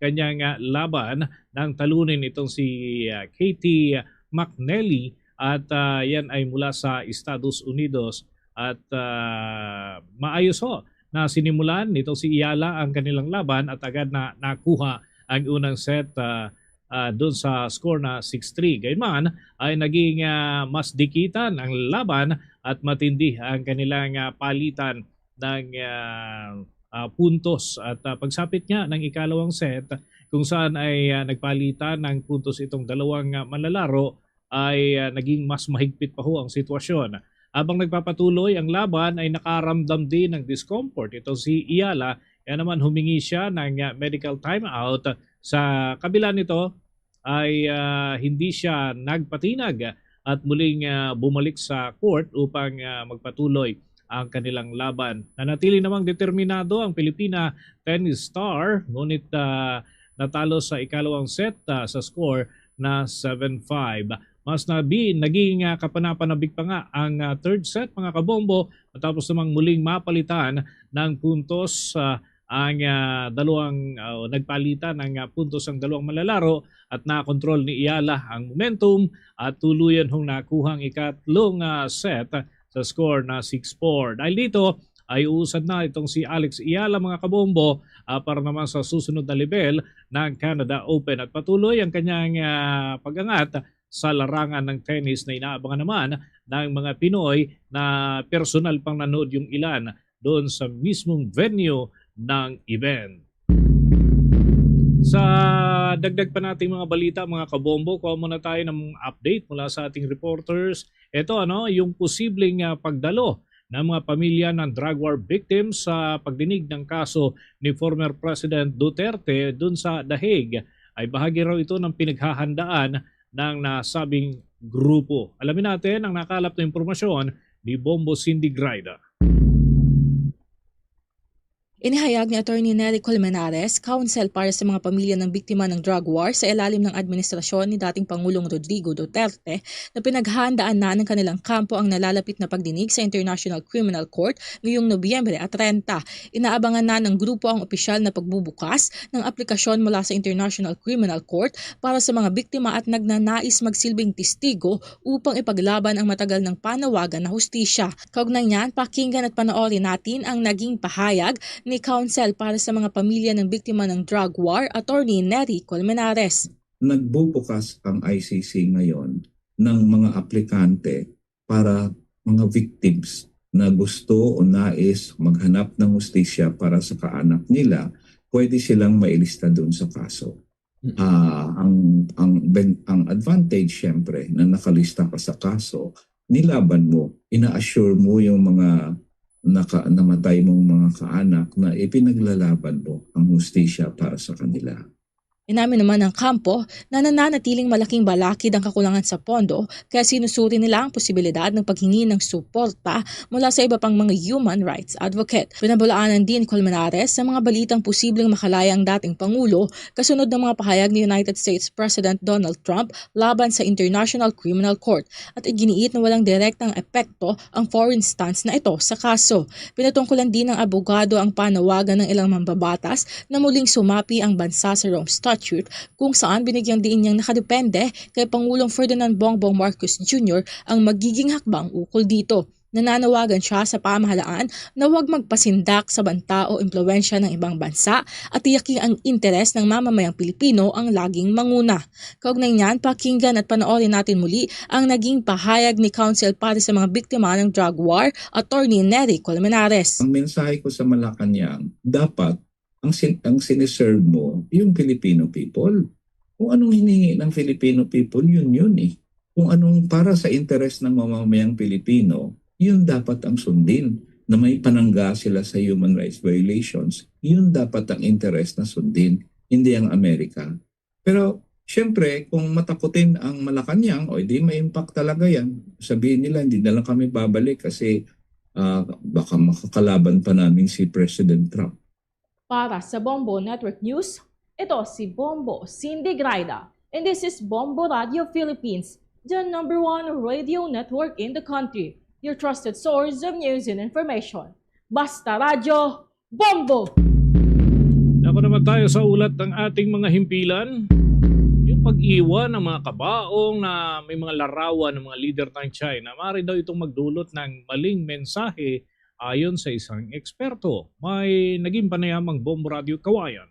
kanyang, ah, laban nang talunin itong si, ah, Katie McNally at, ah, yan ay mula sa Estados Unidos at, ah, maayos ho na sinimulan nitong si Ayala ang kanilang laban at agad na nakuha ang unang set, ah, ah, dun sa score na six three. Gayunman ay naging, ah, mas dikitan ang laban at matindi ang kanilang, ah, palitan ng, ah, ah, puntos. At, ah, pagsapit nga ng ikalawang set, kung saan ay, ah, nagpalitan ng puntos itong dalawang, ah, manlalaro, ay, ah, naging mas mahigpit pa ho ang sitwasyon. Habang nagpapatuloy ang laban, ay nakaramdam din ng discomfort ito si Ayala. Kaya naman humingi siya ng, ah, medical timeout. Sa kabila nito, ay, ah, hindi siya nagpatinag at muling, ah, bumalik sa court upang, ah, magpatuloy ang kanilang laban. Nanatili namang determinado ang Pilipina tennis star, ngunit, ah, natalo sa ikalawang set, ah, sa score na seven five. Mas nabi, naging, ah, kapanapanabik pa nga ang, ah, third set, mga kabombo, matapos namang muling mapalitan ng puntos, ah, ang, ah, dalawang, ah, nagpalitan ng, ah, puntos ang dalawang manlalaro at nakontrol ni Ayala ang momentum at tuluyan hong nakuha ang ikatlong, ah, set sa score na six four. Dahil dito ay uusad na itong si Alex Ayala, mga kabombo, ah, para naman sa susunod na level ng Canada Open at patuloy ang kanyang, ah, pag-angat sa larangan ng tennis na inaabangan naman ng mga Pinoy na personal pang nanood yung ilan doon sa mismong venue ng event. Sa dagdag pa nating mga balita, mga kabombo, kuha muna tayo ng update mula sa ating reporters. Ito, ano, yung posibleng, ah, pagdalo ng mga pamilya ng drug war victims sa pagdinig ng kaso ni former President Duterte dun sa The Hague. Ay bahagi raw ito ng pinaghahandaan ng nasabing grupo. Alamin natin ang nakalap na impormasyon ni Bombo Cindy Grida. Inihayag ni Attorney Nery Colmenares, counsel para sa mga pamilya ng biktima ng drug war sa ilalim ng administrasyon ni dating Pangulong Rodrigo Duterte, na pinaghahandaan na ng kanilang kampo ang nalalapit na pagdinig sa International Criminal Court ngayong Nobyembre at treinta. Inaabangan na ng grupo ang opisyal na pagbubukas ng aplikasyon mula sa International Criminal Court para sa mga biktima at nagnanais magsilbing testigo upang ipaglaban ang matagal ng panawagan na hustisya. Kaugnay niyan, pakinggan at panoorin natin ang naging pahayag ni counsel para sa mga pamilya ng biktima ng drug war, Attorney Nery Colmenares. Nagbubukas ang I C C ngayon ng mga aplikante para mga victims na gusto o nais maghanap ng hustisya para sa kaanak nila, pwede silang mailista dun sa kaso. Mm. Ah, ang, ang ben-, ang advantage, siyempre, na nakalista ka sa kaso, nilaban mo, ina-assure mo yung mga naka-, namatay mong mga kaanak na ipinaglalaban mo ang hustisya para sa kanila. Inamin naman ng kampo na nananatiling malaking balakid ang kakulangan sa pondo, kaya sinusuri nila ang posibilidad ng paghingi ng suporta mula sa iba pang mga human rights advocate. Pinabulaanan din ni Colmenares sa mga balitang posibleng makalaya ang dating Pangulo kasunod ng mga pahayag ni United States President Donald Trump laban sa International Criminal Court at iginiit na walang direktang epekto ang foreign stance na ito sa kaso. Pinatungkulan din ng abogado ang panawagan ng ilang mambabatas na muling sumapi ang bansa sa Rome Statute, kung saan binigyang diin niyang nakadepende kay Pangulong Ferdinand Bongbong Marcos Junior ang magiging hakbang ukol dito. Nananawagan siya sa pamahalaan na huwag magpasindak sa banta o impluwensya ng ibang bansa at tiyaking ang interes ng mamamayang Pilipino ang laging manguna. Kaugnay niyan, pakinggan at panoorin natin muli ang naging pahayag ni Counsel para sa mga biktima ng drug war, Attorney Nery Colmenares. Ang mensahe ko sa Malacañang, dapat ang sin-, ang siniserve mo, yung Filipino people. Kung anong hinihingi ng Filipino people, yun yun eh. Kung anong para sa interes ng mamamayang Pilipino, yun dapat ang sundin. Na may panangga sila sa human rights violations, yun dapat ang interes na sundin, hindi ang Amerika. Pero, siyempre, kung matakutin ang Malacañang, o di may impact talaga yan, sabihin nila, "Hindi na lang kami babalik kasi ah, baka makakalaban pa namin si President Trump." Para sa Bombo Network News, ito si Bombo Cindy Graida. And this is Bombo Radio Philippines, the number one radio network in the country. Your trusted source of news and information. Basta Radyo, Bombo! Ako naman tayo sa ulat ng ating mga himpilan. Yung pag-iwan ng mga kabaong na may mga larawan ng mga leader ng China, maaari daw itong magdulot ng maling mensahe ayon sa isang eksperto. May naging panayamang Bombo Radio Kawayan.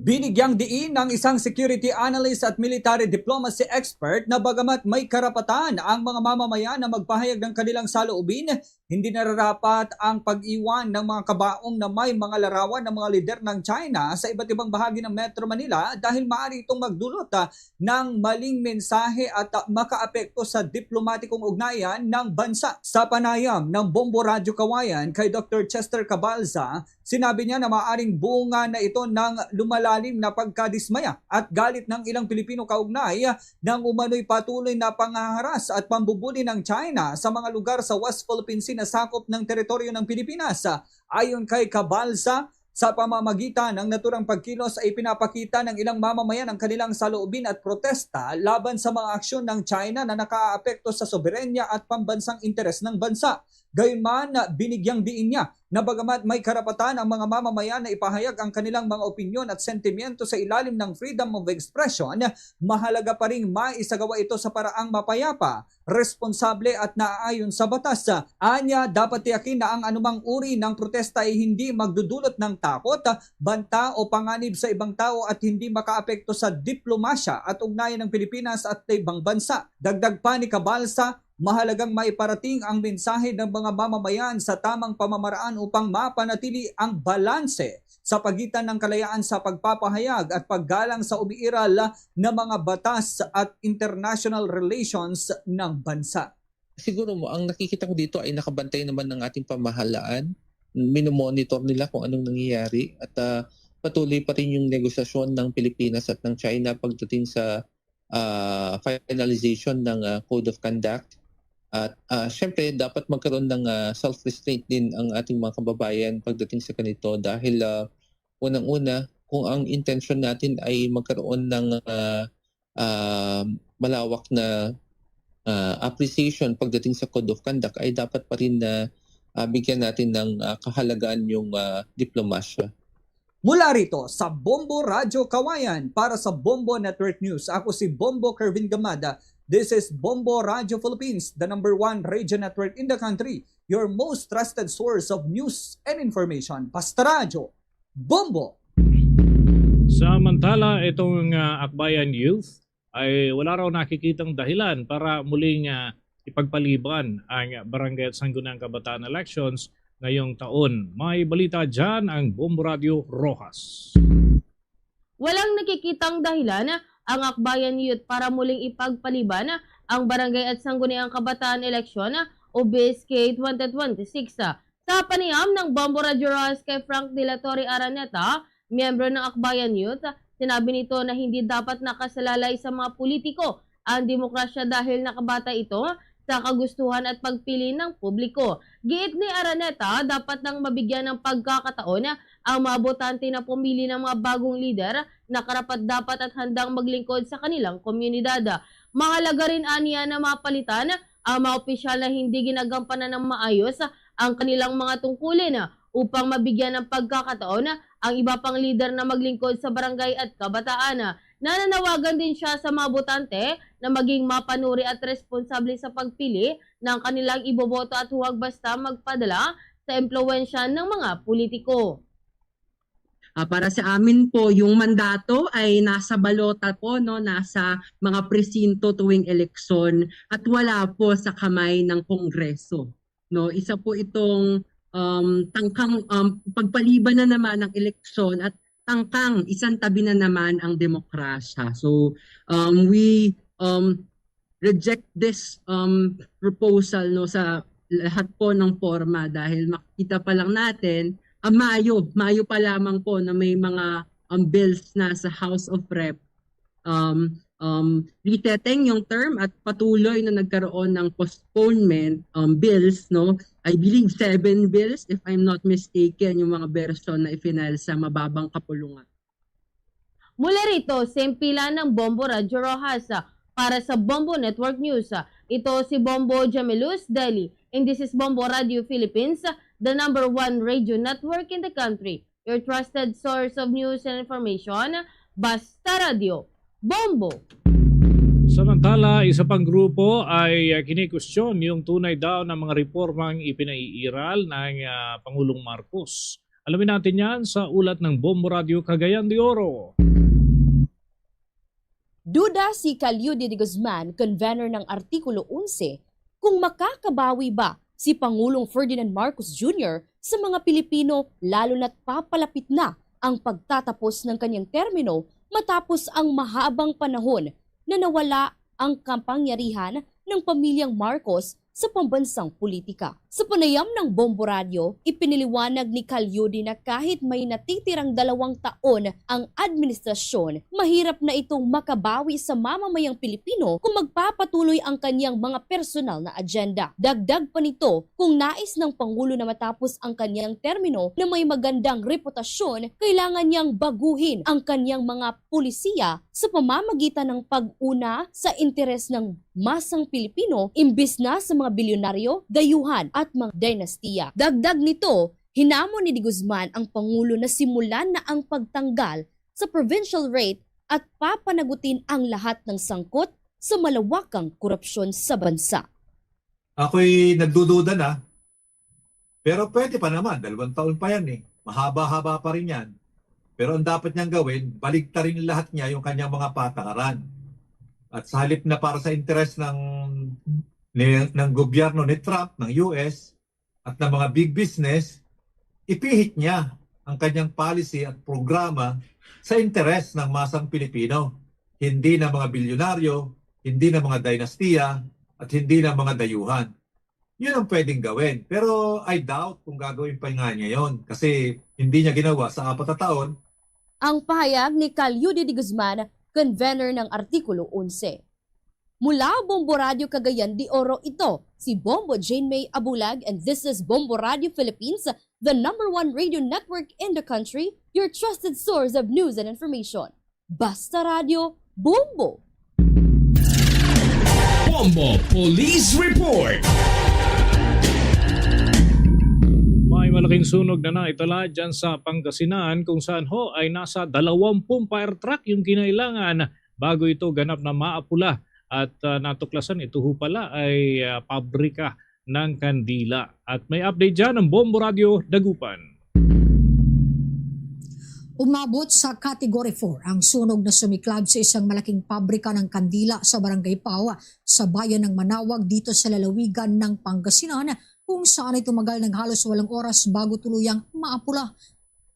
Binigyang diin ng isang security analyst at military diplomacy expert na bagamat may karapatan ang mga mamamayan na magpahayag ng kanilang saloobin, hindi nararapat ang pag-iwan ng mga kabaong na may mga larawan ng mga lider ng China sa iba't ibang bahagi ng Metro Manila dahil maaari itong magdulot ah, ng maling mensahe at ah, makaapekto sa diplomatikong ugnayan ng bansa. Sa panayam ng Bombo Radyo Kawayan kay Doctor Chester Cabalza, sinabi niya na maaring bunga na ito ng lumalalim na pagkadismaya at galit ng ilang Pilipino kaugnay ng umano'y patuloy na panghaharas at pambubuli ng China sa mga lugar sa West Philippine Sea na sakop ng teritoryo ng Pilipinas. Ayon kay Cabalza, sa pamamagitan ng naturang pagkilos ay pinapakita ng ilang mamamayan ang kanilang saloobin at protesta laban sa mga aksyon ng China na nakaapekto sa soberanya at pambansang interes ng bansa. Gayunman, binigyang diin niya na bagamat may karapatan ang mga mamamayan na ipahayag ang kanilang mga opinyon at sentimiento sa ilalim ng freedom of expression, mahalaga pa ring maisagawa ito sa paraang mapayapa, responsable at naaayon sa batas. Anya, dapat tiyakin na ang anumang uri ng protesta ay hindi magdudulot ng takot, banta o panganib sa ibang tao at hindi makaapekto sa diplomasya at ugnayan ng Pilipinas at ibang bansa. Dagdag pa ni Cabalza, mahalagang maiparating ang mensahe ng mga mamamayan sa tamang pamamaraan upang mapanatili ang balanse sa pagitan ng kalayaan sa pagpapahayag at paggalang sa umiiral na mga batas at international relations ng bansa. Siguro mo, ang nakikita ko dito ay nakabantay naman ng ating pamahalaan. Minomonitor nila kung anong nangyayari at ah, patuloy pa rin yung negosasyon ng Pilipinas at ng China pagdating sa ah, finalization ng ah, Code of Conduct. At ah, syempre, dapat magkaroon ng ah, self-restraint din ang ating mga kababayan pagdating sa ganito dahil ah, unang-una, kung ang intensyon natin ay magkaroon ng ah, ah, malawak na ah, appreciation pagdating sa Code of Conduct, ay dapat pa rin na ah, bigyan natin ng ah, kahalagahan yung ah, diplomasya. Mula rito sa Bombo Radyo Kawayan para sa Bombo Network News, ako si Bombo Kervin Gamada. This is Bombo Radyo Philippines, the number one radio network in the country, your most trusted source of news and information. Basta Radyo, Bombo! Samantala, itong ah, Akbayan Youth ay wala raw nakikitang dahilan para muling ah, ipagpaliban ang Barangay at Sangguniang Kabataan elections ngayong taon. May balita dyan ang Bombo Radio Rojas. Walang nakikitang dahilan ang Akbayan Youth para muling ipagpaliban ang Barangay at Sangguniang Kabataan eleksyon o B S K twenty twenty-six. Sa panayam ng Bombo Radyo Rojas kay Frank de la Torre Araneta, miyembro ng Akbayan Youth, sinabi nito na hindi dapat nakasalalay sa mga politiko ang demokrasya dahil nakabata ito sa kagustuhan at pagpili ng publiko. Giit ni Araneta, dapat nang mabigyan ng pagkakataon ang mga botante na pumili ng mga bagong lider na karapat-dapat at handang maglingkod sa kanilang komunidad. Mahalaga rin aniya na mapalitan ang mga opisyal na hindi ginagampanan ng maayos ang kanilang mga tungkulin upang mabigyan ng pagkakataon ang iba pang lider na maglingkod sa barangay at kabataan. Nananawagan din siya sa mga botante na maging mapanuri at responsable sa pagpili ng kanilang iboboto at huwag basta magpadala sa impluwensya ng mga politiko. Ah, para sa amin po, yung mandato ay nasa balota po, no, nasa mga presinto tuwing eleksyon at wala po sa kamay ng Kongreso. No, isa po itong um, tangkang um, pagpaliban na naman ng eleksyon at tangkang isantabi na naman ang demokrasya. So um, we um, reject this um, proposal, no, sa lahat po ng forma dahil makikita pa lang natin ah, Mayo, Mayo pa lamang po na may mga um, bills na sa House of Rep, um, um, resetting yung term at patuloy na nagkaroon ng postponement, um, bills, no? I believe seven bills, if I'm not mistaken, yung mga version na ifinal sa mababang kapulungan. Mula rito, sa himpilan ng Bombo Radyo Roxas, para sa Bombo Network News, ito si Bombo Jamilus Deli, and this is Bombo Radio Philippines, the number one radio network in the country, your trusted source of news and information. Basta Radio, Bombo! Samantala, isa pang grupo ay uh, kinikwestiyon yung tunay daw na mga reformang ipinaiiral ng uh, Pangulong Marcos. Alamin natin yan sa ulat ng Bombo Radio Cagayan de Oro. Duda si Calio de Guzman, convener ng Artikulo onse, kung makakabawi ba si Pangulong Ferdinand Marcos Junior sa mga Pilipino, lalo na't papalapit na ang pagtatapos ng kanyang termino matapos ang mahabang panahon na nawala ang kapangyarihan ng pamilyang Marcos sa pambansang politika. Sa panayam ng Bombo Radyo, ipiniliwanag ni Calyude na kahit may natitirang dalawang taon ang administrasyon, mahirap na itong makabawi sa mamamayang Pilipino kung magpapatuloy ang kanyang mga personal na agenda. Dagdag pa nito, kung nais ng Pangulo na matapos ang kanyang termino na may magandang reputasyon, kailangan niyang baguhin ang kanyang mga polisiya sa pamamagitan ng pag-una sa interes ng masang Pilipino imbis na sa mga bilyonaryo, dayuhan at mga dinastiya. Dagdag nito, hinamon ni De Guzman ang Pangulo na simulan na ang pagtanggal sa provincial rate at papanagutin ang lahat ng sangkot sa malawakang korupsyon sa bansa. Ako'y nagdududa na, pero pwede pa naman, dalawang taon pa yan eh. Mahaba-haba pa rin yan. Pero ang dapat niyang gawin, baligtarin lahat niya yung kanyang mga patakaran. At sa halip na para sa interes ng, ni, ng gobyerno ni Trump, ng U S, at ng mga big business, ipihit niya ang kanyang policy at programa sa interes ng masang Pilipino, hindi ng mga bilyonaryo, hindi ng mga dinastiya, at hindi ng mga dayuhan. Yun ang pwedeng gawin. Pero I doubt kung gagawin pa nga niya yun kasi hindi niya ginawa sa apat na taon. Ang pahayag ni Calyude de Guzman, convener ng Artikulo onse. Mula Bombo Radyo Cagayan de Oro ito, si Bombo Jane May Abulag, and this is Bombo Radyo Philippines, the number one radio network in the country, your trusted source of news and information. Basta Radyo, Bombo! Bombo Police Report. May malaking sunog na naitala dyan sa Pangasinan kung saan ho ay nasa dalawampung fire truck yung kinailangan bago ito ganap na maapula. At uh, natuklasan, ito ho pala ay uh, pabrika ng kandila. At may update dyan ang Bombo Radio Dagupan. Umabot sa Category four ang sunog na sumiklab sa isang malaking pabrika ng kandila sa Barangay Pao, sa bayan ng Manawag, dito sa lalawigan ng Pangasinan, kung saan ay tumagal ng halos walong oras bago tuluyang maapula.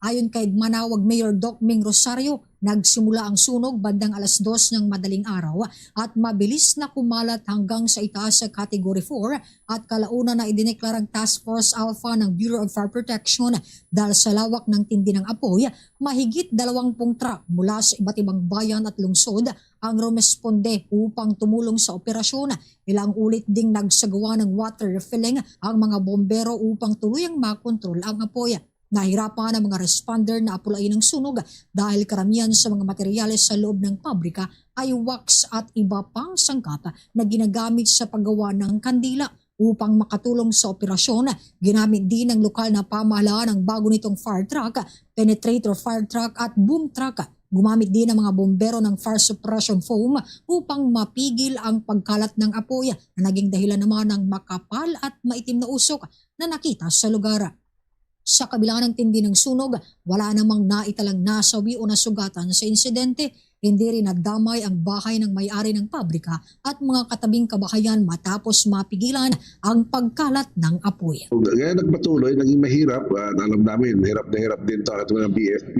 Ayon kay Manawag Mayor Doc Ming Rosario, nagsimula ang sunog bandang alas dos ng madaling araw at mabilis na kumalat hanggang sa itaas sa Category four at kalaunan na idineklarang Task Force Alpha ng Bureau of Fire Protection. Dahil sa lawak ng tindi ng apoy, mahigit dalawang pung truck mula sa iba't ibang bayan at lungsod ang rumesponde upang tumulong sa operasyon. Ilang ulit ding nagsagawa ng water refilling ang mga bombero upang tuluyang makontrol ang apoy. Nahirapan ang mga responder na apulain ang sunog dahil karamihan sa mga materyales sa loob ng pabrika ay wax at iba pang sangkap na ginagamit sa paggawa ng kandila. Upang makatulong sa operasyon, ginamit din ng lokal na pamahalaan ang bago nitong fire truck, penetrator fire truck at boom truck. Gumamit din ang mga bombero ng fire suppression foam upang mapigil ang pagkalat ng apoy na naging dahilan naman ng makapal at maitim na usok na nakita sa lugar. Sa kabila ng tindi ng sunog, wala namang naitalang nasawi o nasugatan sa insidente. Hindi rin nadamay ang bahay ng may-ari ng pabrika at mga katabing kabahayan matapos mapigilan ang pagkalat ng apoy. Kaya nagpatuloy, naging mahirap. At alam namin, hirap na hirap din to ang ating mga B F P.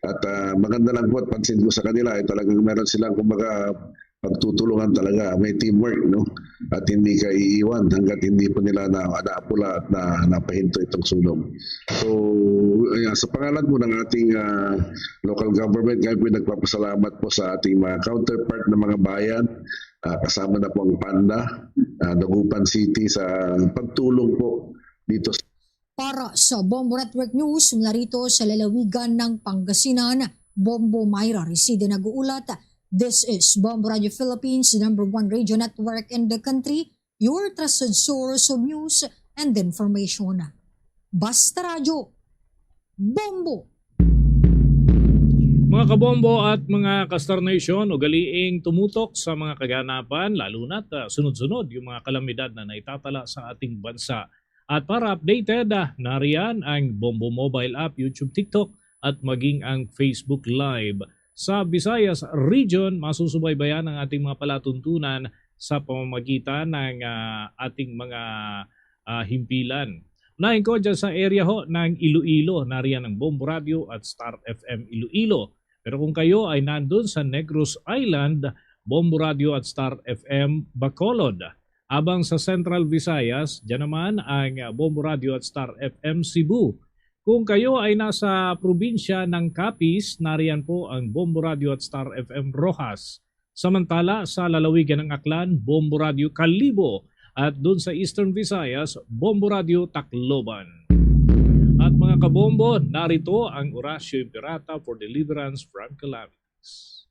At uh, maganda lang po at pansin ko sa kanila, ay talagang meron silang kumbaga pagtutulungan talaga, may teamwork, no? At hindi ka iiwan hanggat hindi po nila na, naapula at na, napahinto itong sunog. So, ayan, sa pangalan po ng ating ah, local government, kami po nagpapasalamat po sa ating mga counterpart na mga bayan, ah, kasama na po ang PANDA, ah, Dagupan City sa pagtulong po dito sa Para sa Bombo Network News mula rito sa lalawigan ng Pangasinan, Bombo Myra Reside nag-uulat. This is Bombo Radio Philippines, the number one radio network in the country, your trusted source of news and information. Basta Radyo, Bombo! Mga kabombo at mga ka-Star Nation, ugaliing tumutok sa mga kaganapan, lalo na't ah, sunod-sunod yung mga kalamidad na naitatala sa ating bansa. At para updated, ah, nariyan ang Bombo Mobile App, YouTube, TikTok, at maging ang Facebook Live. Sa Visayas Region, masusubaybayan ang ating mga palatuntunan sa pamamagitan ng ah, ating mga ah, himpilan. Unahin ko dyan sa area ho ng Iloilo, nariyan ang Bombo Radio at Star F M Iloilo. Pero kung kayo ay nandun sa Negros Island, Bombo Radio at Star F M Bacolod. Abang sa Central Visayas, dyan naman ang Bombo Radio at Star F M Cebu. Kung kayo ay nasa probinsya ng Capiz, nariyan po ang Bombo Radio at Star F M Roxas. Samantala, sa lalawigan ng Aklan, Bombo Radio Kalibo, at dun sa Eastern Visayas, Bombo Radio Tacloban. At mga kabombo, narito ang Oratio Imperata for Deliverance from Calamities.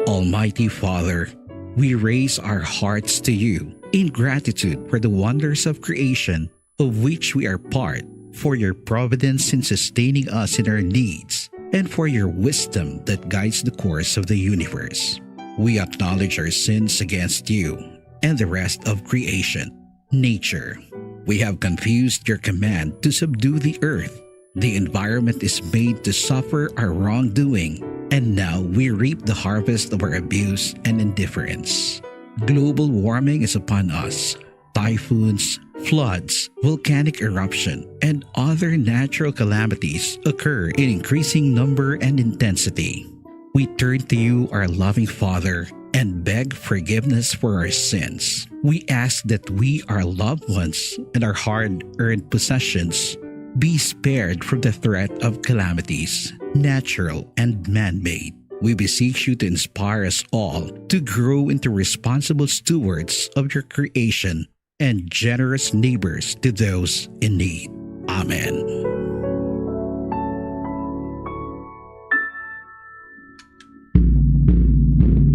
Almighty Father, we raise our hearts to you in gratitude for the wonders of creation of which we are part, for your providence in sustaining us in our needs, and for your wisdom that guides the course of the universe. We acknowledge our sins against you and the rest of creation, nature. We have confused your command to subdue the earth. The environment is made to suffer our wrongdoing, and now we reap the harvest of our abuse and indifference. Global warming is upon us. Typhoons, floods, volcanic eruption, and other natural calamities occur in increasing number and intensity. We turn to you, our loving Father, and beg forgiveness for our sins. We ask that we, our loved ones, and our hard earned possessions be spared from the threat of calamities, natural and man made. We beseech you to inspire us all to grow into responsible stewards of your creation and generous neighbors to those in need. Amen.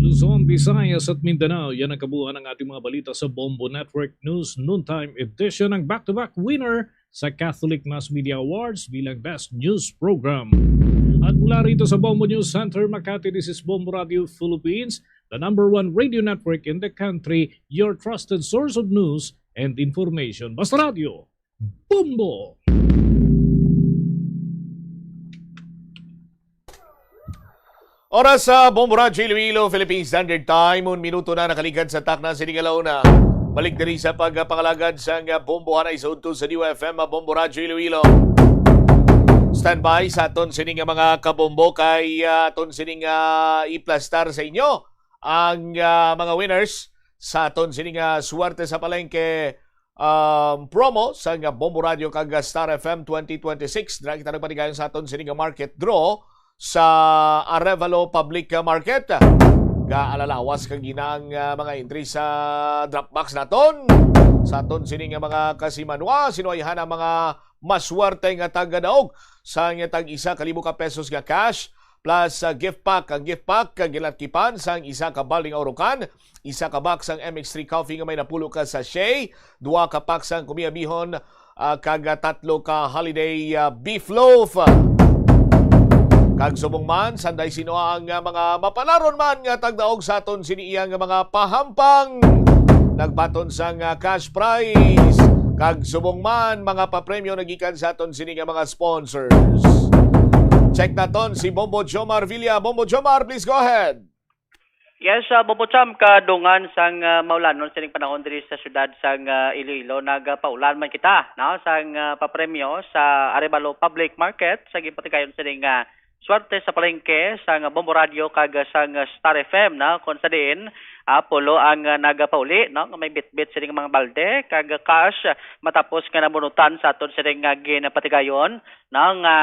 Luzon, Visayas at Mindanao, yan ang kabuuan ng ating mga balita sa Bombo Network News Noontime Edition, ang back-to-back winner sa Catholic Mass Media Awards bilang Best News Program. At mula rito sa Bombo News Center, Makati, this is Bombo Radio Philippines, the number one radio network in the country, your trusted source of news and information. Basta Radio, Bombo! Oras sa Bombo Radyo Iloilo, Philippine Standard Time, un minuto na nakaligad sa takna sini nga launa. Balik diri sa pagpangalagad sang Bombo Hanay sa udto sa D U F M, Bombo Radyo Iloilo. Standby sa aton sini nga mga kabombo kay ah, aton sini nga iplastar sa inyo ang ah, mga winners sa aton sini nga Swerte sa Palengke um, promo sang Bombo Radio kag Star F M twenty twenty-six. Dira kita nagpatigayon sa aton sini nga market draw sa Arevalo Public Market. Gaalalawas kag ginang ah, mga entry sa drop box naton. Sa aton sini nga mga kasimanwa, sino ay hana mga maswerte nga tagadaog sa nga tag isa ka libo ka pesos nga cash plus ah, gift pack. Ang gift pack ah, ginatkipan sang isa ka balding aurokan, isa ka box sang M X three Coffee nga may napulo ka sachet, duha ka pack sang kumiabihon, ah, kag ah, tatlo ka holiday ah, beef loaf. Kag subong man, sanday sino ang ah, mga mapalaron man nga tagdaog sa aton sini iya nga mga pahampang, nagbaton sang ah, cash prize. Kag subong man, mga papremyo nagikan sa aton sini nga mga sponsors. Check naton si Bombo Jomar Villa. Bombo Jomar, please go ahead. Yes, uh, Bobo Cham, kadungan sang uh, maulanon sining panahon diri sa siyudad sang uh, Iloilo, nagapaulan man kita, no, sang uh, papremyo sa Arevalo Public Market sa ginpatigayon sining uh, swerte sa palengke sang Bombo Radio kag sang Star F M, no, kung sa diin, ah, pulo ang, ah, nagapauli, no, nga may bitbit sining mga balde kag cash matapos nga nabunutan sa aton sining nga ginapatigayon, no, nga,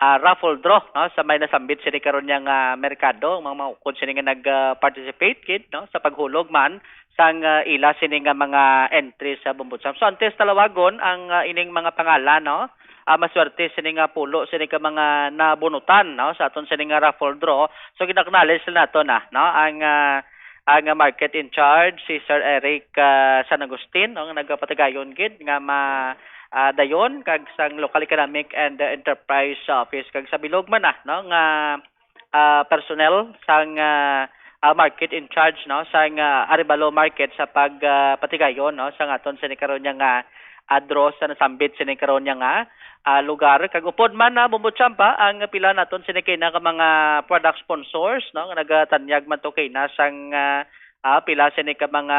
ah, raffle draw, no, sa may nasambit sini karon niya nga merkado, ang mga maukod sini nga nag-participate gid, no, sa paghulog man sang, ah, ila sini nga mga entry sa Bombo Champ. So, antes talawagon ang, ah, ining mga pangalan, no, ah, maswerte sini nga pulo sini ka mga nabunutan, no, sa aton sini nga raffle draw. So, gina-acknowledge na nato na, no, ang, ah, ang market in charge, si Sir Eric, ah, San Agustin, no, nga nagapatigayon gid nga ma-, ah, dayon kag sang Local Economic and, ah, Enterprise Office kag sa bilog man na, no, nga, ah, personnel sang, ah, ah, market in charge, no, sang, ah, Arevalo Market sa pag, ah, patigayon, no, sang aton sini karon niya nga, ah, draw sa nasambit sini karon niya nga, ah, lugar. Kag upod man na, Bombo Champa, ang pila naton sini kay na ka mga product sponsors, no, nga nagatanyag man to kay na sang, ah, ah, pila sini ka mga,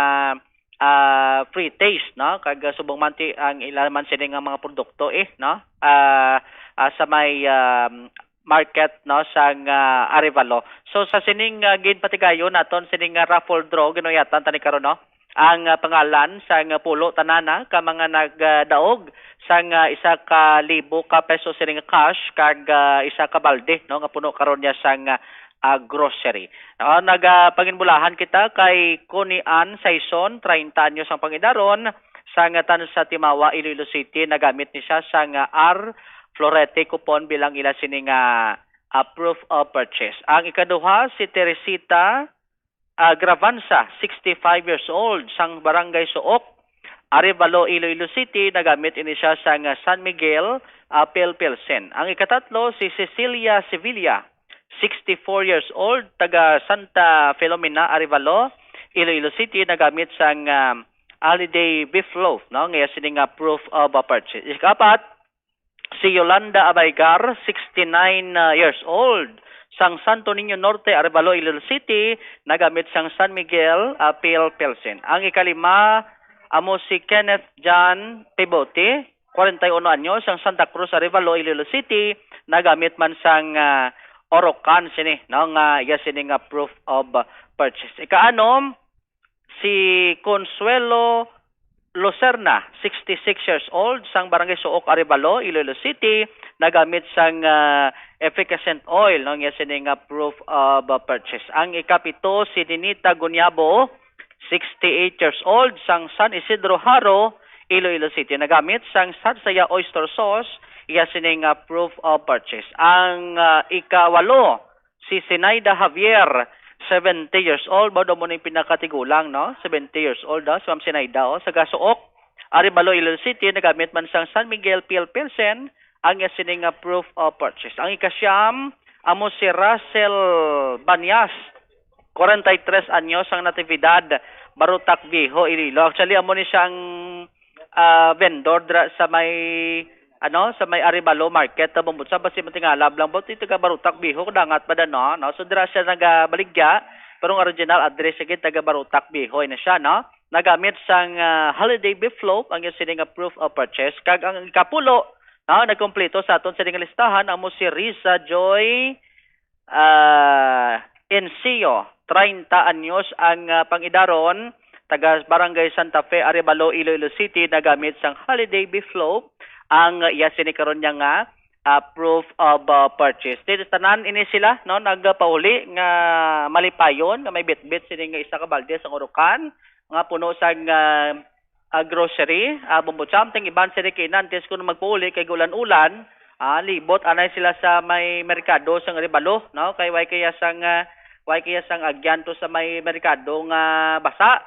ah, free taste, no, kag, ah, subong man ti ang ila man sini nga mga produkto, eh, no, ah, ah, sa may, um, market, no, sang, ah, Arevalo. So, sa sining, ah, ginpatigayon naton sining, ah, raffle draw, ginuyatan tani karon, no, ang, ah, pangalan sang pulo tanana ka mga nagdaog sang, ah, isa ka libo ka peso sining cash kag, ah, isa ka balde, no, nga puno karon niya sang, ah, ah, grocery. No, nagapanginbulahan kita kay Connie Ann Saison, treinta anyos ang pangidaron, sang Tansa Timawa, Iloilo City. Nagamit ni siya sang R Florete coupon bilang ila sini nga, ah, proof of purchase. Ang ikaduha, si Teresita, ah, Gravanza, sixty-five years old, sang Barangay Suok, Arevalo, Iloilo City. Nagamit ini siya sang San Miguel, ah, Pil Pilsen. Ang ikatatlo, si Cecilia Sevilla, sixty-four years old, taga Santa Filomena, Arevalo, Iloilo City. Nagamit sang, ah, holiday beef loaf, no, nga sini nga proof of, ah, purchase. Ikapat, si Yolanda Abaigar, sixty-nine, uh, years old, sang Santo Niño Norte, Arevalo, Iloilo City, nagamit sang San Miguel, uh, Pil Pilsen. Ang ikalima, amo si Kenneth John Pibote, kwarenta y uno anyos, sang Santa Cruz, Arevalo, Iloilo City, nagamit man sang, uh, Orocan sini, no, nga iya sini nga proof of, uh, purchase. Ikaanom, si Consuelo Lucerna, sixty-six years old, sang Barangay Suok, Arevalo, Iloilo City, nagamit sang, ah, efficascent oil, no, nga sini nga proof of, ah, purchase. Ang ikapito, si Ninita Gunyabo, sixty-eight years old, sang San Isidro Jaro, Iloilo City, nagamit sang Satsaya oyster sauce, iya sini nga proof of purchase. Ang, ah, ikawalo, si Sinaida Javier, seventy years old, ba daw mo ning pinakatigulang, no? Seventy years old, ah, si Ma'am Sinaida, oh, sa Gasuok, Arevalo, Iloilo City, nagamit man sang San Miguel P L Pilsen ang iya sini nga proof of purchase. Ang ikasyam, amo si Russell Banyas, kwarenta y tres anyos, ang Natividad, Barotac Viejo, Iloilo. Actually, amo ni siyang, ah, vendor dra sa may, ano, sa may Arevalo Market, ah, Bombo Champ, basi matingala lang, but taga Barotac Viejo, dangat pa dan, no? No? So, dira siya nagabaligya, pero ang original address, sige, taga Barotac Viejo, ina siya, no? Nagamit sang, ah, holiday beef loaf, ang iyang sini nga proof of purchase. Kag ang ikapulo, no, nagkumpleto sa aton sini nga listahan, amo si Risa Joy, ah, Encio, treinta anyos ang, ah, pangidaron, taga Barangay Santa Fe, Arevalo, Iloilo City, nagamit sang holiday beef loaf ang iya sini karon niya nga, ah, proof of, ah, purchase. Dito tanan ini sila, no, nagpauli nga malipayon nga may bitbit sini nga isa ka balde sang Orocan nga puno sang, ah, ah, grocery, ah, Bombo Champ, ting iban sila kay nantes kuno magpauli kay gulan-ulan, ah, libot anay sila sa may merkado sang Arevalo, no? Kay way kaya sang, ah, way kaya sang agyan to sa may merkado nga basa,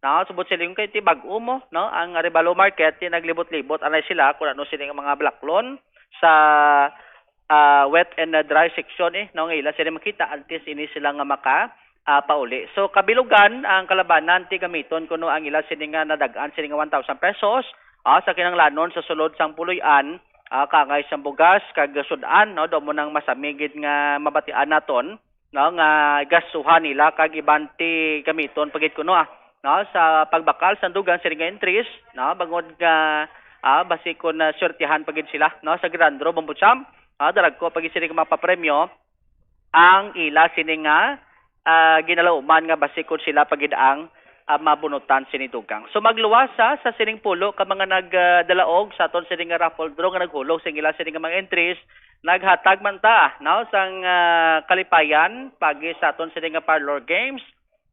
no? Subot sila yung kay ti bag-o mo, no? Ang Arevalo Market, ti naglibot-libot anay sila kung ano sila nga mga blaklon sa, ah, wet and, ah, dry section, eh, no, nga ila sila makita antes ini sila nga maka, ah, pauli. So, kabilugan ang kalabanan ti gamiton kuno ang ila sini nga nadag-an sini nga one thousand pesos, ah, sa kinahanglanon sa sulod sang puloy-an, ah, kangay sang bugas kag sud-an, no, daw mo nang masamigid nga mabatian naton, no, nga gastuhan nila kag iban ti gamiton pa gid kuno, ah, no, sa pagbakal sa dugang sini nga entries, no, bangod nga, ah, basi kon, ah, swertihan pa gid sila, no, sa Grand Draw, Bombo Champ, ah, daragko pa gid sini nga mga papremyo ang ila sini nga, ah, ginalauman nga basi kon sila pa gid ang, ah, mabunutan sini dugang. So, magluwas sa, sa sining pulo ka mga nagdalaog sa aton sini nga raffle draw nga naghulog sa ila sini nga mga entries, naghatag man ta, no, sang, ah, kalipayan pagi sa aton sini nga parlor games,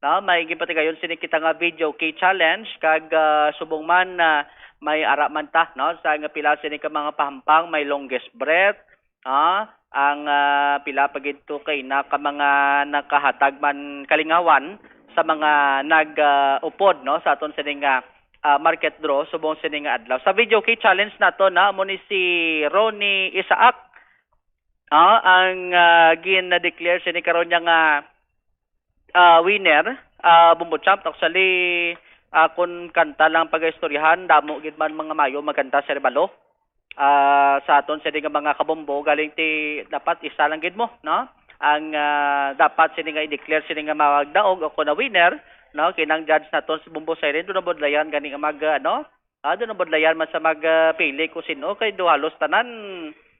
no? May ginpatigayon sini kita nga video key challenge kag, ah, subong man, ah, may ara man ta, no, sa nga pila sini ka mga pahampang, may longest breath, ah, ang, ah, pila pa gid to kay na ka mga nakahatag man kalingawan sa mga nag, ah, upod, no, sa aton sini nga, ah, market draw subong sini nga adlaw. Sa video key challenge nato na amo ni si Ronnie Isaac, ah, ang, ah, gin-declare sini karon niya nga ah, winner, ah, Bombo Champ. Actually, ah, kun kanta lang pagaistoryahan, damo gid man mga mayo magkanta sa Arevalo. Ah, sa aton sini nga mga kabombo, galing ti dapat isa lang gid mo, no? Ang, ah, dapat sini nga i-declare sini nga magdaog o kun na winner, no? Kinang judge naton si Bombo Siren, do na budlayan gani nga mag, ah, ano, Ah, do na budlayan man sa magpili kung sino, kay do halos tanan,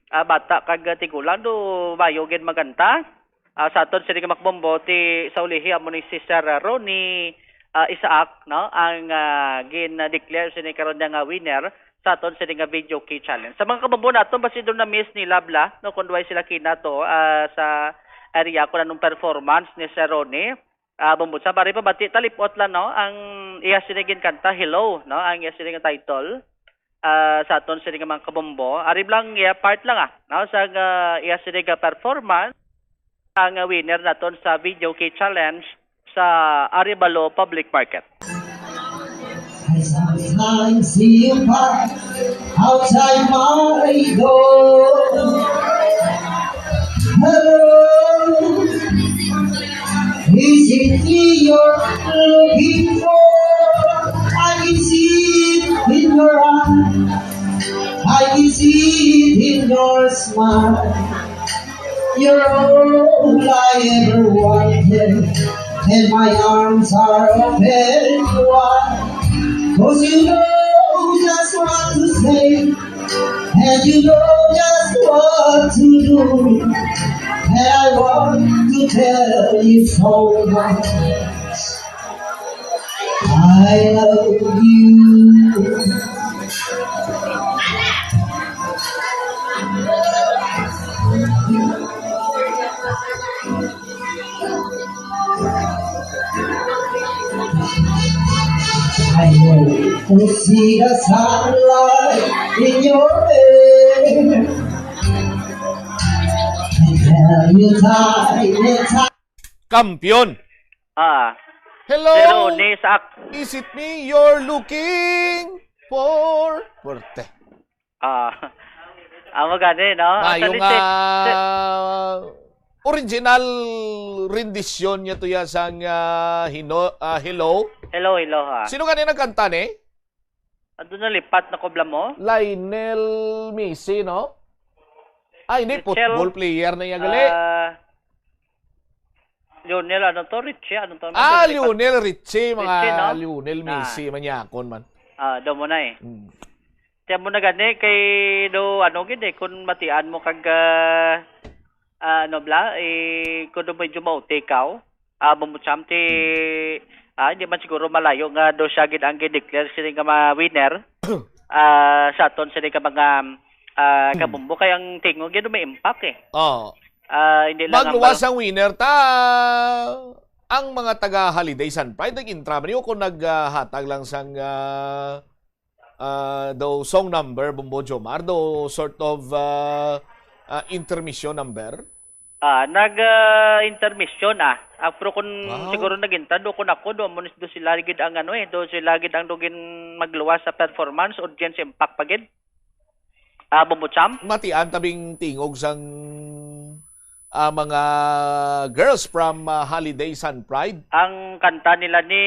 ah, bata kag tigulang do mayo gid magkanta. Ah, sa aton sini nga makbombo, ti sa ulihi amo ni si Sir, ah, Ronnie, ah, Isaac, no, ang, ah, gin-declare sini karon niya nga winner sa aton sini nga video key challenge. Sa mga kabombo naton, basi do na miss ni Labla, no, kung duway sila kina to, ah, sa area kung anong performance ni Sir Ronnie. Ah, Bombo Champ, ari pabati, talipot lang, no? Ang iya sini ginkanta, Hello, no? Ang iya sini nga title, ah, sa aton sini nga mga kabombo. Ari lang iya part lang, ah, no? Sa, ah, iya sini nga performance, ang, ah, winner naton sa video key challenge sa Arevalo Public Market. I sometimes see you pass outside my door. Hello, is it me you're looking for? I can see it in your eyes. I can see it in your smile. You're all I ever wanted, and my arms are open wide. 'Cause you know just what to say, and you know just what to do. And I want to tell you so much. I love you. I hope to see the sunlight in your hair. And tell you time and time. Kampiyon. Ah. Hello. Pero ni sa ak- Is it me you're looking for? Puwerte. Ah. Amo gani, no? Mayo. Actually, nga si, si original rendition niya to ya sang, ah, hino-, ah, Hello. Hello, Hello, ha. Sino gani nagkanta ni? Ando na lipat na kobla mo? Lionel Messi, no? Ay, hindi, Richel, football player na iya gali. Ah, Lionel, ano to? Richie, ano to? Ah, Lionel Richie, mga Richie, no? Lionel Messi, ah, manyakon man. Ah, daw mo na eh. Mm. Tiyan mo na gani, kay do, ano gid eh, kung matian mo kag, ah, ah, ano bla, eh, kung do medyo mauti ka, ah, Bombo Champ, ti, ah, hindi man siguro malayo nga do siya gid ang gin-declare sini nga mga winner, ah, sa aton sini ka mga, ah, kabombo, kay ang tingog gid may impact eh. Oh. Ah, hindi lang ang Magluwas bal- ang winner ta. Ang mga taga Holiday Sun Pride nag-intra man, o kung naghatag lang sang, ah, ah, daw song number, Bombo Jomar, daw sort of, ah, ah, intermission number? Ah, nag, ah, intermission, ah. Ah, pero kung Wow. siguro nagintad, o kung ako, do, mo do sila gid ang ano eh, do sila gid ang dugin magluwas sa performance, audience impact pa gid. Ah, Bombo Champ? Matian tabing tingog sang, ah, mga girls from, ah, Holiday Sun Pride. Ang kanta nila ni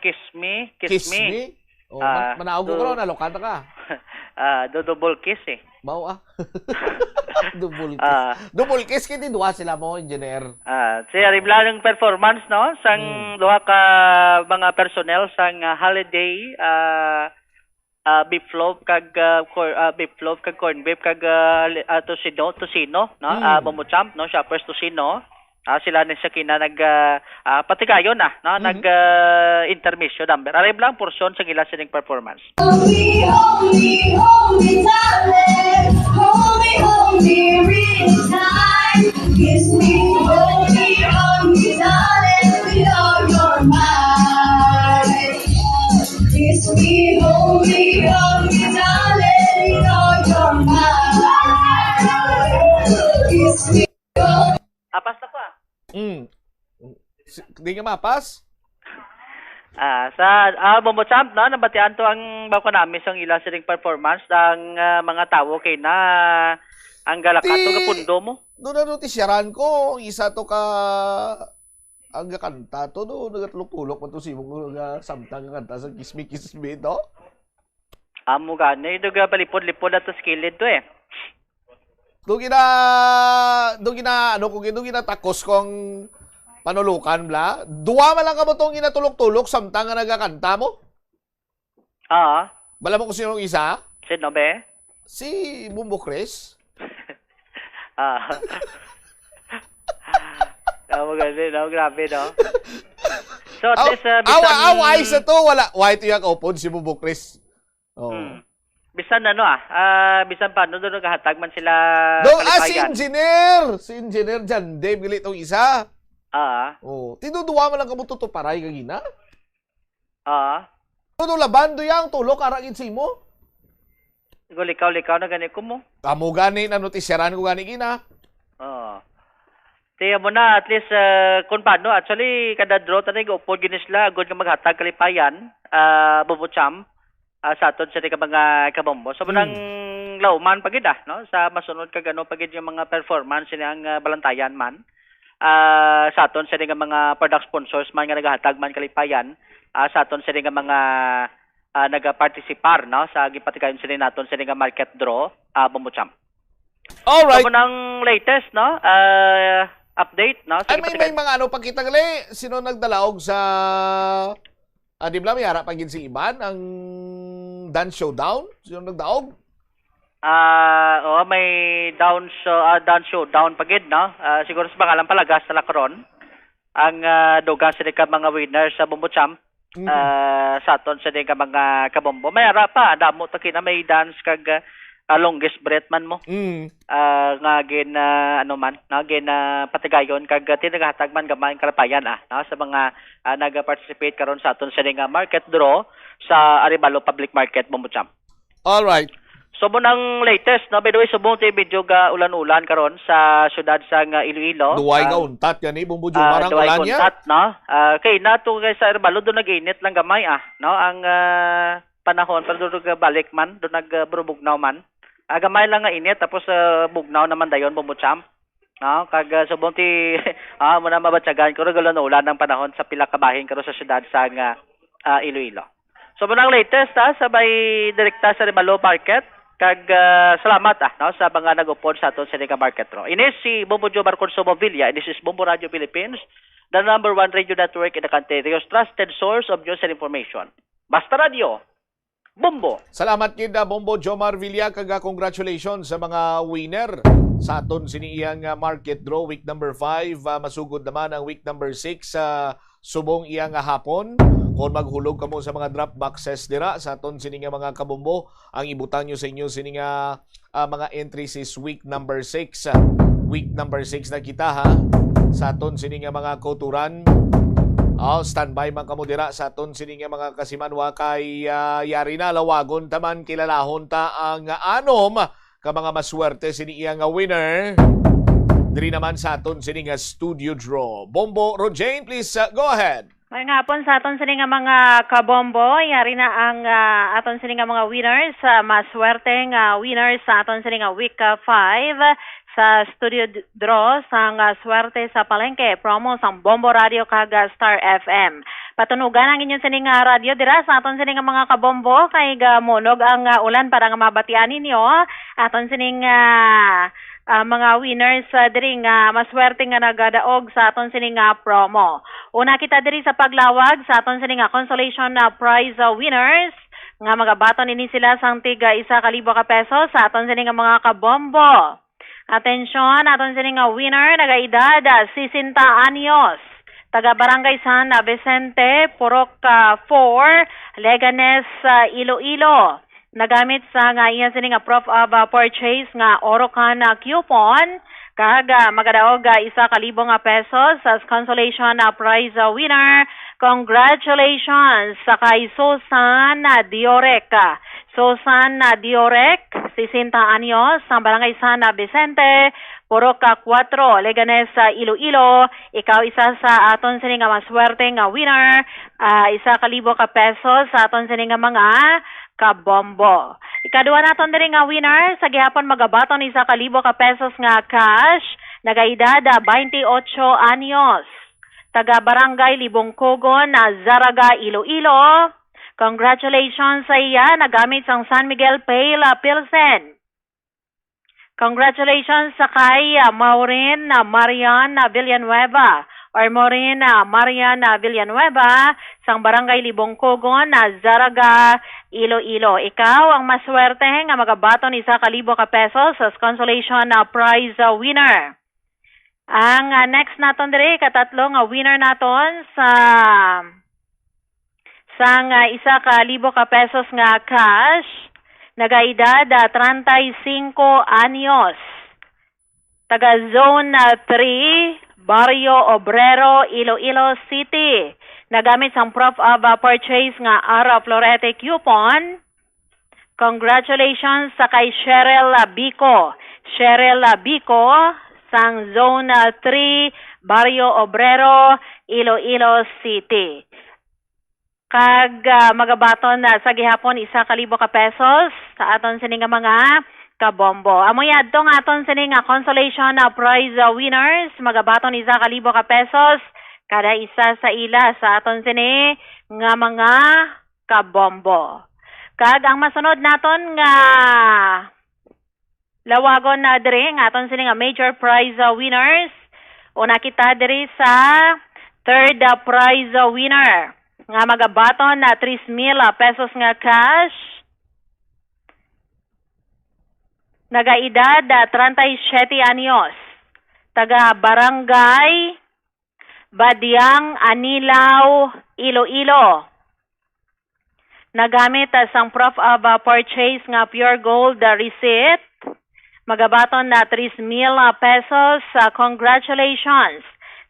Kiss Me, Kiss Kiss Me. Me? Oh, ah, man-, manaog ko do-, karon, nalokata ka. Ah, do double kiss eh. Mao, ah. Double kiss. Ah. Double kiss, kay duha sila mo, engineer. Ah, si Aribla ng performance, no? Sang Hmm. duha ka mga personnel sang, ah, Holiday, ah, ah, beef loaf kag, ah, cor-, ah, beef loaf kag corned beef kag, ah, li-, ah, tocino, tocino, no? Ah, Mm. Bombo Champ, no? Shoppers Tocino. Ah, sila ni Sakina nag, ah, ah, patigayon na, no? Mhm. Nag, ah, intermission number. Aray lang portion sa ila sining performance. Hold me, hold me, hold me, darling. Hold me, hold me, real tight. Kiss me, hold me, hold me, darling, with all your might. Kiss me, hold me, hold me, darling, with all your might. Kiss me, hold Apas na ko, ah. Mm. Si-, di nga mapas? Ah, sa, ah, Bombo Champ, no? Nabatian to ang bako namin sang ila sining performance, ang, ah, mga tawo kay na ang galak ato Ti-, gapundo mo. Doon na notisyaran ko, isa to ka, ang gakanta to, no? Nagatulok-tulok man to si Ibong nga samtang nga kanta sa Kismi Kismi, no? Amo gani, do ga palipod-lipod ato sa kilid to, eh. Do gina, do gina, ano ko, do gina takos kong panulukan, bla? Duwa man lang kamo tong ginatulok-tulok samtang nga nagakanta mo? Ah. Bala mo kung sino ang isa? Sino, be? Si Bumbo Chris. Ah. Ah, maganda, no? Grabe, no? So, at Aw, least, uh, aw, bisan aw, ay, sa to, wala. Why to yung upod si Bumbo Chris? Oh. Hmm. Bisan ano, ah, ah, bisan pa, no, doon naghahatag man sila Do, ah, si kalipayan. Engineer! Si Engineer John Dave, gali tong isa. Ah. Oh, tinuduwa man lang kamo to, to paray kagina. Ah. Ano laban, do yang tulok, ara gid sa imo? Likaw-likaw na gani ko mo. Amo gani, nanutisyaran ko gani gina. Oo. Tiya mo na, at least, ah, kung paano, actually, kada draw, tanay, upod gini sila, agod nga maghatag kalipayan, ah, Bubucham, ah, sa aton sa ka mga kabombo. So, Hmm. nang lauman pa gid, ah, no? Sa masunod kag ano pa gid yung mga performance ni ang, ah, balantayan man. Ah, sa aton sa nga mga product sponsors man nga naghatag man kalipayan, ah, sa aton sa nga mga, ah, nagapartisipar, no? Sa gipatigayon sila naton sa nga market draw, ah, Bubucham. Alright. So, nang latest, no? Ah, update, no? Sa Ay, may, may gipatigayon. Mga ano, pakita gali, sino nagdalaog sa, ah, di ba, may ara pa gid si Iban, ang dance showdown? Sino nagdaog? Ah, oh, may dance show, ah, dance showdown pa gid, no? Ah, siguro sa pangalan palagas na lang karon. Ang, ah, dugang sini ka mga winners sa Bumbo Champ, Mm. ah, sa aton sini ka mga kabombo. May ara pa, damo to kina may dance kag, ah, longest breath man mo. Mm. Ah, nga gin, ah, ano man, no, gin, ah, patigayon kag, ah, tinagahatag man gamay ang kalapayan, ah, no, sa mga, ah, nag-participate karon sa aton sini nga market draw sa Arevalo Public Market, Bumbo Champ. All right. So, mo nang latest, no? By the way, subong ti medyo ga ulan-ulan karon sa syudad sa nga Iloilo. Duway nga Ah, untat gani, Bumbo ah, Jomar, ang duway ulan niya? Untat, no? Ah, kay nato kay sa Arevalo, do nag-init lang gamay, ah, no? Ang, ah, panahon, pero do balik man, do nag, ah, burubugnaw man. Ah, gamay lang nga init, tapos, ah, bugnaw naman dayon, Bumbo Champ. No? Kag, ah, subong ti, ah, mo na mabatyagan, kuro gulo na ulan ang panahon sa pila ka bahin karo sa syudad sa nga, ah, Iloilo. So, mo nang latest, ha, sa may direkta sa Arevalo Market. Kag, ah, salamat, ah, no, sa mga nag-upod sa aton sini nga market, no. Ini si Bombo Jomar Consumo Villa, ini si Bombo Radio Philippines, the number one radio network in the country, your trusted source of news and information. Basta Radio, Bombo. Salamat gid, ah, Bombo Jomar Villa, kag, ah, congratulations sa mga winner sa aton sini iyang, ah, market draw week number five. Ah, masugod naman ang week number six sa subong iya nga hapon. Kung maghulog kamo sa mga drop boxes dira sa aton sini nga mga kabombo, ang ibutang nyo sa inyo sini nga, ah, mga entries is week number six. Week number six na kita, ha, sa aton sini nga mga kauturan. Oh, standby man kamo dira sa aton sini nga mga kasimanwa kay, ah, yari na lawagon ta man, kilalahon ta ang anom ka mga maswerte sini iya nga winner. Diri naman sa aton sini nga studio draw. Bombo, Rojane, please, uh, go ahead. Maayong hapon sa aton sini nga mga kabombo. Yari na ang, ah, aton sini nga mga winners, ah, maswerte nga winners sa aton sini nga week, ah, five sa studio d-, draw sang, ah, Swerte sa Palengke promo sang Bombo Radio kag, ah, Star F M. Patunugan ang inyo sini nga radyo dira sa aton sini nga mga kabombo kay gamunog ang, ah, ulan para nga mabatian ninyo aton sining, ah, ah, mga winners, ah, diri nga maswerte nga nagadaog sa aton sini nga promo. Una kita diri sa paglawag sa aton sini nga consolation, ah, prize, ah, winners. nga magabaton ini sila sang tiga isa ka libo ka pesos sa aton sini nga mga kabombo. Atensyon, aton sini nga winner, nagaedad, ah, sesenta anyos. Taga Barangay San Vicente, Purok, ah, four, Leganes, ah, Iloilo. Nagamit sa nga iya sini nga proof of, ah, purchase nga Orocan, ah, coupon, kag, ah, magadaog, ah, isa ka libo nga pesos as consolation, ah, prize, ah, winner. Congratulations sa kay Susan, ah, Diorec. Susan, ah, Diorec, sesenta anyos, sang Barangay San Vicente, Purok, ah, kuwatro, Leganes, ah, Iloilo. Ikaw isa sa aton sini nga maswerte nga winner, ah, isa ka libo ka pesos sa aton sini nga mga kabombo. Ikaduha naton diri nga winner, sa gihapon magabaton isa ka libo ka pesos nga cash, nagaedad, ah, twenty-eight anyos. Taga Barangay Libongcogon, ah, Zarraga, Iloilo. Congratulations sa iya, nagamit sang San Miguel Pale, ah, Pilsen. Congratulations sa kay, ah, Maureen, ah, Marian, ah, Villanueva or Maureen, ah, Marian, ah, Villanueva sang Barangay Libongcogon, ah, Zarraga, Iloilo. Ikaw ang maswerte nga magabaton isa ka libo ka pesos as consolation, ah, prize, ah, winner. Ang, ah, next naton diri, katatlo nga winner naton sa, sang, ah, isa ka libo ka pesos nga cash, nagaedad, ah, treinta y cinco anyos. Taga Zone, ah, three, Barrio Obrero, Iloilo City. Nagamit sang proof of, ah, purchase nga R Florete coupon. Congratulations sa kay Cheryl, ah, Bico. Cheryl, ah, Bico, sang Zone, ah, three, Barrio Obrero, Iloilo City. Kag, ah, magabaton na sa gihapon isa ka libo ka pesos sa aton sini nga mga kabombo. Amo yadto nga aton sini nga consolation, ah, prize, ah, winners, magabaton isa ka libo ka pesos kada isa sa ila sa aton sini nga mga kabombo. Kag ang masunod naton nga lawagon na diri nga aton sini nga major prize, uh, winners. Una kita diri sa third, uh, prize, uh, winner nga magabaton na tres mil, uh, pesos nga cash. Nagaedad, uh, treinta y siete anyos. Taga Barangay Badiang, Anilao, Iloilo. Nagamit, ah, sang proof of, ah, purchase nga pure gold, ah, receipt. Magabaton na tres mil, ah, pesos. Ah, congratulations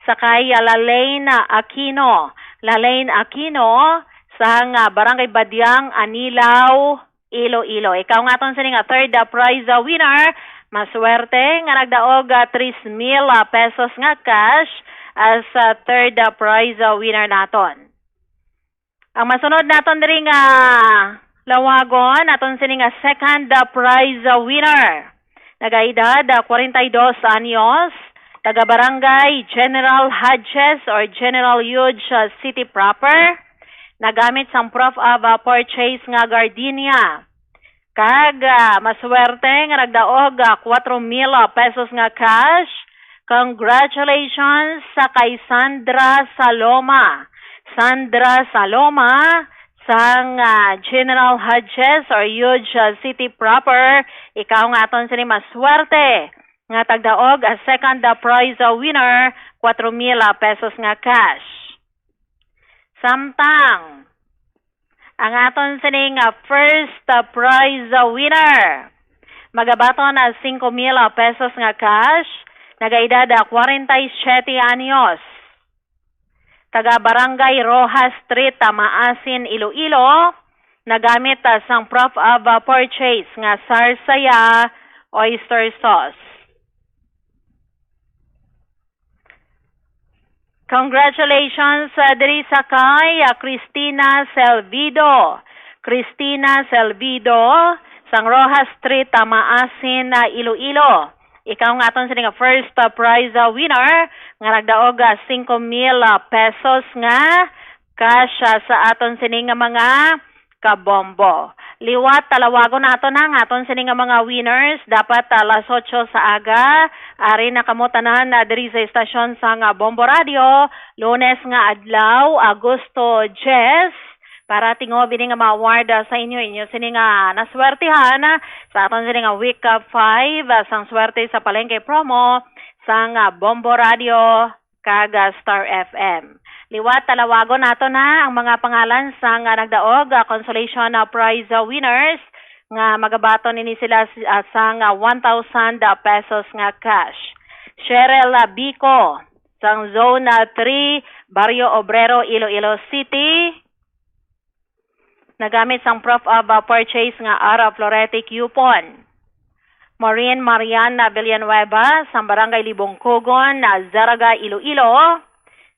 sa kay, ah, Lalaine, ah, Aquino. Lalaine Aquino sang, ah, Barangay Badiang, Anilao, Iloilo. Ikaw nga aton sini nga third, ah, prize, ah, winner, maswerte nga nagdaog, ah, tres mil, ah, pesos nga cash as, ah, third, ah, prize, ah, winner naton. Ang masunod naton diri nga lawagon, aton sini nga second, ah, prize, ah, winner. Nagaedad, ah, kwarenta y dos anyos, taga Barangay General Hodges or General Huge, ah, City Proper. Nagamit sang proof of, ah, purchase nga gardenia. Kag, ah, maswerte nga nagdaog, ah, kuwatro mil, ah, pesos nga cash. Congratulations sa kay Sandra Saloma. Sandra Saloma sang, ah, General Hodges or Huge, ah, City Proper. Ikaw nga aton sini maswerte nga tagdaog, ah, second, ah, prize, ah, winner, kuwatro mil, ah, pesos nga cash. Samtang ang aton sini nga first, uh, prize, uh, winner, magabaton na singko mil, uh, pesos nga cash, nagaedad, uh, kwarenta y siyete anyos. Taga Barangay Rojas Street, uh, Maasin, Iloilo, nagamit, uh, sang proof of, uh, purchase nga sarsaya oyster sauce. Congratulations, ah, diri sa kay, ah, Christina Selvido. Christina Selvido, sang Rojas Street, ah, Maasin, ah, Iloilo. Ikaw nga aton sini nga first, ah, prize, ah, winner nga nagdaog, ah, singko mil, ah, pesos nga cash, ah, sa aton sini nga mga kabombo. Liwat, talawagon naton ang aton sini nga mga winners. Dapat, ah, alas otso sa aga, ari na kamo tanan, ah, diri sa estasyon sang, ah, Bombo Radio, Lunes nga adlaw, Agosto diyes, Para tingob ini nga ma-award, ah, sa inyo, inyo sini nga naswertihan, ah, sa aton sini nga week, ah, five, ah, sang Swerte sa Palengke promo sang, ah, Bombo Radio kag, ah, Star F M. Liwat, talawagon nato na ang mga pangalan sang, ah, nagdaog, ah, consolation, ah, prize, ah, winners nga magabaton ini sila, ah, sang, ah, one thousand, ah, pesos nga cash. Cheryl, ah, Bico, sang Zone, ah, three, Barrio Obrero, Iloilo City. Nagamit sang proof of, ah, purchase nga ara Florete coupon. Maureen Mariana Villanueva, sang Barangay Libongcogon, ah, Zarraga, Iloilo.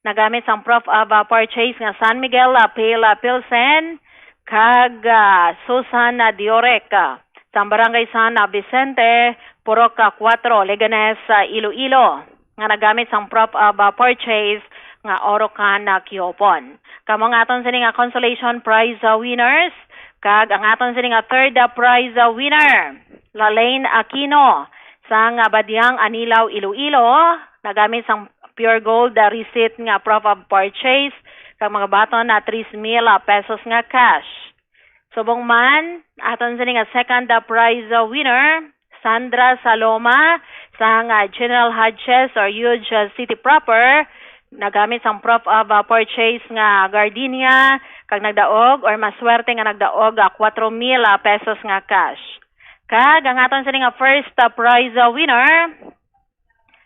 Nagamit sang proof of, ah, purchase nga San Miguel, ah, Pale, ah, Pilsen, kag, ah, Susan, ah, Diorec, ah, sang Barangay San, ah, Vicente, Purok, ah, Cuatro, Leganes, ah, Iloilo, nga nagamit sang proof of, ah, purchase nga Orocan, ah, coupon. Kamo nga aton sini nga consolation prize, ah, winners, kag ang aton sini nga third, ah, prize, ah, winner, Lalaine Aquino, sang, ah, Badiang, Anilao, Iloilo, nagamit sang Pure Gold, ah, receipt nga proof of purchase, kag magabaton na tres mil, ah, pesos nga cash. Subong man, aton sini nga second, ah, prize, ah, winner, Sandra Saloma, sang, ah, General Hodges or Huge, ah, City Proper, nagamit sang proof of, ah, purchase nga gardenia, kag nagdaog or maswerte nga nagdaog, ah, kuwatro mil, ah, pesos nga cash. Kag ang aton sini nga first, ah, prize, ah, winner,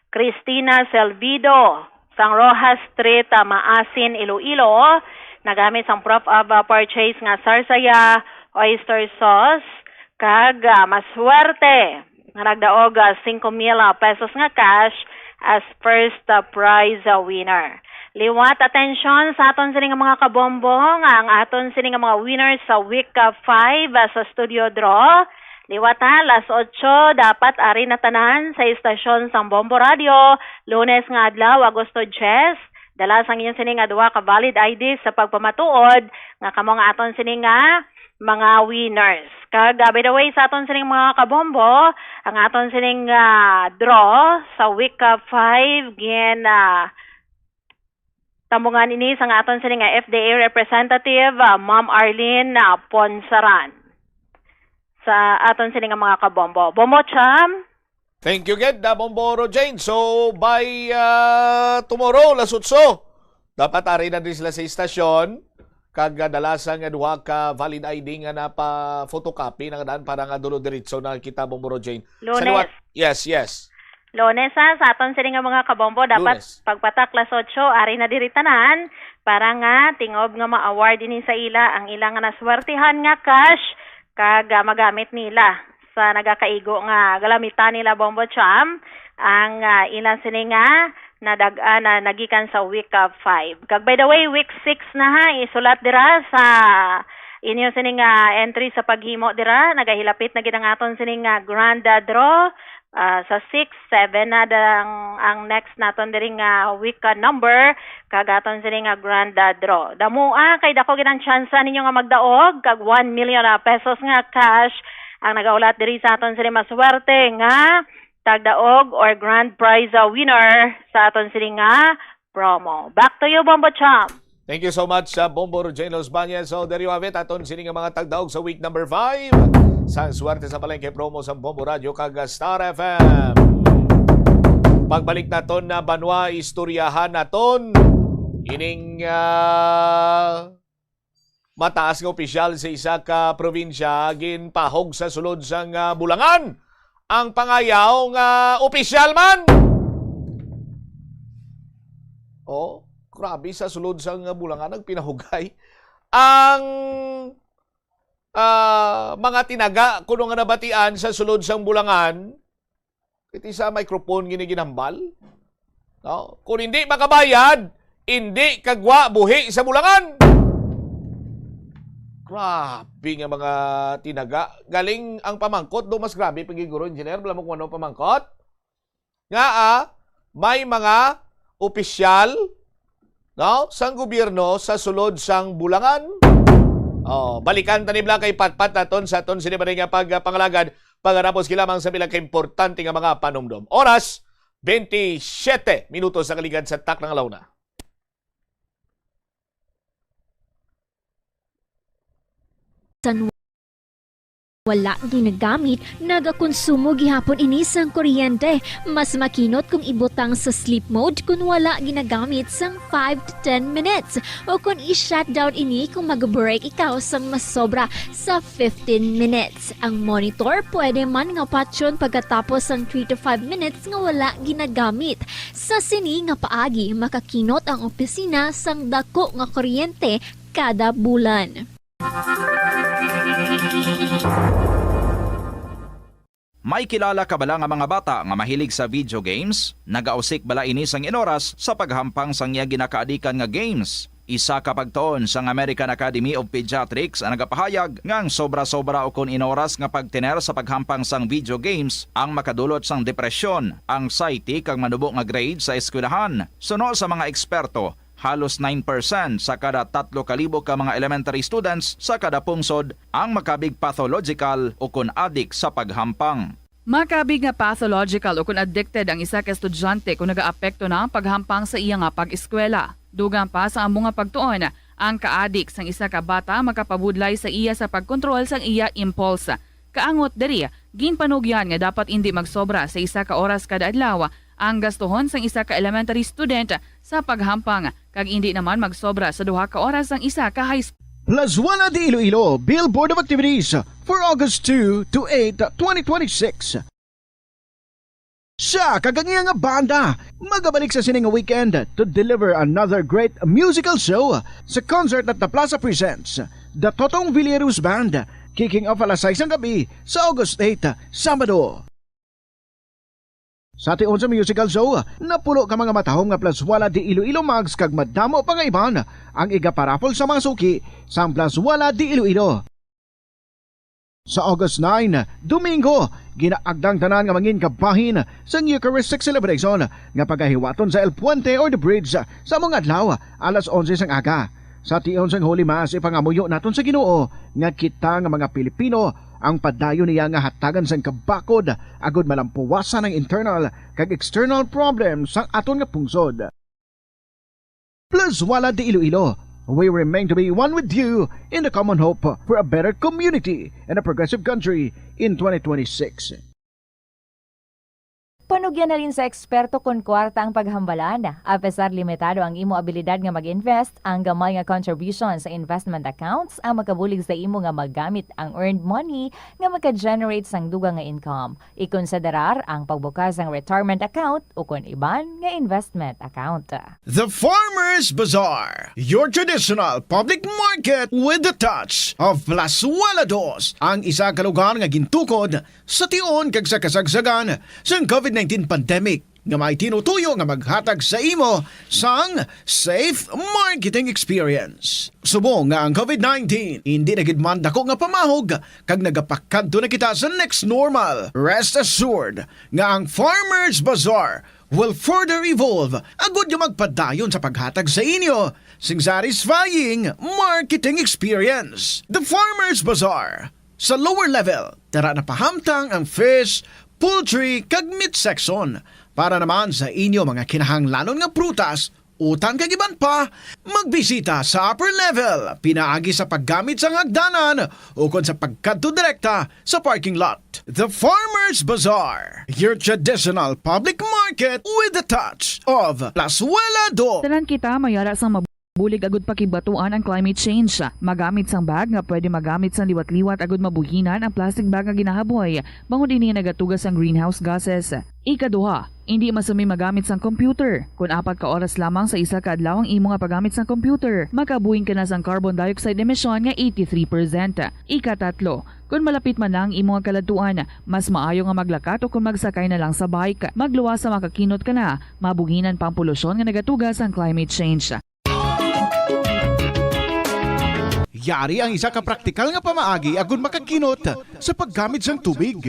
Christina Selvido, sang Rojas Street, ah, Maasin, Iloilo, nagamit sang proof of, ah, purchase nga sarsaya, oyster sauce, kag, ah, maswerte nga nagdaog, ah, singko mil, ah, pesos nga cash as first, ah, prize, ah, winner. Liwat, atensyon sa aton sini nga mga kabombo, nga ang aton sini nga mga winners sa week, ah, five, ah, sa studio draw. Liwat, ha, alas otso, dapat ari na tanan sa istasyon sang Bombo Radio, Lunes nga adlaw, Agosto diyes. Dala sang inyo sini nga duha ka valid I D sa pagpamatuod nga kamo nga aton sini nga mga winners. Kag, ah, by the way, sa aton sining mga kabombo, ang aton sining, ah, draw sa week, ah, five, gin, ah, tambungan ini sang aton sini nga F D A representative, ah, Ma'am Arlene, ah, Ponsaran. Sa aton sini nga mga kabombo. Bombo Cham? Thank you, gid, ah, Bombo Oro Jane. So, by, ah, tomorrow, alas otso, dapat ari na din sila sa istasyon. Kag, ah, dala sang duha ka valid I D nga napa-photocopy na daan para nga dulo diretso na kita, Bombo Oro Jane. Sa Lunes. Liwat, yes, yes. Lunes, ha, sa aton sini nga mga kabombo, dapat Lunes. Pagpatak alas otso, ari na diri tanan para nga tingob nga ma-award ini sa ila ang ila nga naswertihan nga cash kag, ah, magamit nila sa nagakaigo nga galamitan nila, Bombo Cham, ang, ah, ila sini nga nadag-an na nagikan sa week, ah, five. Kag by the way, week six na, ha, isulat dira sa inyo sini nga entry sa paghimo dira. Nagahilapit na gid ang aton sini nga grand, ah, draw. Ah, sa six, seven na dang ang next naton diri nga week, ah, number, kag aton sini nga grand, ah, draw. Damoa kay dako gid ang tsansa ninyo nga magdaog kag one million, ah, pesos nga cash ang nagaulat diri sa aton sini maswerte nga tagdaog or grand prize, ah, winner sa aton sini nga promo. Back to you, Bombo Cham. Thank you so much, uh, Bombo Rogeno Osbañez. So, there you have it. Aton sini nga mga tagdaog sa week number five sang Swerte sa Palengke promo sa Bombo Radio kag Star F M. Pagbalik naton na banwa, istoryahan naton ining, ah, mataas nga opisyal sa isa ka probinsya ginpahog sa sulod sang, ah, Bulangan ang pangayaw nga opisyal man. Oh, grabe, sa sulod sang Bulangan nagpinahugay ang, ah, mga tinaga kuno nga nabatian sa sulod sang Bulangan. Iti sa microphone gini ginhambal. No? Kung hindi makabayad, hindi kagwa buhi sa Bulangan. Grabe nga mga tinaga. Galing ang pamangkot, do mas grabe pa gid, guro, engineer. Alam mo kung ano ang pamangkot? Nga, ah, may mga opisyal, no, sang gobyerno sa sulod sang Bulangan. Oh, balikan ta ni Bla kay patpat naton sa aton sini ba nga pagpangalagad. Pagkatapos, kila man sa pila ka importante nga mga panumdom. Oras, twenty-seven minutos sa kaligad sa taknang launa. sang wala ginagamit, nagakonsumo gihapon ini sang kuryente. Mas makinot kung ibutang sa sleep mode kung wala ginagamit sang five to ten minutes, o kung i-shutdown ini kung mag-break ikaw sang masobra sa fifteen minutes. Ang monitor pwede man nga patyon pagkatapos sang three to five minutes nga wala ginagamit. Sa sini nga paagi, makakinot ang opisina sang dako nga kuryente kada bulan. May kilala ka bala nga mga bata nga mahilig sa video games? Nagausik bala ini sang inoras sa paghampang sang iya ginakaadikan nga games? Isa ka pagtuon sang American Academy of Pediatrics ang nagapahayag nga ang sobra-sobra ukon inoras nga pagtener sa paghampang sang video games ang makadulot sang depresyon, anxiety, kag manubo nga grade sa eskwelahan. Suno sa mga eksperto, halos nine percent sa kada tatlo ka libo ka mga elementary students sa kada pungsod ang makabig pathological ukon adik sa paghampang. Makabig nga pathological ukon addicted ang isa ka estudyante kon nagaapekto na ang paghampang sa iya nga pag-eskwela. Dugang pa sa amo nga pagtuon, ang kaadik sang isa ka bata makapabudlay sa iya sa pagkontrol sang iya impulse. Kaangot diri, ginpanugyan nga dapat indi magsobra sa isa ka oras kada adlaw ang gastuhon sang isa ka elementary student sa paghampang, kag indi naman magsobra sa duha ka oras ang isa ka high school. Plazuela de Iloilo, Bill Board of Activities for August two to eight, twenty twenty-six. Siya kag ang iya nga banda magabalik sa sini nga weekend to deliver another great musical show sa concert at the Plaza Presents The Totong Villeros Band, kicking off alas sais sang gabi sa August eight, Sabado. Sa tion sa musical show, napulo ka mga matahom nga Plazuela de Iloilo mugs kag madamo pa nga iban ang iga-paraffle sa mga suki sang Plazuela de Iloilo. Sa August nine, Domingo, ginaagda ang tanan nga mangin kabahin sang Eucharistic celebration nga pagahiwaton sa El Puente or the Bridge sa mga adlaw alas onse sang aga. Sa tion sang Holy Mass, ipangamuyo naton sa Ginoo nga kita nga mga Pilipino ang padayon niya nga hatagan sang kabakod agud malampuwasan ang internal kag external problems sang aton nga pungsod. Plazuela de Iloilo, we remain to be one with you in the common hope for a better community and a progressive country in twenty twenty-six. Panugyan halin sa eksperto kon kwarta ang paghambalan. Apesar limitado ang imo abilidad nga mag-invest, ang gamay nga contribution sa investment accounts ang makabulig sa imo nga magamit ang earned money nga maka-generate sang dugang nga income. Ikonsiderar ang pagbukas sang retirement account ukon iban nga investment account. The Farmers Bazaar, your traditional public market with the touch of Plazuela Dos, ang isa ka lugar nga gintukod sa tion kag sa kasagsagan sang covid nineteen pandemic, nga may tinutuyo nga maghatag sa imo sang safe marketing experience. Subong nga ang covid nineteen indi na gid man dako nga pamahog kag nagapakadto na kita sa next normal, rest assured nga ang Farmers Bazaar will further evolve agud nga magpadayon sa paghatag sa inyo sing satisfying marketing experience. The Farmers Bazaar. Sa lower level, tara na pahamtang ang fish, poultry, kag meat section. Para naman sa inyo mga kinahanglanon nga prutas, utan kag iban pa, magbisita sa upper level pinaagi sa paggamit sang hagdanan ukon sa pagkadto direkta sa parking lot. The Farmers Bazaar, your traditional public market with the touch of Plazuela Dos. Tanan kita may ara sang mabulig agud pakigbatuan ang climate change. Magamit sang bag nga pwede magamit sang liwat-liwat agud mabuhinan ang plastic bag nga ginahaboy, bangod ini nagatuga sang greenhouse gases. Ikaduha, indi masumi magamit sang computer. Kon apat ka oras lamang sa isa ka adlaw ang imo nga paggamit sang computer, makabuhin ka na sang carbon dioxide emission nga eighty-three percent. Ikatatlo, kon malapit man na ang imo nga kaladtuan, mas maayo nga maglakat o kon magsakay na lang sa bike. Magluwas sa makakinot ka na, mabuhinan pa ang polusyon nga nagatuga sang climate change. Yari ang isa ka praktikal nga pamaagi agud makakinot sa paggamit sang tubig.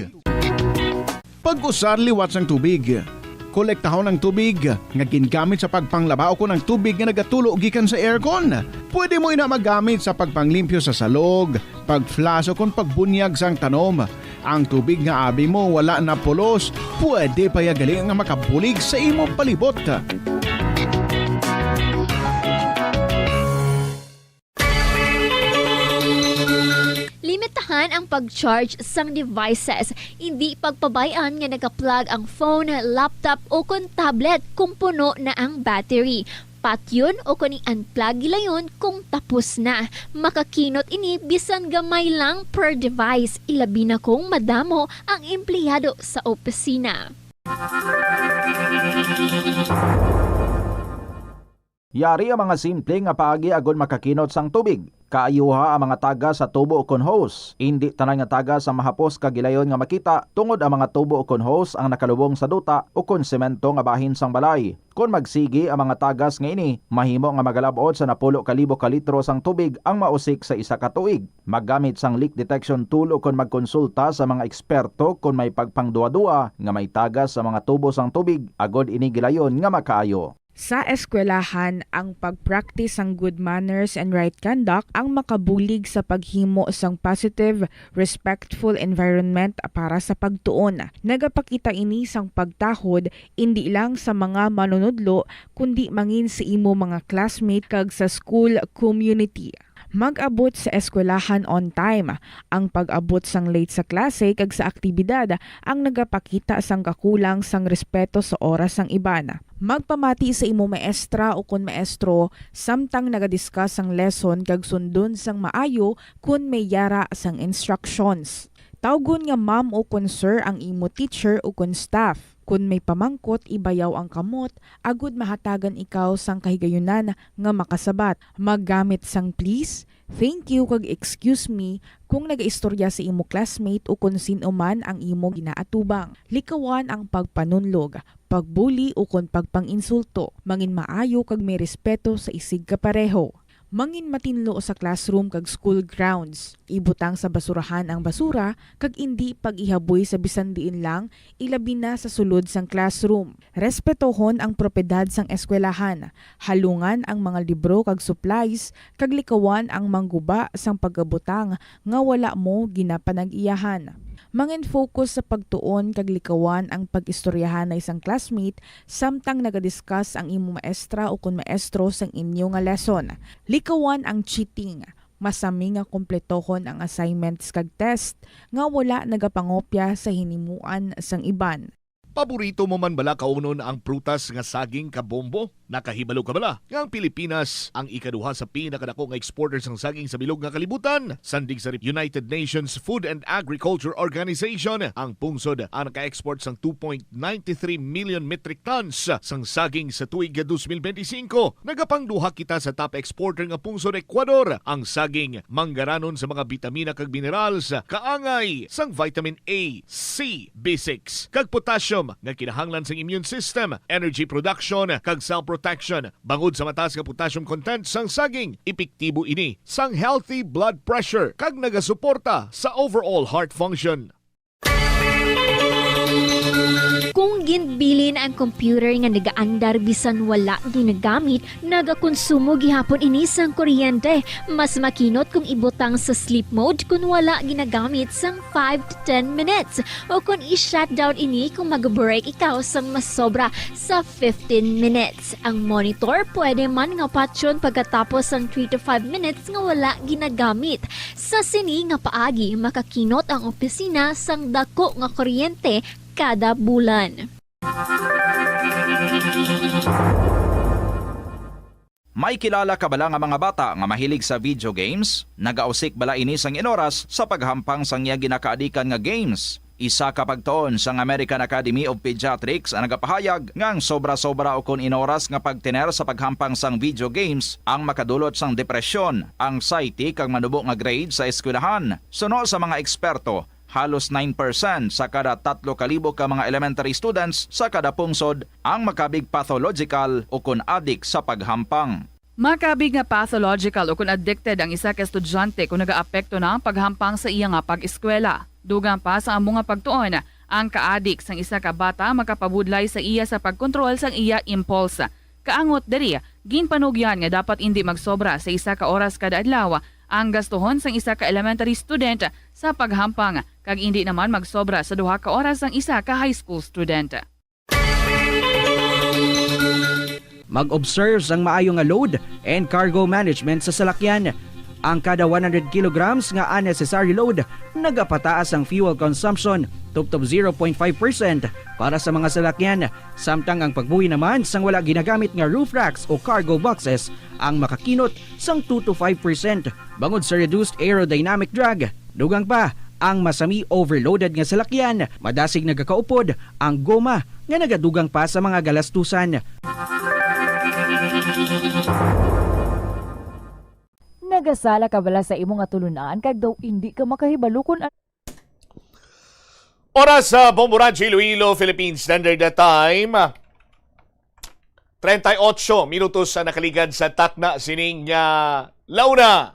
Pag-usar liwat sang tubig. Kolektahon ang tubig nga gingamit sa pagpanglaba ukon ang tubig nga nagatulo gikan sa aircon. Pwede mo ina magamit sa pagpanglimpyo sa salog, pag-flush, ukon pagbunyag sang tanom. Ang tubig nga abi mo wala na pulos, pwede pa ya gali nga makabulig sa imo palibot. An ang pag-charge sang devices, indi pagpabay-an nga naka-plug ang phone, laptop, o kon tablet kung puno na ang battery. Patyon o kon i-unplug gilayon kung tapos na. Makakinot ini bisan gamay lang per device, ilabi na kung madamo ang empleyado sa opisina. Yari ang mga simple nga paagi agod makakinot sang tubig. Kaayuha ang mga tagas sa tubo ukon hose. Indi tanan nga tagas ang mahapos kag gilayon nga makita, tungod ang mga tubo ukon hose ang nakalubong sa duta ukon semento nga bahin sang balay. Kon magsigi ang mga tagas nga ini, mahimo nga magalab-ot sa napulo ka libo ka litro sang tubig ang mausik sa isa ka tuig. Maggamit sang leak detection tool ukon magkonsulta sa mga eksperto kon may pagpangduwa-duwa nga may tagas sa mga tubo sang tubig, agod ini gilayon nga makaayo. Sa eskwelahan, ang pag-practice sang good manners and right conduct ang makabulig sa paghimo sang positive, respectful environment para sa pagtuon. Nagapakita ini sang pagtahod indi lang sa mga manunudlo, kundi mangin sa imo mga classmate kag sa school community. Mag-abot sa eskwelahan on time. Ang pag-abot sang late sa klase kag sa aktibidad ang nagapakita sang kakulang sang respeto sa oras sang iban. Magpamati sa imo maestra ukon maestro samtang nagadiscuss sang lesson kag sundon sang maayo kon may yara sang instructions. Tawgon nga ma'am ukon sir ang imo teacher ukon staff. Kon may pamangkot, ibayaw ang kamot agud mahatagan ikaw sang kahigayunan nga makasabat. Maggamit sang please, thank you, kag excuse me kung nagaistorya sa imo classmate ukon sin-o man ang imo ginaatubang. Likawan ang pagpanunlog, pagbuli ukon pagpang-insulto. Mangin maayo kag may respeto sa isigkapareho. Mangin matinlo sa classroom kag school grounds. Ibutang sa basurahan ang basura kag indi pag-ihaboy sa bisan diin lang, ilabi na sa sulod sang classroom. Respetohon ang propiedad sang eskwelahan. Halungan ang mga libro kag supplies kag likawan ang mangguba sang pagabutang nga wala mo ginapanag-iyahan. Mangin-focus sa pagtuon kag likawan ang pag-istoryahanay sang classmate samtang nagadiscuss ang imo maestra ukon maestro sang inyo nga lesson. Likawan ang cheating. Masami nga kompletohon ang assignments kag test nga wala nagapangopya sa hinimuan sang iban. Paborito mo man bala kaunon ang prutas nga saging kabombo? Nakahibalo ka bala nga ang Pilipinas ang ikaduha sa pinakadako nga exporter sang saging sa bilog nga kalibutan? Sandig sa United Nations Food and Agriculture Organization, ang pungsod ang naka-export sang two point nine three million metric tons sang saging sa tuig nga twenty twenty-five. Nagapangduha kita sa top exporter nga pungsod, Ecuador. Ang saging manggaranon sa mga bitamina kag minerals, kaangay sang vitamin A, C, B six, kag potassium nga kinahanglan sang immune system, energy production, kag cell protection. Bangod sa mataas nga potassium content sang saging, epektibo ini sang healthy blood pressure kag nagasuporta sa overall heart function. Kung ginbilin ang computer nga nagaandar bisan wala ginagamit, nagakonsumo gihapon ini sang kuryente. Mas makinot kung ibutang sa sleep mode kon wala ginagamit sang five to ten minutes, o kon i-shutdown ini kung mag-break ikaw sang masobra sa fifteen minutes. Ang monitor pwede man nga patyon pagkatapos sang three to five minutes nga wala ginagamit. Sa sini nga paagi, makakinot ang opisina sang dako nga kuryente kada bulan. May kilala ka bala nga mga bata nga mahilig sa video games? Nagausik bala ini sang inoras sa paghampang sang iya ginakaadikan nga games? Isa ka pagtuon sang American Academy of Pediatrics ang nagapahayag nga ang sobra-sobra ukon inoras nga pagtener sa paghampang sang video games ang makadulot sang depresyon, anxiety, kag manubo nga grade sa eskwelahan. Suno sa mga eksperto, halos nine percent sa kada tatlo ka libo ka mga elementary students sa kada pungsod ang makabig pathological ukon adik sa paghampang. Makabig nga pathological ukon addicted ang isa ka estudyante kon nagaapekto na ang paghampang sa iya nga pag-eskwela. Dugang pa sa amo nga pagtuon, ang kaadik sang isa ka bata makapabudlay sa iya sa pagkontrol sang iya impulse. Kaangot diri, ginpanugyan nga dapat indi magsobra sa isa ka oras kada adlaw ang gastuhon sang isa ka elementary student sa paghampang, kag indi naman magsobra sa duha ka oras sang isa ka high school student. Mag-observe sang maayo nga load and cargo management sa salakyan. Ang kada one hundred kilograms nga unnecessary load nagapataas ang fuel consumption tubtob zero point five percent para sa mga salakyan, samtang ang pagbuhi naman sang wala ginagamit nga roof racks o cargo boxes ang makakinot sang two to five percent bangod sa reduced aerodynamic drag. Dugang pa, ang masami overloaded nga salakyan, madasig nagakaupod ang goma nga nagadugang pa sa mga galastusan. Nagasala ka bala sa imo nga tulunan kag daw indi ka makahibalo kon ano? Oras sa Bombo Radyo Iloilo, Philippine Standard Time. Treinta y ocho minutos ang nakaligad sa takna sining uh, launa.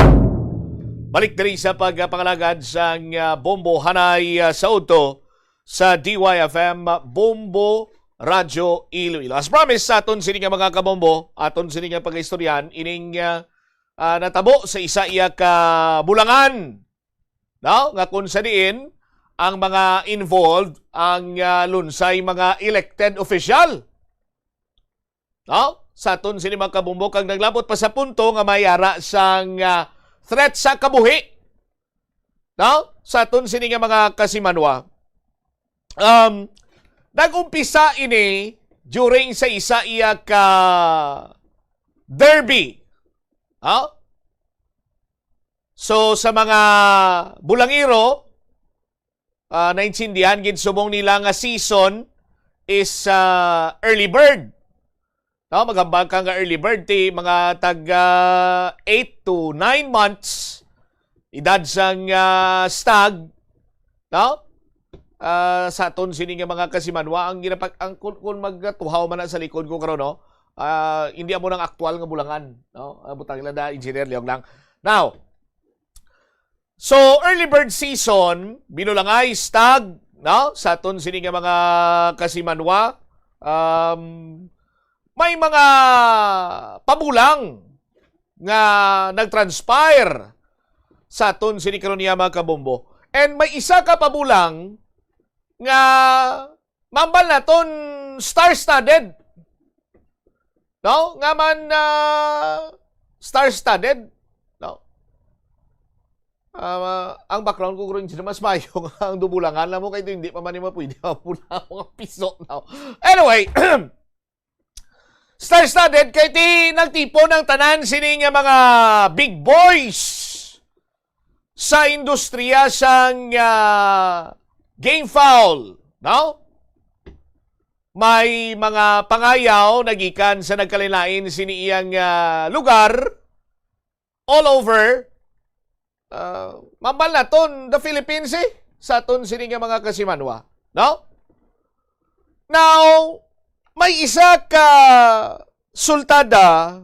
Balik diri sa pagpangalagad sang uh, Bombo Hanay uh, sa udto sa D Y F M Bombo Radyo Iloilo. As promised sa aton sini nga mga kabombo, aton sini nga pag-istoryahan ining uh, uh, natabo sa isa iya ka bulangan, no? Nga kung sa diin ang mga involved ang uh, lunsay mga elected official. No? Sa aton sini mga kabombo kag naglabot pa sa punto nga may ara sang uh, threat sa kabuhi. No? Sa aton sini nga mga kasimanwa. Um, nag-umpisa ini during sa isa iya ka derby. No? So sa mga bulangiro, uh, naintindihan gid subong nila nga season is uh, early bird. No, magambal ka nga early bird ti mga tag uh, eight to nine months edad sang uh, stag, no? Uh, sa aton sini nga mga kasimanwa ang ginapag ang kun, kun magtuhaw man na sa likod ko karon, no? Uh, hindi amo nang aktual nga bulangan, no? Uh, butang lang da engineer Leong lang. Now, so early bird season, binulangay stag, no? Sa aton sini nga mga kasimanwa, um, may mga pabulang nga nagtranspire sa aton sini karon niya mga kabombo. And may isa ka pabulang nga mambal naton star-studded. No? Nga man uh, star-studded. No? Uh, ang background ko green mas mayo nga ang dubulangan lang mo kay hindi pa man yung pwede mapula mga piso. No? Anyway, star-studded kay ti nagtipon ang tanan sini nga mga big boys sa industriya sang uh, game foul, no? May mga pangayaw nagikan sa nagkalain-lain sini iyang uh, lugar all over uh, mambal naton the Philippines eh, sa aton sini nga mga kasimanwa, no? Now, may isa ka sultada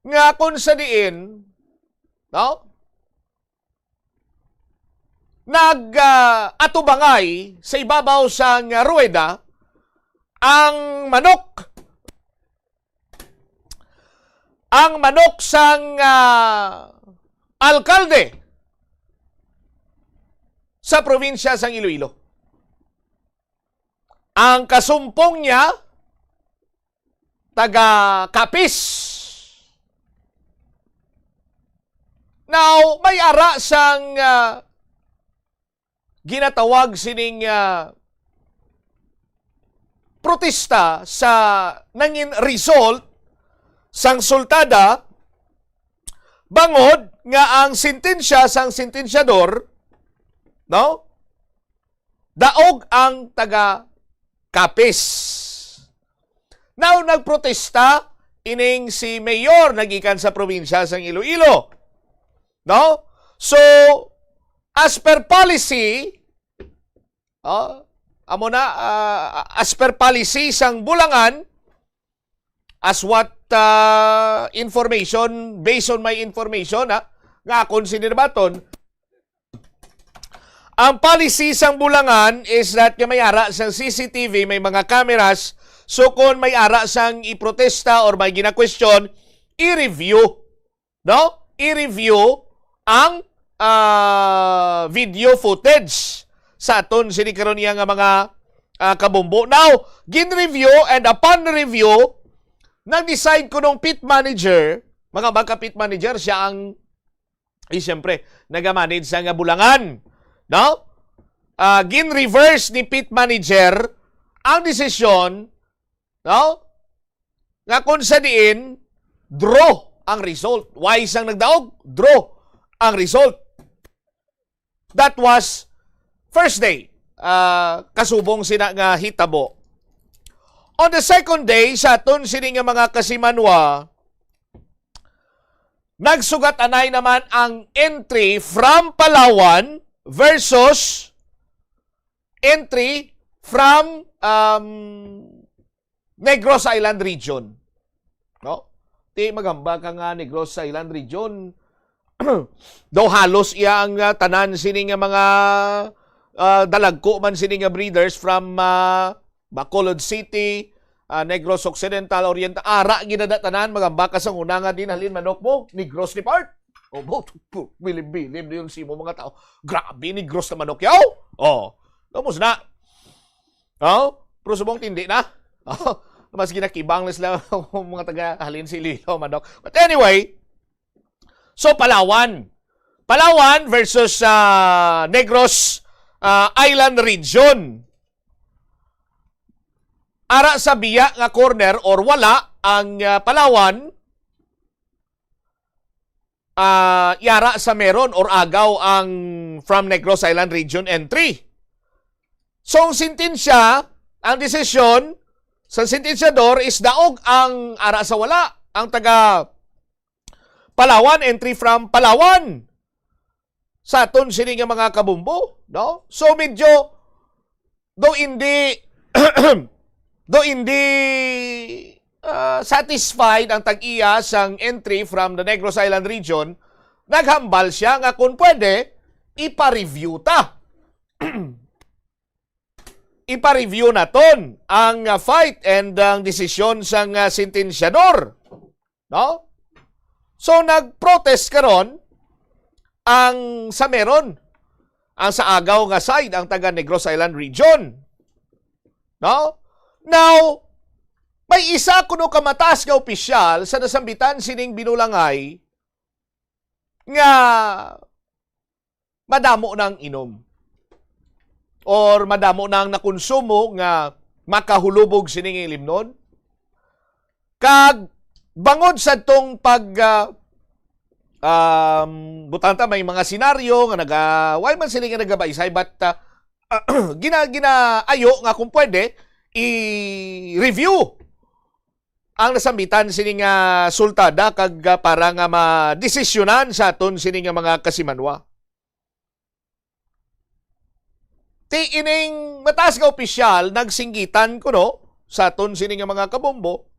nga kung sa diin, no? Nag uh, atubangay sa ibabaw sang ruweda ang manok. Ang manok sang uh, alkalde sa probinsya sang Iloilo. Ang kasumpong niya taga Capiz. Now, may ara sang uh, ginatawag sining uh, protesta sa nangin result sang sultada bangod nga ang sentensya sang sentensyador, no? Daog ang taga Capiz. Now nagprotesta ining si mayor nagikan sa probinsya sang Iloilo. No? So as per policy, oh, amo na uh, as per policy sang Bulangan, as what uh, information, based on my information ha, nga akon sini nabaton, ang policy sang Bulangan is that nga may ara sang C C T V, may mga cameras, so kon may ara sang iprotesta or may ginakwestiyon, i-review, no? I-review ang uh, video footage sa aton sini karon niya nga mga uh, kabombo. Now, gin-review and upon review, nag-decide kunong pit manager Mga backup pit manager, siya ang, eh, siyempre, nagamanage sa nga bulangan. No? Ah, gin-reverse ni pit manager ang desisyon, no? Nga kung sa diin, draw ang result. Why sang nagdaog? Draw ang result. That was first day, ah, kasubong sina nga hitabo. On the second day, sa aton sini nga mga kasimanwa, nagsugat anay naman ang entry from Palawan versus entry from, um, Negros Island Region. No? Ti magamba ka nga Negros Island Region, daw halos iya ang, ah, tanan sini nga mga, ah, dalagko man sini nga breeders from, ah, Bacolod City, ah, Negros Occidental, Oriental, ara ginada tanan, magamba ka sa una nga din halin manok mo, Negros ni part. O, bo, bo, bilim-bilim na yun si mo mga tao. Grabe, Negros na manok yaw. Oh, tapos na. Oh, pero subong tindi na. Oh, mas ginakibang na sila ang mga taga halin si Lilo manok. But anyway, so Palawan. Palawan versus, ah, Negros, ah, Island Region. Ara sa biya nga corner or wala ang, ah, Palawan, ah, yara sa meron or agaw ang from Negros Island Region entry. So, ang sentensya, ang desisyon sa sentensyador is daog ang ara sa wala, ang taga Palawan, entry from Palawan sa aton sini nga mga kabumbo, no? So, medyo, do hindi, do hindi, ah, satisfied ang tag-iya sang entry from the Negros Island region, naghambal siya nga kung pwede, ipa-review ta. Ipa-review naton ang, ah, fight and ang desisyon sang, ah, sentensyador. No? So, nag-protest karon ang sa meron, ang sa agaw nga side, ang taga Negros Island Region. No? Now, may isa kuno ka mataas nga opisyal sa nasambitan sining binulangay nga madamo na ang inom or madamo na ang nakonsumo nga makahulubog sining ilimnon. Kag bangod sa tong pag, ah, um, butang ta, may mga senaryo nga naga-, why man sila nga nagabaysay, but, ah, gina-, ginaayo nga kung pwede, i-review ang nasambitan sini nga sultada kag, ah, para nga madesisyonan sa aton sini nga mga kasimanwa. Ti ining mataas nga opisyal nagsinggitan kuno sa aton sini nga mga kabombo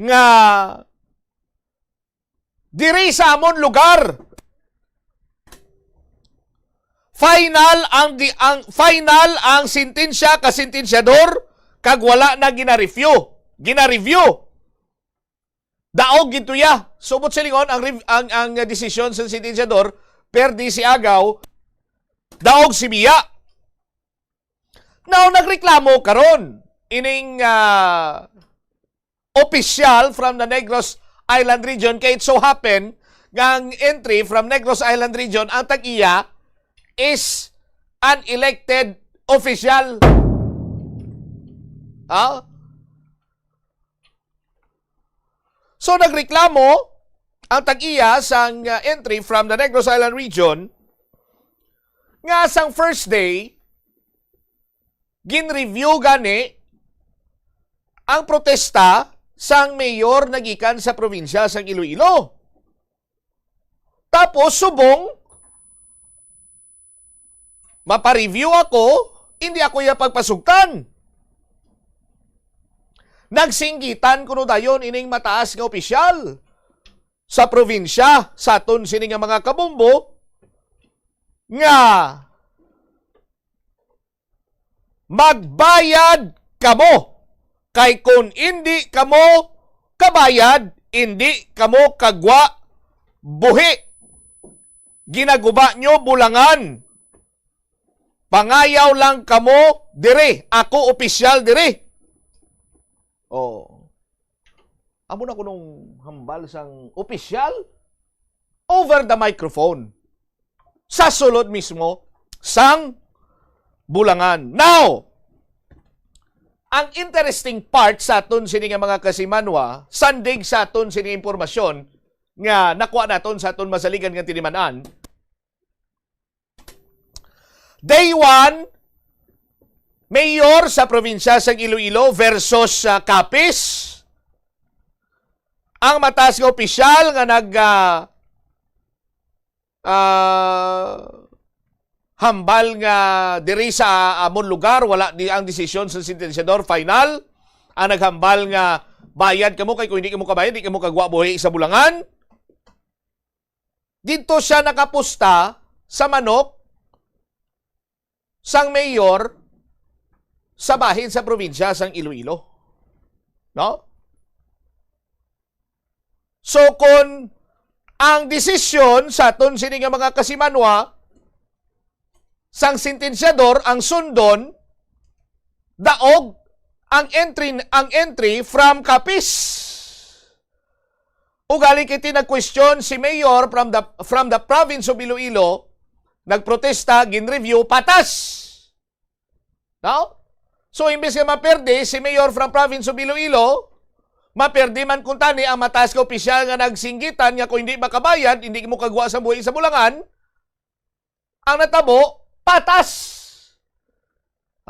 nga diri sa amon lugar, final ang di, ang final ang sentensya ka sentensyador kag wala na gina-review, gina-review. Daog gid to ya. Subot silingon ang rev-, ang, ang desisyon sa sentensyador, perdi si agaw, daog si biya. Now, nagreklamo karon ining, ah, opisyal from the Negros Island region, kay it so happen nga ang entry from Negros Island region, ang tag-iya is an elected official. Ha? So, nagreklamo ang tag-iya sang, uh, entry from the Negros Island region nga sang first day, gin-review gani ang protesta sang mayor nagikan sa probinsya sang Iloilo. Tapos, subong, mapa-review ako, hindi ako iya pagpasugtan. Nagsinggitan kuno dayon ining mataas nga opisyal sa probinsya sa aton sini nga mga kabombo nga magbayad kamo. Kay kun indi kamo kabayad, indi kamo kagwa buhi. Ginaguba nyo bulangan. Pangayaw lang kamo diri. Ako opisyal diri. Oh. Amo na kunong hambal sang opisyal over the microphone sa sulod mismo sang Bulangan. Now, ang interesting part sa aton sini nga mga kasimanwa, sandig sa aton sini impormasyon nga nakuha naton sa aton masaligan nga tiniman-an, Day one, mayor sa probinsya sang Iloilo versus sa Capiz. Ang mataas nga opisyal nga nag, ah, ah, hambal nga diri sa amon lugar, wala di ang desisyon sa sentensyador final. Ang naghambal nga bayad kamo, kay kung hindi kamo kabayad, di kamo kagwa buhi sa Bulangan. Didto siya nakapusta sa manok sang mayor sa bahin sa probinsya sang Iloilo. No? So, kon ang desisyon sa aton sini nga mga kasimanwa sang sentensyador ang sundon, daog ang entry, ang entry from Capiz. Ugaling kiti nagkwestiyon si Mayor from the, from the province of Iloilo, nagprotesta, ginreview, patas. No? So, imbes nga maperde si Mayor from province of Iloilo, maperde man kuntani ang mataas nga opisyal nga nagsinggitan nga kung hindi makabayad, hindi mo kagwa sa buhi sa Bulangan, ang natabo, patas.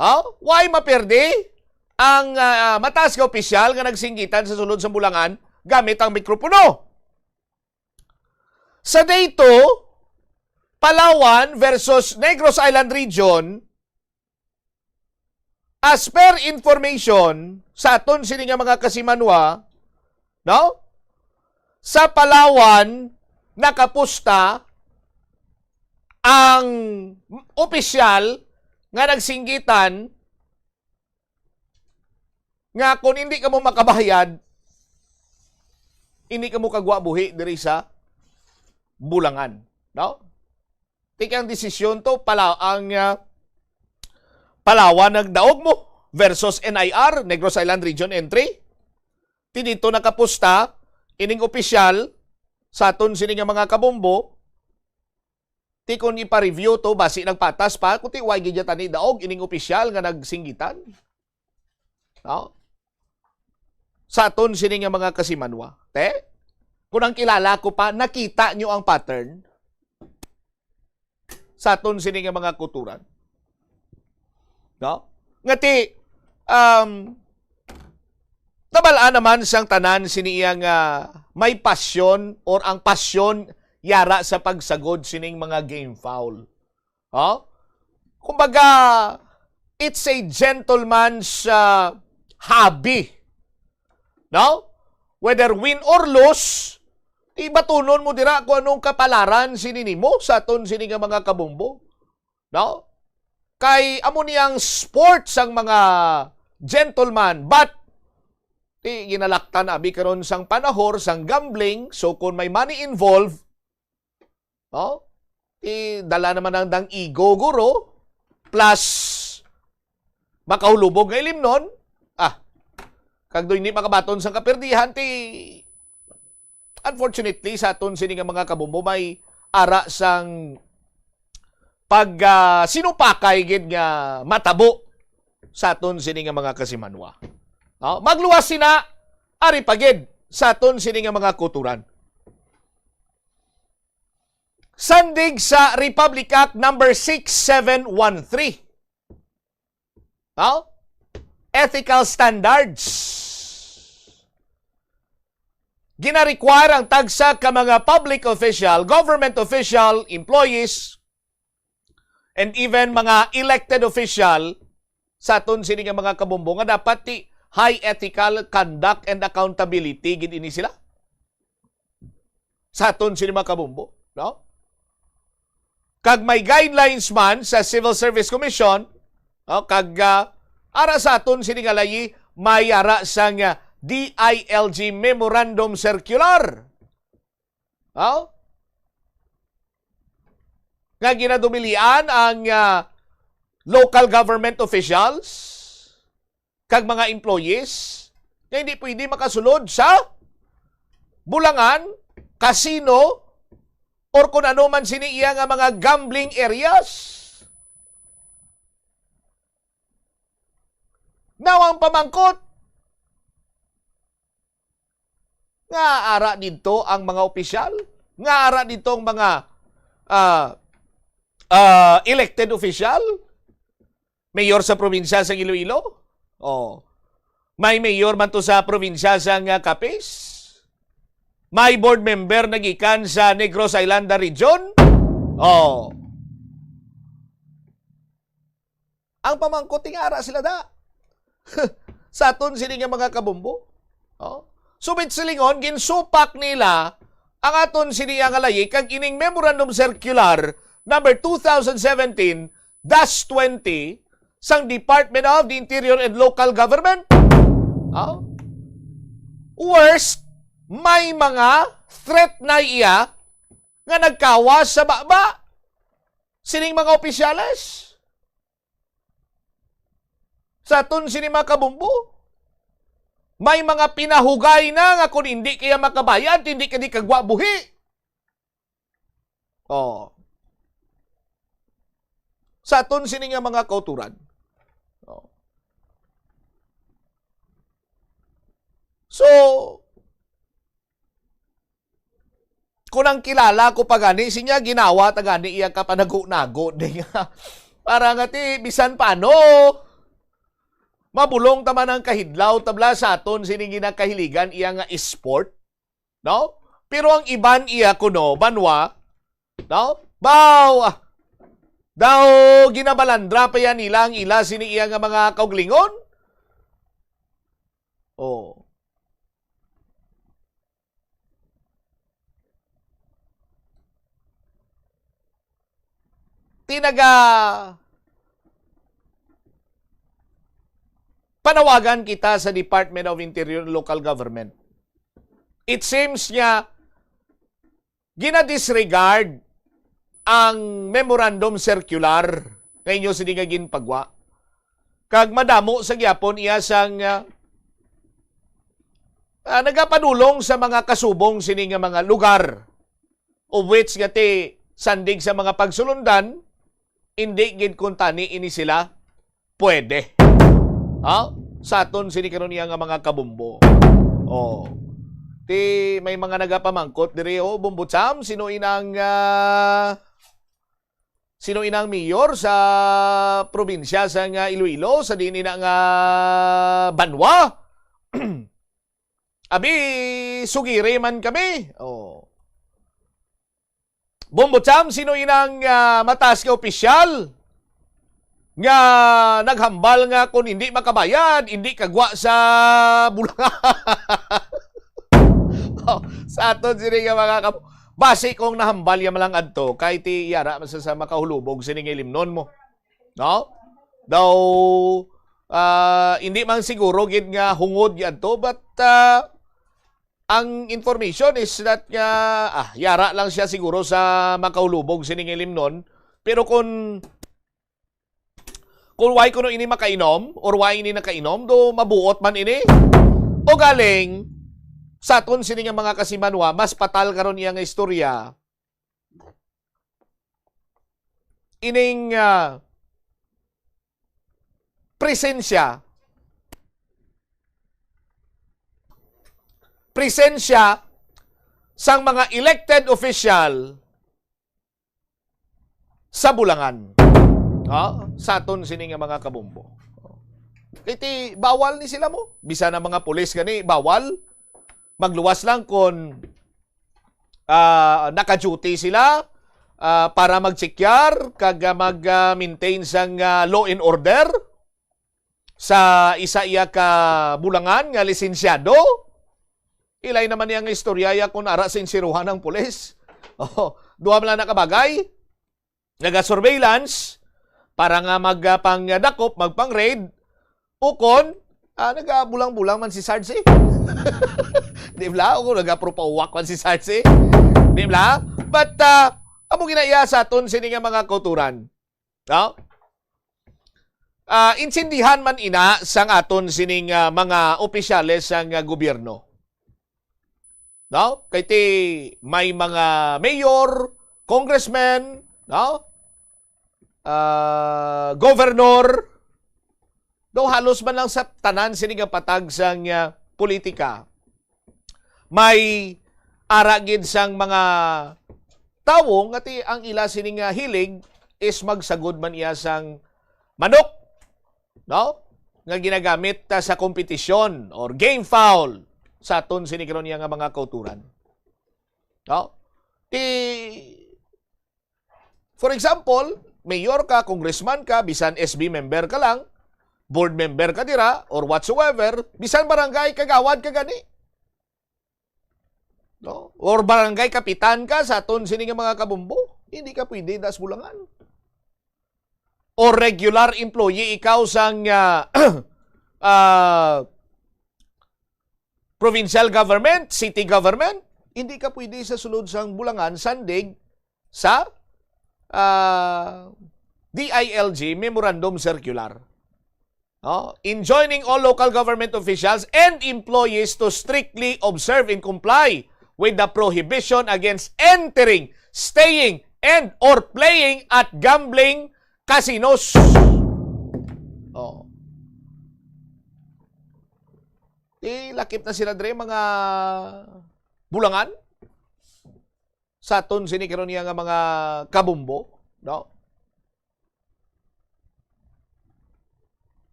Ha? Why maperde ang, ah, mataas nga opisyal nga nagsinggitan sa sulod sa Bulangan gamit ang mikropono? Sa day two, Palawan versus Negros Island Region, as per information sa aton sini nga mga kasimanwa, no? Sa Palawan, nakapusta ang opisyal nga nagsinggitan nga kung hindi kamo makabayad, hindi kamo kagwa buhi diri sa Bulangan, no? Ti ang desisyon to, pala ang, ah, Palawan nagdaog mo versus N I R, Negros Island Region entry. Ti dito nakapusta ining opisyal sa aton sini nga mga kabombo. Ti kon ipa-review to, basi nagpatas pa, kundi wa gid tani daog ining opisyal nga nagsinggitan. No? Sa aton sini nga mga kasimanwa. Te, kung ang kilala ko pa, nakita nyo ang pattern sa aton sini nga mga kuturan. No? Nga ti, um, nabal-an naman sang tanan sini iya nga may pasyon or ang pasyon yara sa pagsagod sining mga game foul. Ha? Kumbaga, it's a gentleman's, ah, hobby. No? Whether win or lose, ti batunon mo dira kung anong kapalaran sini nimo sa aton sini nga mga kabombo. No? Kay amo ni ang sport sang mga gentleman, but ti ginalaktan abi karon sang panahor sang gambling, so kung may money involved, no? Ti dala naman ang dang ego, guro, plus makahulubog nga ilimnon. Ah, kag do hindi makabaton sang kaperdihan, ti unfortunately, sa aton sini nga mga kabombo, may ara sang pag, ah, sinupakay gid nga matabo sa aton sini nga mga kasimanwa. No? Magluwas sina, ari pa gid sa aton sini nga mga kuturan. Sandig sa Republic Act number six seven one three. No? Ethical standards. Gina-require ang tagsa ka mga public official, government official, employees, and even mga elected official sa aton sini nga mga kabombo nga dapat ti high ethical conduct and accountability gid ini sila. Sa aton sini mga kabombo, no? Kag may guidelines man sa Civil Service Commission, no? Kag, ah, ara sa aton sini nga layi, may ara sang, ah, D I L G Memorandum Circular. No? Nga ginadumilian ang, ah, local government officials kag mga employees nga hindi pwede makasulod sa Bulangan, casino, or kung ano man sini iya nga mga gambling areas. Now, ang pamangkot, nga ara dito ang mga opisyal? Nga ara dito ang mga, ah, ah, elected official? Mayor sa probinsya sa Iloilo? Oh. May mayor man to sa probinsya sa nga Capiz? May board member na gikan sa Negros Island Region? Oh. Ang pamangkot, nga ara sila da. Sa aton sini nga mga kabombo. Oh. Subit silingon, ginsupak nila ang aton sini nga layik kag ining Memorandum Circular number two thousand seventeen dash twenty sang Department of the Interior and Local Government. Oh. Worst, may mga threat na iya nga nagkawas sa baba sining mga opisyales. Sa aton sini mga kabombo, may mga pinahugay na nga kung hindi kaya makabayad, hindi ka di kagwa buhi. Oh. Sa aton sini nga mga kauturan. Oh. So, kung ang kilala ko pa gani, sinya ginawa ta gani iya ka panago-nago, di nga. Para nga ti, bisan paano, mabulong ta man ang kahidlaw, tabla sa aton, sini ginakahiligan iya nga sport, no? Pero ang iban iya kuno, banwa, no? Baw, ah, daw ginabalandra pa yan nila ang ila sini iya nga mga kauglingon? Oh. Tinaga panawagan kita sa Department of Interior and Local Government. It seems nga ginadisregard ang memorandum circular nga inyo sini nga ginpagwa. Kag madamo sa gyapon iya sang, ah, ah, nagapadulong sa mga kasubong sini nga mga lugar, of which nga ti sandig sa mga pagsulundan, indi gid kuntani ini sila pwede. Ha? Sa aton sini karon iya nga mga kabumbo. Oh. Ti may mga nagapamangkot diri, oh, Bumbo Cham, sino inang, ah, sino inang mayor sa probinsya sa nga Iloilo, sa diin ina nga banwa? Abi, sugiri man kami. Oh. Bombo Cham, sino inang, ah, mataas nga opisyal nga naghambal nga kung hindi makabayad, hindi kagwa sa bulangan? Oh, sa aton sini nga mga kab-, basi kung nahambal ya man lang adto, kay ti yara man sa, sa makahulubog sini nga ilimnon mo. No? Daw, ah, hindi man siguro gid nga hungod yadto, but, ah, ang information is that nga, ah, yara lang siya siguro sa makaulubog sining ilimnon. Pero kung, kung why kuno ini makainom or why ini nakainom, do mabuot man ini. O galing, sa aton sini nga mga kasimanwa, mas patal karon iya nga istorya. Ining, ah, presensya, presensya sang mga elected official sa Bulangan. Ha? Sa aton sini nga mga kabumbo. Kay ti, bawal ni sila mo. Bisan ang mga pulis gani, bawal. Magluwas lang kon, ah, naka-duty sila, ah, para mag-check-yar kag, ah, mag, ah, maintain sang, ah, law and order sa isa iya ka bulangan nga lisensyado. Ilay naman niya nga istorya ya kung ara sa insiruhan ang pulis. Oh, duha man lang na ka bagay. Naga-surveillance para nga mag, ah, pangdakop, magpang-raid, ukon, ah, nagabulang-bulang man si Sarge. Di ba? O nagapropawak man si Sarge. Di ba? But, ah, amo ginaiya sa aton sini nga mga kauturan. No? Ah, intindihan man ina sang aton sining, ah, mga opisyales sang, ah, gobyerno. No? Kay ti may mga mayor, congressmen, no? Ah, governor, daw halos man lang sa tanan sini nga patag sang, ah, politika, may ara gid sang mga tawo nga ti ang ila sini nga hilig is magsagod man iya sang manok, no? Nga ginagamit ta sa kompetisyon or game fowl sa aton sini karon niya nga mga kauturan. No? Ti For example, mayor ka, congressman ka, bisan S B member ka lang, board member ka dira, or whatsoever, bisan barangay kagawad ka gani. No? Or barangay kapitan ka sa aton sini nga mga kabumbo, hindi ka pwede das Bulangan. Or regular employee ikaw sang, ah, ah, provincial government, city government, hindi ka pwede sa sulod sang Bulangan sandig sa, ah, D I L G memorandum circular. No? Enjoining all local government officials and employees to strictly observe and comply with the prohibition against entering, staying, and or playing at gambling casinos. Oh. Ti lakip na sila dre, mga Bulangan, sa aton sini karon niya nga mga kabumbo, no?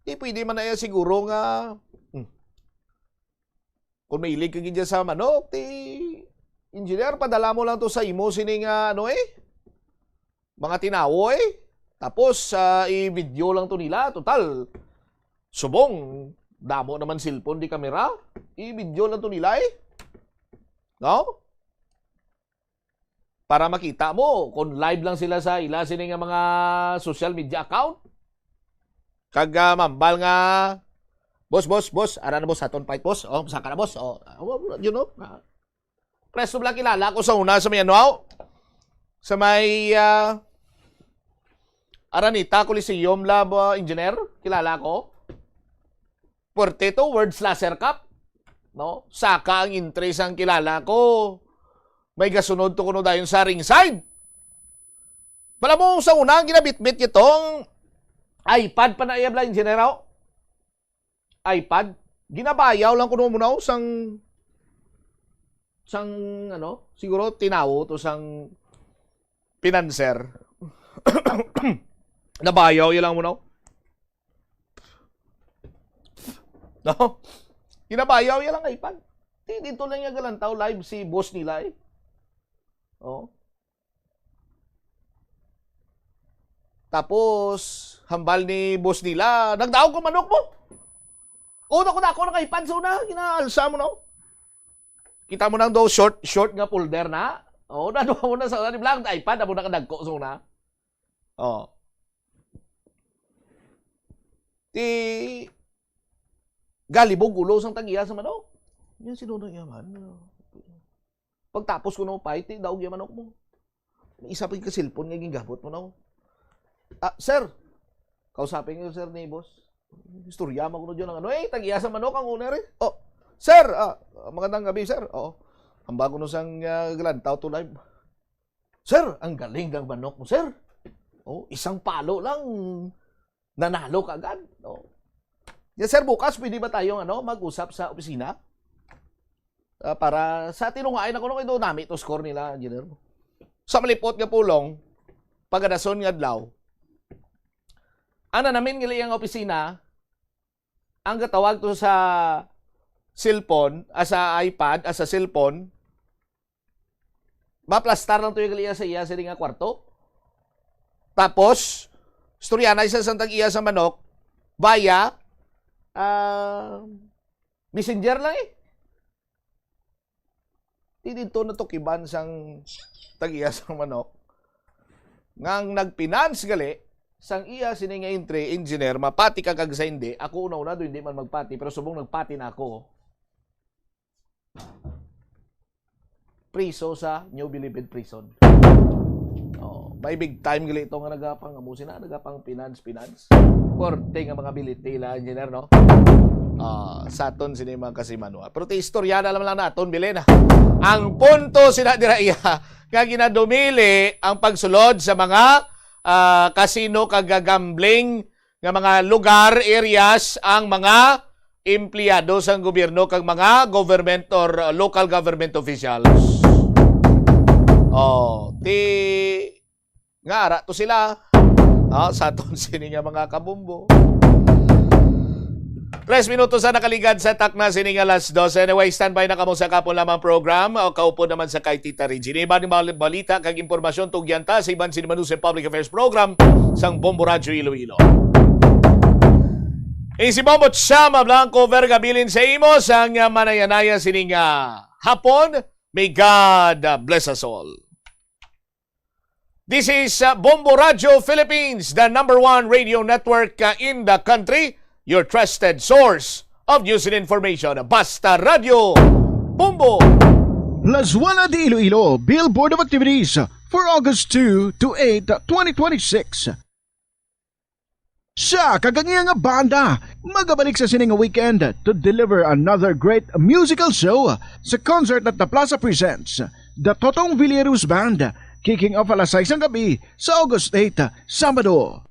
Di pwede man na iya siguro nga, hmm, kung mahilig ka gid sa manok, ti, engineer, padala mo lang to sa imo sini nga, ano eh, mga tinawo eh. Tapos, ah, i-video lang to nila. Total, subong, damo naman cellphone di kamera. I-video lang to nila eh. No? Para makita mo kung live lang sila sa ila sini nga mga social media account. Kag, ah, mambal nga, "Boss, boss, boss, ara na, boss, aton fight, boss. Oh, saka na, boss." Oh, ah, you know, ah, preso lang kilala ko sa una sa may ano, sa may, ah, Araneta Coliseum, lab, ah, engineer, kilala ko. Puwerte to, World Slasher Cup, no? Saka ang entry sang kilala ko. May gasunod to kuno dayon sa ringside. Bala mo sa una, ang ginabitbit nito, ang iPad pa na iya, bala, engineer, oh. iPad. Ginabayaw lang kuno mo na, oh, sang, sang, ano, siguro tinawo to sang financer. Nabayaw ya lang mo na, oh. No? Ginabayaw ya lang iPad. Di, dito lang yung galantaw live si boss nila eh. Oh. Tapos, hambal ni boss nila, "Nagdaog ko manok mo." "Oh, dako, dako na kay iPad sa una, ginaalsa mo na, oh." Kita mo nang do short, short nga folder na. Oh, nadwa mo na sa una, di ba, ang iPad, amo na kadagko sa una. Oh. Ti, galibog ulo sang tag-iya sa manok. Yan, sino na iya man? Pagtapos ko na upay, ti, daog iya manok mo. May isa pa yung cellphone nga gingabot mo na, oh. "Ah, sir." Kausapin ko, sir, ni boss. Istorya mo kuno dyan ang ano, eh, tag-iya sa manok ang owner, eh. "Oh, sir, ah, magandang gabi, sir." "Oo." Hambal ko no sang, ah, galantaw to live. "Sir, ang galing ng manok mo, sir. Oh, isang palo lang, nanalo ka agad." Oh. "Yes, sir, bukas pwede ba tayong, ano, mag-usap sa opisina?" Ah, para sa tinungaay na kuno kay do nami to score nila, engineer. Sa malipot nga pulong, pagadason nga adlaw, ang nanamin nga iyang opisina, ang gatawag to sa cellphone, ah, sa iPad, ah, sa cellphone, maplastar lang to yung iya sa iya sa nga kwarto. Tapos, istorya na isa sa tag-iya sa manok, via, ah, messenger lang eh. Di dito natukiban sang tag-iya sang manok. Nga ang nagpinance gali, sang iya sini nga entry, engineer, mapati ka kag sa hindi, ako una-una do hindi man magpati, pero subong nagpati na ako. Priso sa New Bilibid Prison. Oh, may big time gali ito nga nagapang, amo sina, nagapang finance, finance. Korte nga mga biliti la, engineer, no? Ah, sa aton sini mga kasimanwa. Pero ti istorya na lamang lang naton, bilin. Ang punto sina dira iya nga ginadumili ang pagsulod sa mga, ah, casino kag gambling nga mga lugar, areas, ang mga empleyado sang gobyerno kag mga government or, uh, local government officials. Oh, ti nga ara to sila. Ah, sa aton sini nga mga kabombo. Tres minutos na nakaligad sa takna sini nga alas dos. Anyway, standby na kamo sa akapon lamang program. O, kaupod naman sa kay Tita Regine. Iban nga mga balita kag impormasyon, tugyan ta sa iban sini Manusay Public Affairs Program sang Bombo Radyo Iloilo. Ing si Bombo Chama Blanco Verga bilin sa imo sang, ah, manayanaya sining, ah, hapon. May God, ah, bless us all. This is, uh, Bombo Radyo Philippines, the number one radio network, uh, in the country, your trusted source of news and information. Basta Radyo, Bombo! Plazuela de Iloilo, Billboard of Activities for August two to eight, twenty twenty-six. Siya kag ang iya nga banda magabalik sa sini nga weekend to deliver another great musical show sa concert at the Plaza presents The Totong Villeros Band, kicking off alas sais sang gabi sa August eight, Sabado.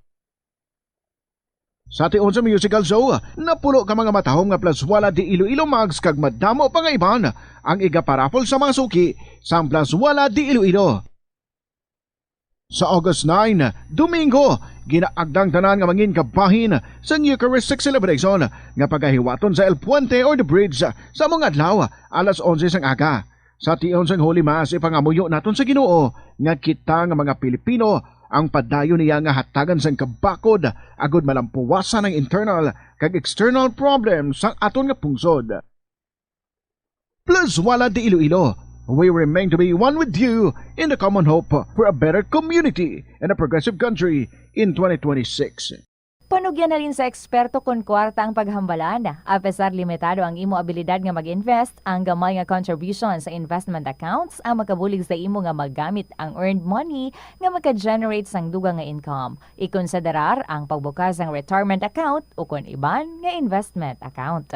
Sa tion sa musical show, napulo ka mga matahom nga Plazuela de Iloilo mugs kag madamo pa nga iban ang igaparapol sa mga suki sang Plazuela de Iloilo. Sa August nine, Domingo, ginaagda ang tanan nga mangin kabahin sang Eucharistic celebration nga pagahiwaton sa El Puente or the Bridge sa mga adlaw alas onse sang aga. Sa tion sang Holy Mass, ipangamuyo naton sa Ginoo nga kita nga mga Pilipino ang padayon niya nga hatagan sang kabakod agud malampuwasan ang internal kag external problems sang aton nga pungsod. Plazuela de Iloilo, we remain to be one with you in the common hope for a better community and a progressive country in twenty twenty-six. Panugyan na rin sa eksperto kon kwarta ang paghambalan. Apesar limitado ang imo abilidad nga mag-invest, ang gamay nga contribution sa investment accounts ang makabulig sa imo nga magamit ang earned money nga maka-generate sang dugang nga income. Ikonsiderar ang pagbukas sang retirement account o kon iban nga investment account.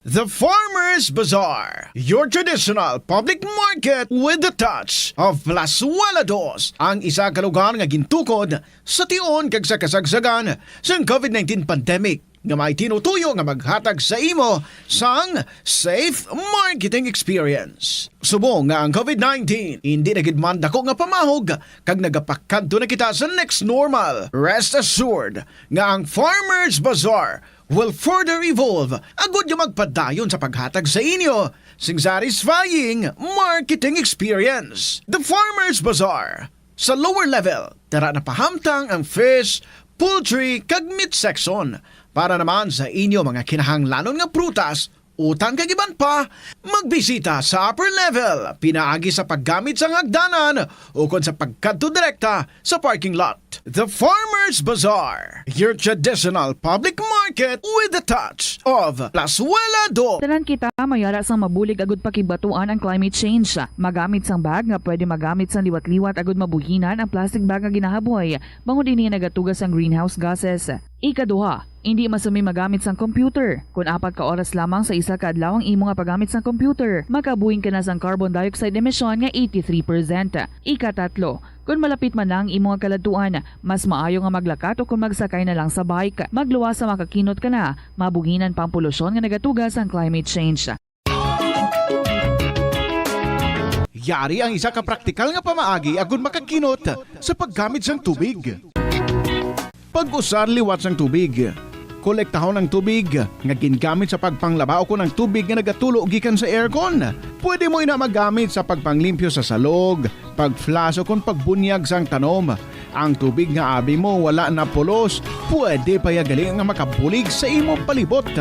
The Farmers Bazaar, your traditional public market with the touch of Plazuela Dos, ang isa ka lugar nga gintukod sa tion kag sa kasagsagan sang COVID nineteen pandemic, nga may tinutuyo nga maghatag sa imo sang safe marketing experience. Subong nga ang COVID nineteen indi na gid man dako nga pamahog kag nagapakadto na kita sa next normal, rest assured nga ang Farmers Bazaar will further evolve agud nga magpadayon sa paghatag sa inyo sing satisfying marketing experience. The Farmers Bazaar, sa lower level, tara na pahamtang ang fish, poultry, kag meat section. Para naman sa inyo mga kinahanglanon nga prutas, utan kag iban pa, magbisita sa upper level pinaagi sa paggamit sang hagdanan ukon sa pagkadto direkta sa parking lot. The Farmers Bazaar, your traditional public market with the touch of Plazuela Dos. Tanan kita may ara sang mabulig agud pakigbatuan ang climate change. Magamit sang bag nga pwede magamit sang liwat-liwat agud mabuhinan ang plastic bag nga ginahaboy, bangod ini nagatuga sang greenhouse gases. Ikaduha, indi masumi magamit sang computer. Kon apat ka oras lamang sa isa ka adlaw ang imo nga paggamit sang computer, makabuhin ka na sang carbon dioxide emission nga eighty-three percent. Ikatatlo, kon malapit man na ang imo nga kaladtuan, mas maayo nga maglakat o kon magsakay na lang sa bike. Magluwas sa makakinot ka na, mabuhinan pa ang polusyon nga nagatuga sang climate change. Yari ang isa ka praktikal nga pamaagi agud makakinot sa paggamit sang tubig. Pag-usar liwat sang tubig. Kolektahon ang tubig nga gingamit sa pagpanglaba ukon ang tubig nga nagatulo gikan sa aircon. Pwede mo ina magamit sa pagpanglimpyo sa salog, pag-flush ukon pagbunyag sang tanom. Ang tubig nga abi mo wala na pulos, pwede pa ya gali nga makabulig sa imo palibot.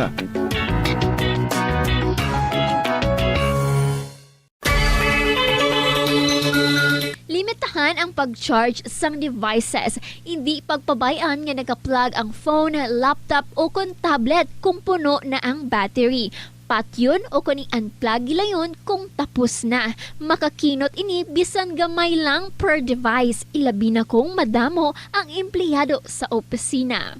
Limitahan ang pag-charge sang devices. Indi pagpabay-an nga naka-plug ang phone, laptop, o kon tablet kung puno na ang battery. Patyon o kon i-unplug gilayon kung tapos na. Makakinot ini bisan gamay lang per device, ilabi na kung madamo ang empleyado sa opisina.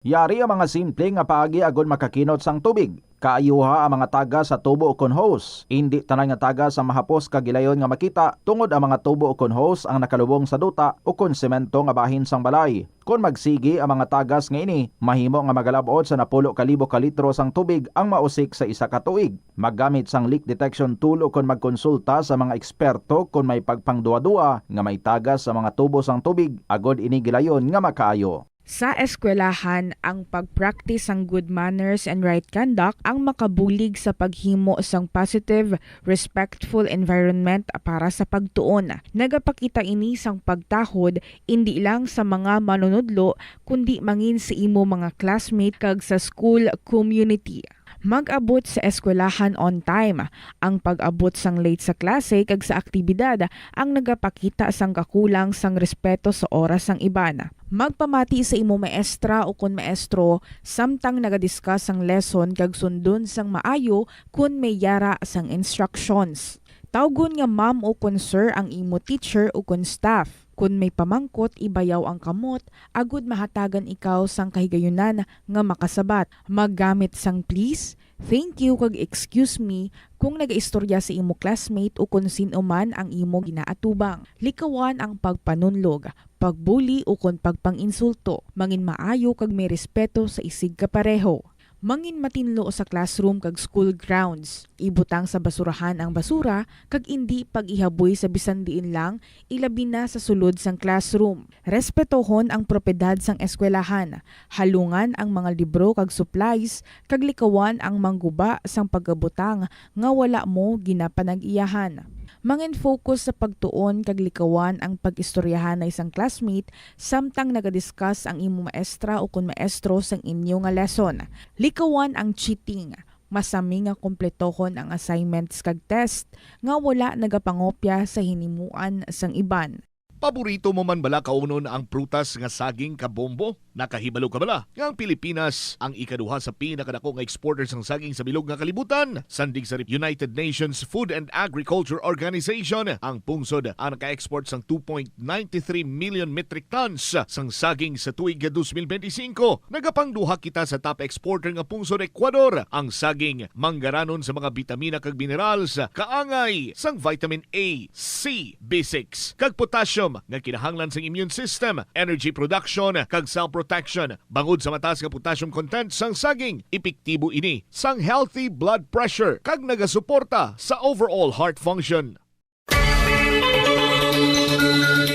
Yari ang mga simple nga paagi agod makakinot sang tubig. Kaayuha ang mga tagas sa tubo ukon hose. Indi tanan nga tagas ang mahapos kag gilayon nga makita, tungod ang mga tubo ukon hose ang nakalubong sa duta ukon semento nga bahin sang balay. Kon magsigi ang mga tagas nga ini, mahimo nga magalab-ot sa napulo ka libo ka litro sang tubig ang mausik sa isa ka tuig. Maggamit sang leak detection tool ukon magkonsulta sa mga eksperto kon may pagpangduwa-duwa nga may tagas sa mga tubo sang tubig agod ini gilayon nga makaayo. Sa eskwelahan, ang pag-practice sang good manners and right conduct ang makabulig sa paghimo sang positive, respectful environment para sa pagtuon. Nagapakita ini sang pagtahod indi lang sa mga manunudlo, kundi mangin sa imo mga classmate kag sa school community. Mag-abot sa eskwelahan on time. Ang pag-abot sang late sa klase kag sa aktibidad ang nagapakita sang kakulang sang respeto sa oras sang iban. Magpamati sa imo maestra ukon maestro samtang naga-discuss sang lesson kag sundon sang maayo kon may yara sang instructions. Tawgon nga ma'am ukon sir ang imo teacher ukon staff. Kon may pamangkot, ibayaw ang kamot agud mahatagan ikaw sang kahigayunan nga makasabat. Maggamit sang please, thank you, kag excuse me kung nagaistorya sa imo classmate ukon sin-o man ang imo ginaatubang. Likawan ang pagpanunlog, pagbuli ukon pagpang-insulto. Mangin maayo kag may respeto sa isigkapareho. Mangin matinlo sa classroom kag school grounds. Ibutang sa basurahan ang basura kag indi pag-ihaboy sa bisan diin lang, ilabi na sa sulod sang classroom. Respetohon ang propiedad sang eskwelahan. Halungan ang mga libro kag supplies, kag likawan ang mangguba sang pagabutang nga wala mo ginapanag-iyahan. Mangin-focus sa pagtuon kag likawan ang pag-istoryahanay sang classmate samtang nagadiscuss ang imo maestra ukon maestro sang inyo nga lesson. Likawan ang cheating. Masami nga kompletohon ang assignments kag test nga wala nagapangopya sa hinimuan sang iban. Paborito mo man bala kaunon ang prutas nga saging kabombo? Nakahibalo ka bala nga ang Pilipinas ang ikaduha sa pinakadako nga exporter sang saging sa bilog nga kalibutan? Sandig sa United Nations Food and Agriculture Organization, ang pungsod ang naka-export sang two point nine three million metric tons sang saging sa tuig two thousand twenty-five. Nagapangduha kita sa top exporter nga pungsod, Ecuador. Ang saging manggaranon sa mga bitamina kag minerals, kaangay sang vitamin A, C, B six, kag potassium nga kinahanglan sang immune system, energy production, kag cell protection. Bangod sa mataas nga potassium content sang saging, epektibo ini sang healthy blood pressure kag nagasuporta sa overall heart function.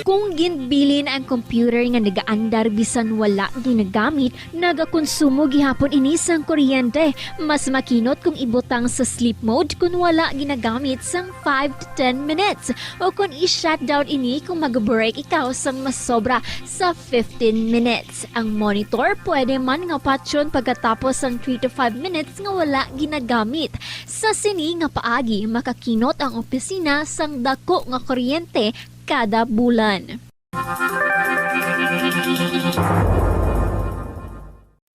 Kung ginbilin ang computer nga nagaandar bisan wala ginagamit, nagakonsumo gihapon ini sang kuryente. Mas makinot kung ibutang sa sleep mode kung wala ginagamit sang five to ten minutes, o kung i-shutdown ini kung mag-break ikaw sang masobra sa fifteen minutes. Ang monitor pwede man nga patyon pagkatapos sang three to five minutes nga wala ginagamit. Sa sini nga paagi, makakinot ang opisina sang dako nga kuryente kada bulan.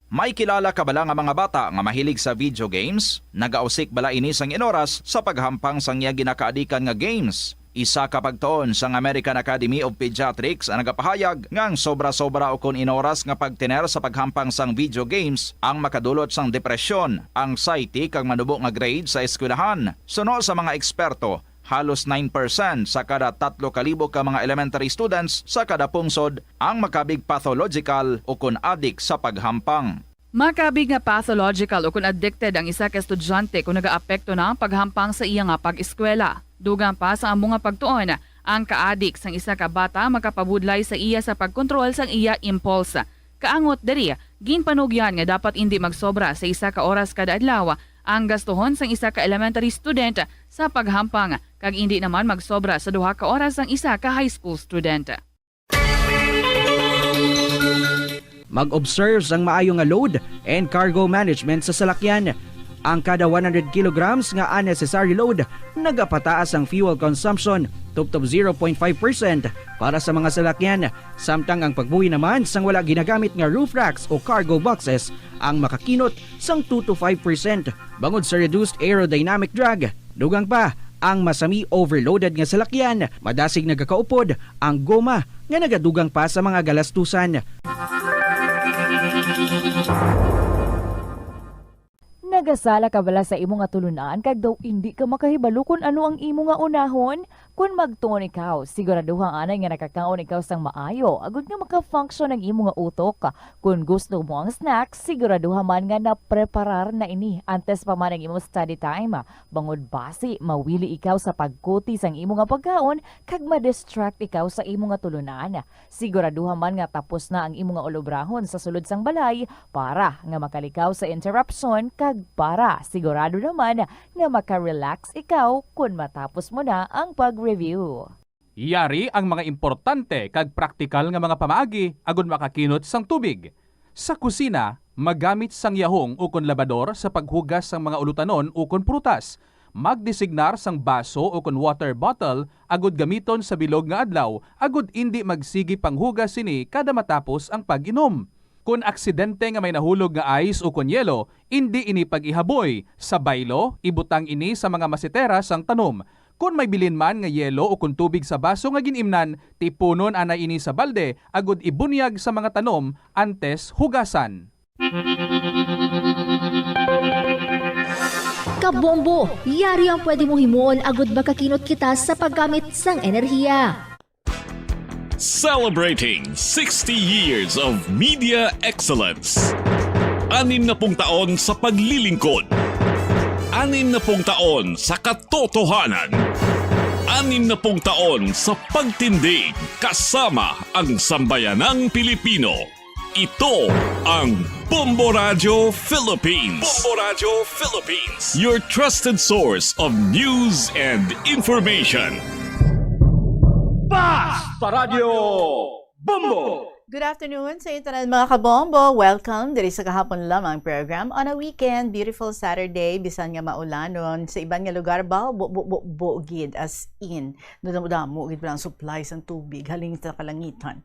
May kilala ka bala nga mga bata nga mahilig sa video games? Nagausik bala ini sang inoras sa paghampang sang iya ginakaadikan nga games? Isa ka pagtuon sang American Academy of Pediatrics ang nagapahayag nga ang sobra-sobra ukon inoras nga pagtener sa paghampang sang video games ang makadulot sang depresyon, anxiety, kag manubo nga grade sa eskwelahan. Suno sa mga eksperto, halos nine percent sa kada tatlo ka libo ka mga elementary students sa kada pungsod ang makabig pathological ukon adik sa paghampang. Makabig nga pathological ukon addicted ang isa ka estudyante kon nagaapekto na ang paghampang sa iya nga pag-eskwela. Dugang pa sa amo nga pagtuon, ang kaadik sang isa ka bata makapabudlay sa iya sa pagkontrol sang iya impulse. Kaangot diri, ginpanugyan nga dapat indi magsobra sa isa ka oras kada adlaw ang gastuhon sang isa ka elementary student sa paghampang, kag indi naman magsobra sa duha ka oras sang isa ka high school student. Mag-observe sang maayo nga load and cargo management sa salakyan. Ang kada one hundred kilograms nga unnecessary load nagapataas ang fuel consumption tubtob zero point five percent para sa mga salakyan, samtang ang pagbuhi naman sang wala ginagamit nga roof racks o cargo boxes ang makakinot sang two to five percent bangod sa reduced aerodynamic drag. Dugang pa, ang masami overloaded nga salakyan, madasig nagakaupod ang goma nga nagadugang pa sa mga galastusan. Nagasala ka bala sa imo nga tulunan kag daw indi ka makahibalo kon ano ang imo nga unahon? Kon magtuon ikaw, siguraduha anay nga nakakaon ikaw sang maayo agod nga maka-function ang imo nga utok. Kon gusto mo ang snack, siguraduha man nga napreparar na ini antes pa man ang imo study time. Bangod basi mawili ikaw sa pagkuti sang imo nga pagkaon kag ma-distract ikaw sa imo nga tulunan. Siguraduha man nga tapos na ang imo nga ulobrahon sa sulod sang balay para nga makalikaw sa interruption kag para sigurado naman nga maka-relax ikaw kon matapos mo na ang pag-review. Yari ang mga importante kag praktikal nga mga pamaagi agud makakinot sang tubig. Sa kusina, magamit sang yahong ukon labador sa paghugas sang mga ulutanon ukon prutas. Magdesignar sang baso ukon water bottle agud gamiton sa bilog nga adlaw agud indi magsigi panghugas sini kada matapos ang pag-inom. Kon aksidente nga may nahulog nga ice ukon yelo, indi ini pag-ihaboy. Sa baylo, ibutang ini sa mga masetera sang tanom. Kon may bilin man nga yelo ukon tubig sa baso nga gin-imnan, tipunon anay ini sa balde agud ibunyag sa mga tanom antes hugasan. Kabombo, yari ang pwede mo himuon agud makakinot kita sa paggamit sang enerhiya. Celebrating sixty years of media excellence. Anim na pung taon sa paglilingkod. Anim na pung taon sa katotohanan. Anim na pung taon sa pagtindig kasama ang sambayanang Pilipino. Ito ang Bombo Radyo Philippines. Bombo Radyo Philippines, your trusted source of news and information. Basta Radyo Bombo! Good afternoon sa inyo tanan, mga kabombo. Welcome diri sa Kahapon Lamang program on a weekend. Beautiful Saturday, bisan nga maulanon. Sa iban nga lugar ba, bu-, bu-, bu-, bu-, gid, as in. Damo-damo gid pala ang supply sang tubig halin sa kalangitan.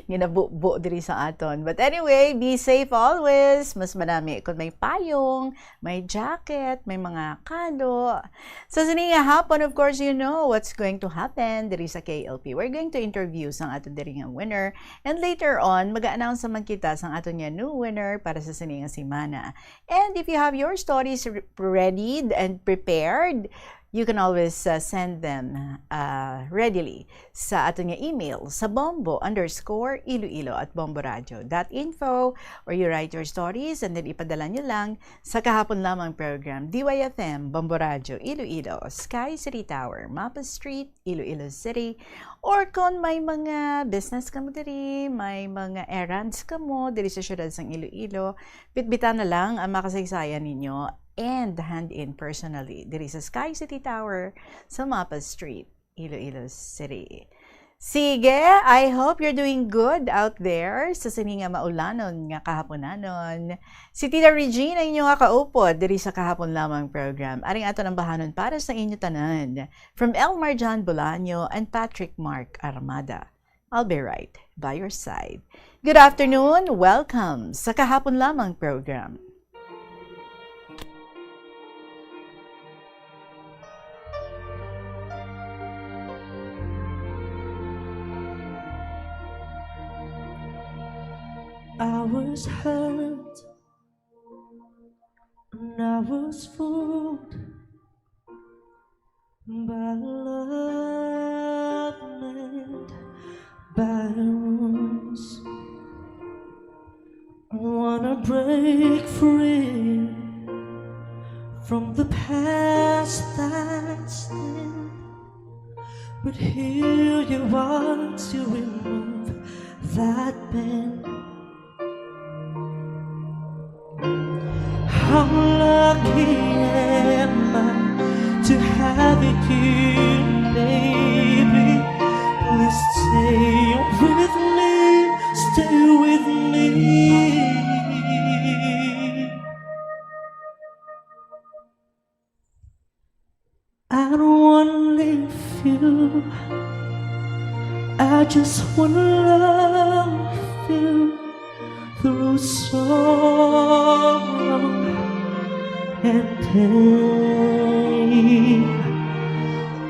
Ginabubo diri sa aton. But anyway, be safe always. Mas manami kung may payong, may jacket, may mga kalo. Sa sini nga hapon, of course, you know what's going to happen diri sa K L P. We're going to interview sang aton diri nga winner. And later on, mag-announce naman kita sang aton nga new winner para sa sini nga semana. And if you have your stories re-, ready and prepared, you can always, uh, send them, uh, readily sa aton nga email sa bombo underscore iloilo at bomboradio dot info, or you write your stories and then ipadala nyo lang sa Kahapon Lamang program, D Y F M, Bombo Radyo, Iloilo, Sky City Tower, Mapa Street, Iloilo City, or kon may mga business kamo diri, may mga errands kamo diri sa siyudad sang Iloilo, bitbitan na lang ang makasaysayan ninyo and hand in personally diri sa Sky City Tower sa Mapa Street, Iloilo City. Sige, I hope you're doing good out there sa sini nga maulanon nga kahaponanon. Si Tita Regina inyo nga kaupod diri sa Kahapon Lamang program. Aring aton ang bahanon para sa inyo tanan. From Elmar John Bolaño and Patrick Mark Armada. I'll be right by your side. Good afternoon. Welcome sa Kahapon Lamang program. I was hurt and I was fooled by love and by wounds. I wanna break free from the past that's in, but here you are to remove that pain. How lucky am I to have you, baby? Please stay with me, stay with me. I don't wanna leave you. I just wanna love you through sorrow and pain.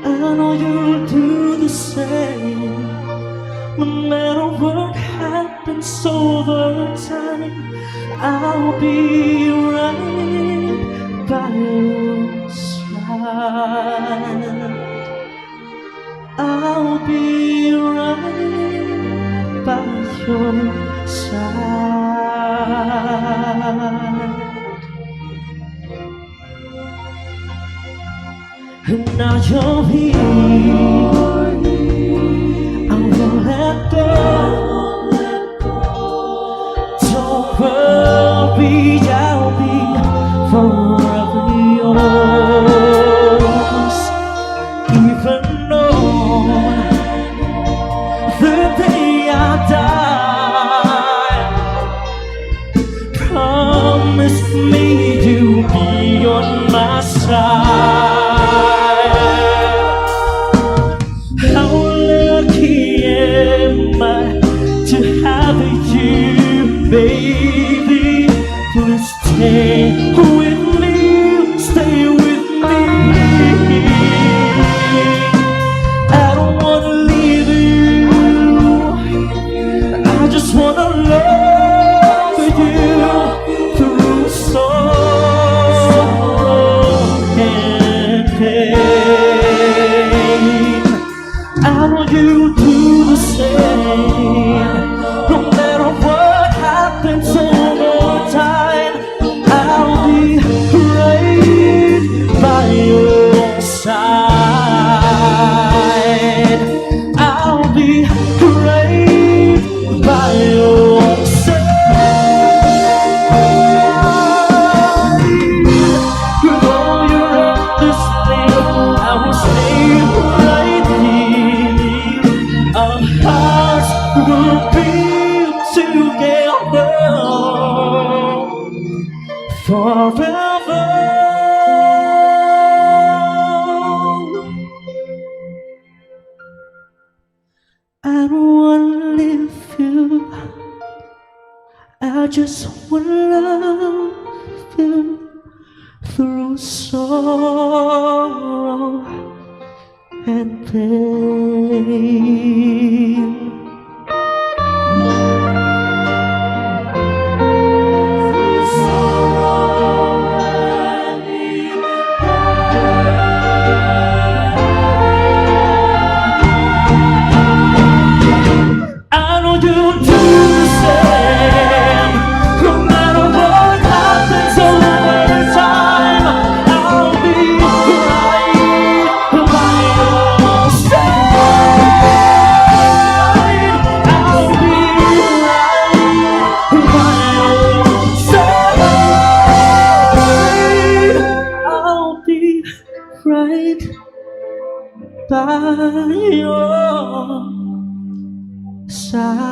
I know you'll do the same. No matter what happens over time, I'll be right by your side. I'll be right by your side. And now you're here. I won't let go. Don't worry, I'll be forever yours. Even on the day I die, promise me you'll be on my side. How lucky am I to have you, baby? Please stay with me, stay with me. I don't wanna leave you. I just wanna love you through sorrow and pain. I want you to do the same. No matter what happens over time, I'll be right by your side. I'll be right by your side. With all your understanding, I will stay right here. Our hearts will be together forever. I don't wanna leave you. I just wanna love you through sorrow and pain. I know you do the same. No matter what happens over time, I'll be right by your side. I'll be right by your side. I'll be right by your side.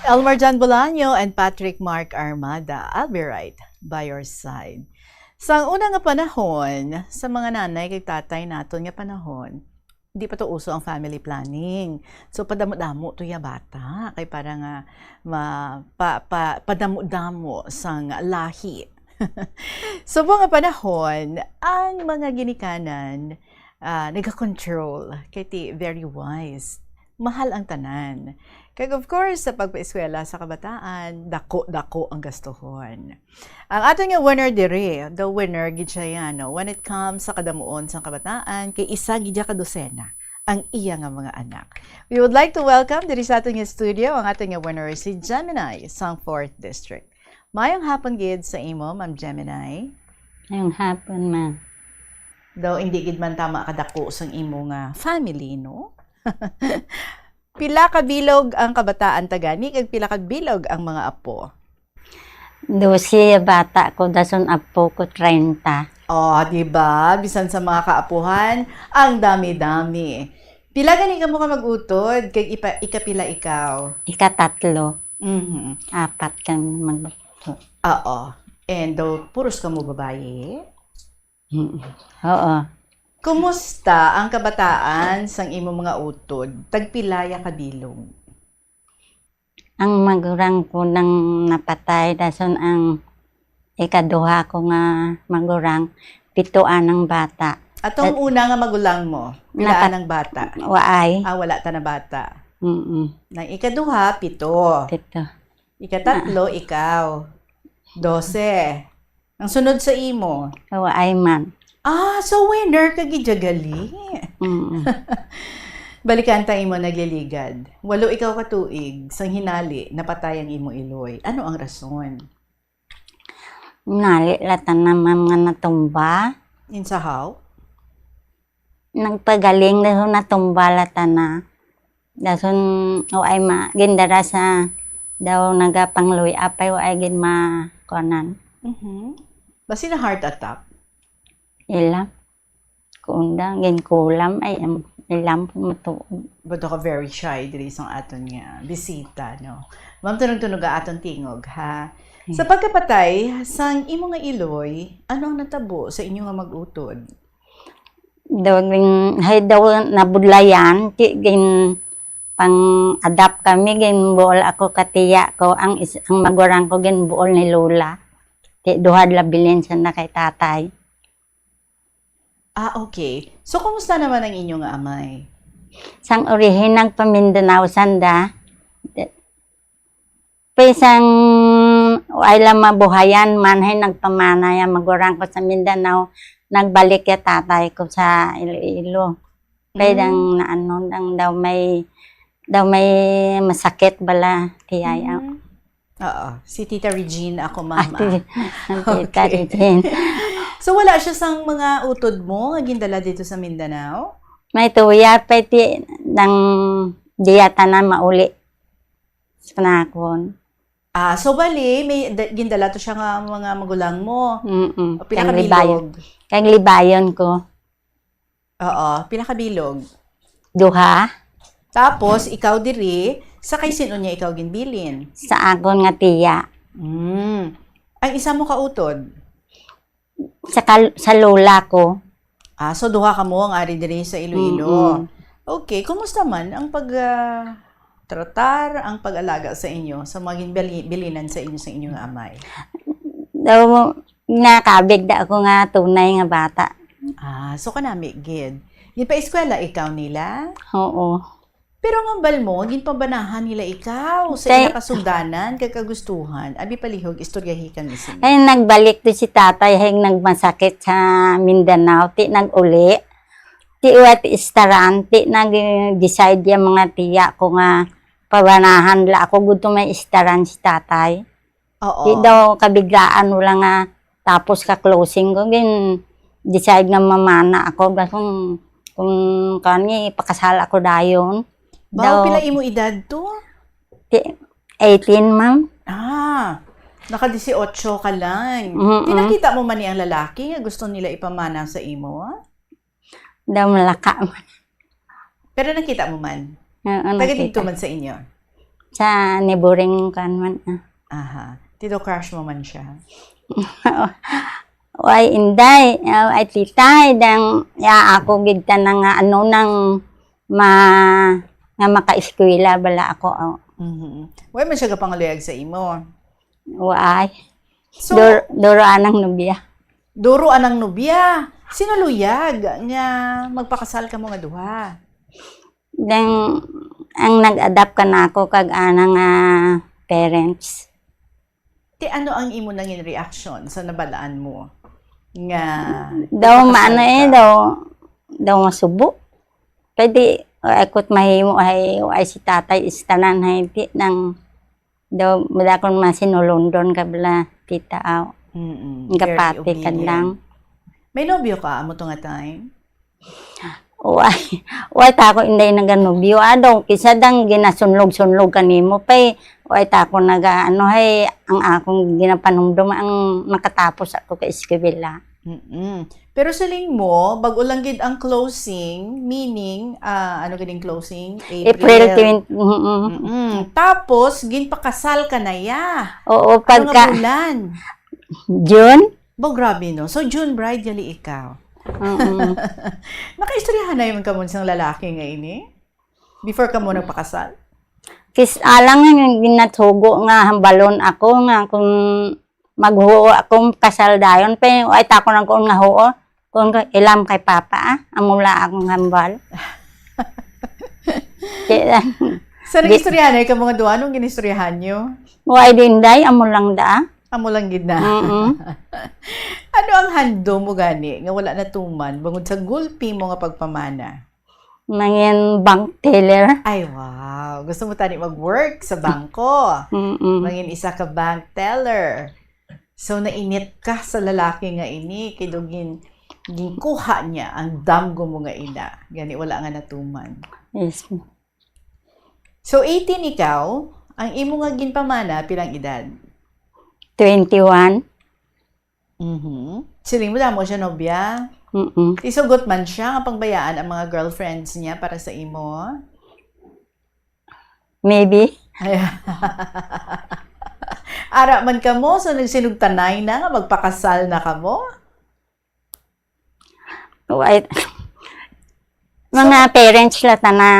Elmer John Bolaño and Patrick Mark Armada, I'll be right by your side. Sang una nga panahon, sa mga nanay kag tatay naton nga panahon, di pa to uso ang family planning. So, padamo-damo to ya bata. Kay para nga ma-, pa-, pa-, padamo-damo sang lahi. Subong nga panahon, ang mga ginikanan, ah, nagakontrol. Kay ti very wise. Mahal ang tanan. Kag of course, sa pagpaeskwela sa kabataan, dako-dako ang gastuhon. Ang aton nga winner diri, the winner gid siya yan, no? When it comes sa kadamuon sang kabataan, kay isa gid ka dosena ang iya nga mga anak. We would like to welcome diri sa aton nga studio ang aton nga winner, si Gemini sang fourth District. Mayong hapon gid sa imo, Ma'am Gemini. Mayong hapon, ma'am. Daw hindi gid man tama kadako sang imo nga family, no? Pila ka bilog ang kabataan ta gani, kag pila ka bilog ang mga apo? Dose bata ko, dason apo ko, treinta. Oh, di ba? Bisan sa mga kaapuhan, ang dami-dami. Pila gani kamo ka mag-utod? Kag ipa-, ikapila ikaw? Ikatatlo. Mhm. Apat kami mag-utod. Oo. And, uh, puros kamo babayi? Mm. Oo. Kumusta ang kabataan sang imo mga utod? Tagpila ya ka bilog? Ang magurang ko nang napatay, dason ang ikaduha ko nga magurang, pito anang bata. Atong Eh, una nga magulang mo, pila nakat- anang bata? Waay. Ah, wala ta na bata. Mm-mm. Nang ikaduha, pito. Pito. Ikatatlo, ikaw. Dose. Ang sunod sa imo? Waay man. Ah, so winner ka gid, gali. Mm. Balikan ta imo nagliligad. Walo ikaw ka tuig, sang hinali, napatay ang imo iloy. Ano ang rason? Nali la tanan, ma'am, nga natumba. Insahaw? Nagpagaling daw natumba la tanan. Dason, o ay ma, gindara sa daw nagapangluy apay, o ay gid ma, kuanan. Mhm. Basi na heart attack? Ila. Kunda, ginkulam, ay, am, ilang po matuod. But ako very shy diri sa aton nga bisita, no? Ma'am, tunog-tunog ang aton tingog, ha? Hmm. Sa pagkapatay sang imo nga iloy, ano ang natabo sa inyo nga mag-utod? Daw gin-, hay daw nabudlayan, ti gin pang-adopt kami, ginbuol ako ka tiya ko. Ang is-, ang magurang ko ginbuol ni Lola. Ti duha la bilin sa na kay tatay. Ah, okay. So, kumusta naman ang inyo nga amay? Sang orihin nagpa-Mindanao sanda. Pay sang ay lang mabuhayan man, hay nagpamana ya magurang ko sa Mindanao, nagbalik ya tatay ko sa Iloilo. Kay Mm. dang naano, dang daw may, daw may masakit bala, tiyay, ah. Mm. Oo, si Tita Regine ako, ma'am, Ah, ti-, ah. ang Tita Okay. Regine. So, wala siya sang mga utod mo nga gindala dito sa Mindanao? May tuya pa ti nang diya tanan mauli sa panahon. Ah, so bali, may da-, gindala to siya nga mga magulang mo. Mm-mm. O, pila Kag ka libayon. bilog? Kag libayon ko. Oo, pila ka bilog? Duha. Tapos, ikaw diri, sa kay sino niya ikaw ginbilin? Sa akon nga tiya. Mm. Ang isa mo kautod? Sa kal-, sa lola ko. Ah, so duha kamo ang ari diri sa Iloilo. Mm-mm. Okay, kumusta man ang pag, ah, tratar, ang pag-alaga sa inyo, sa mga ginbili-, bilinan sa inyo, sa inyong amay? Daw, nakabig da ako nga tunay nga bata. Ah, so kanami gid. Ginpaeskwela ikaw nila? Oo. Pero ang hambal mo, ginpabanahan nila ikaw sa Kay ila kasugdanan kag kagustuhan. Abi palihog, istoryahi kami sini. Ay, nagbalik to si tatay, hay nagmasakit sa Mindanao, ti nag-uli. Ti uwa ti istaran, ti nag-decide ya mga tiya ko nga pabanahan la ako gud to may istaran si tatay. Oo. Di daw kabiglaan, wala nga tapos ka closing ko, gin-decide nga mamana ako. Basta kung, kung kani, pakasal ako dayon. Bao, Daw, pila imo edad to? ti-, eighteen, ma'am. Ah, naka dieciocho ka lang. Mm-mm. Di nakita mo man ni ang lalaki nga gusto nila ipamana sa imo, ah? Daw malaka man. Pero nakita mo man? Oo, Taga nakita. dito man sa inyo? Sa neighboring kan man, ah. Aha. Tito crush mo man siya? Way, inday. Ah, ay, titay, dang, ya, ako gid ka na nga, ano, nang ma-, nga makaeskwela bala ako, oh. Mhm. Way man siya gapangaluyag sa imo? Way. So, Dur-, duro anang nobya. Duro anang nobya. Sinuluyag nga magpakasal kamo nga duha? Then, ang nag-adapt ka na ako kag anang, ah, parents. Ti ano ang imo nangin reaksyon sa nabalaan mo nga Daw nagpakasal maano eh, ka? daw, daw masubo. Kay di, ay, akot mahimo, ay, ay si tatay, istanan, ay, di, nang, daw, madakon masinulundon ka bala, tita, aw. Mm-mm. Nga Very pati ka obedient. lang. May nobyo ka, amo to nga time? Way, way ta ako inday naganobyo, ah, daw, kisa dang ginasunlog-sunlog ka nimo, pay, way ta ako naga, ano, hay, ang akong ginapanumdom, ang makatapos ako ka eskwela. Mm-mm. Pero siling mo, bag-o lang gid ang closing, meaning, ah, ano gid ang closing? April April. twenty, mm-mm. Mm-mm. Tapos, ginpakasal ka na ya. Oo, Ano nga pagka bulan? June? Bo, grabe, no? So, June bride gali ikaw. Mm-mm. Nakaistoryahan na yun kamo sang lalaki nga ini? Before kamo nagpakasal? Kis-, alang nga ginatugo nga hambalon ako nga kung maghuo akong kasal dayon, pe, ay, tako nang kuon nga huo. Kung ka-, ilam kay Papa, ah, amo la akong hambal. Kaya, Sa di- nag-istoryahan na ka mga duha, anong ginistoryahan nyo? Why din, day? Amo lang da. Amo lang gid na. Mm-mm. Ano ang handom mo gani nga wala natuman bangod sa gulpi mo nga pagpamana? Mangin bank teller. Ay, wow. Gusto mo tani mag-work sa bangko? Mm-mm. Mangin isa ka bank teller. So, nainit ka sa lalaki nga ini, kay daw gin-, ginkuha niya ang damgo mo nga ina. Gani, wala nga natuman. Yes. So, eighteen ikaw, ang imo nga ginpamana, pilang edad? Twenty-one. Mhm. Siling mo, damo siya nobya? Mm-mm. Isugot man siya nga pangbayaan ang mga girlfriends niya para sa imo? Maybe. Ay. Ara man kamo, so nagsinugtanay na nga magpakasal na kamo? Wait. Mga So parents la tana,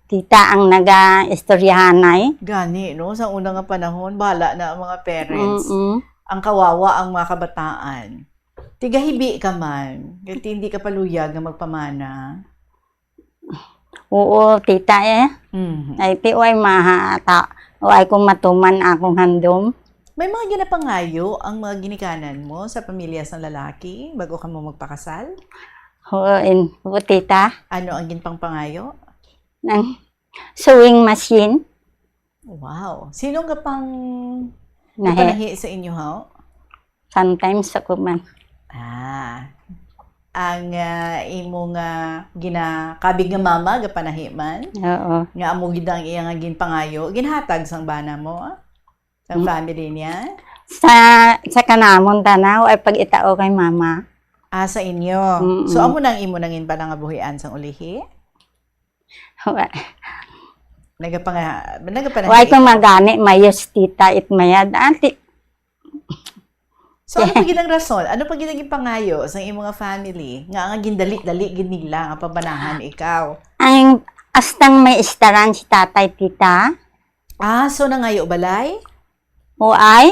tita, ang naga-istoryahanay. Gani, no? Sa una nga panahon, bahala na ang mga parents. Mm-mm. Ang kawawa ang mga kabataan. Tigahibi ka man, kay hindi ka paluyag nga magpamana. Oo, tita, eh. Mhm. Ay, ti, way mahata, way ko matuman akong handom. May mga ginapangayo ang mga ginikanan mo sa pamilya sang lalaki bago ka mo magpakasal? Oo, in, oo, tita. Ano ang ginpangpangayo? Nang sewing machine. Wow. Sino nga pang Nahi. Gapanahi sa inyo, haw? Sometimes ako man. Ah. Ang, ah, imo nga ginakabig nga mama, gapanahi man? Oo. Nga amo gid ang iya nga ginpangayo, ginhatag sang bana mo, ah? Sang Hmm. family niya? Sa, sa kanamon tanaw ay pag-itao kay mama. Ah, sa inyo. Mm-mm. So, amo na ang imo nangin panangabuhian sang ulihi? Wa-, Nagapanga-, nagapanahi Why ko ka? Magani, mayos tita it mayad. Anti. So, ano pa gid ang rason? Ano pa gid ang ipangayo sa imong nga family nga, nga gindali-dali gid nila nga pabanahan ikaw? Ang astang may istaran si tatay, tita. Ah, so nangayo balay? O ay?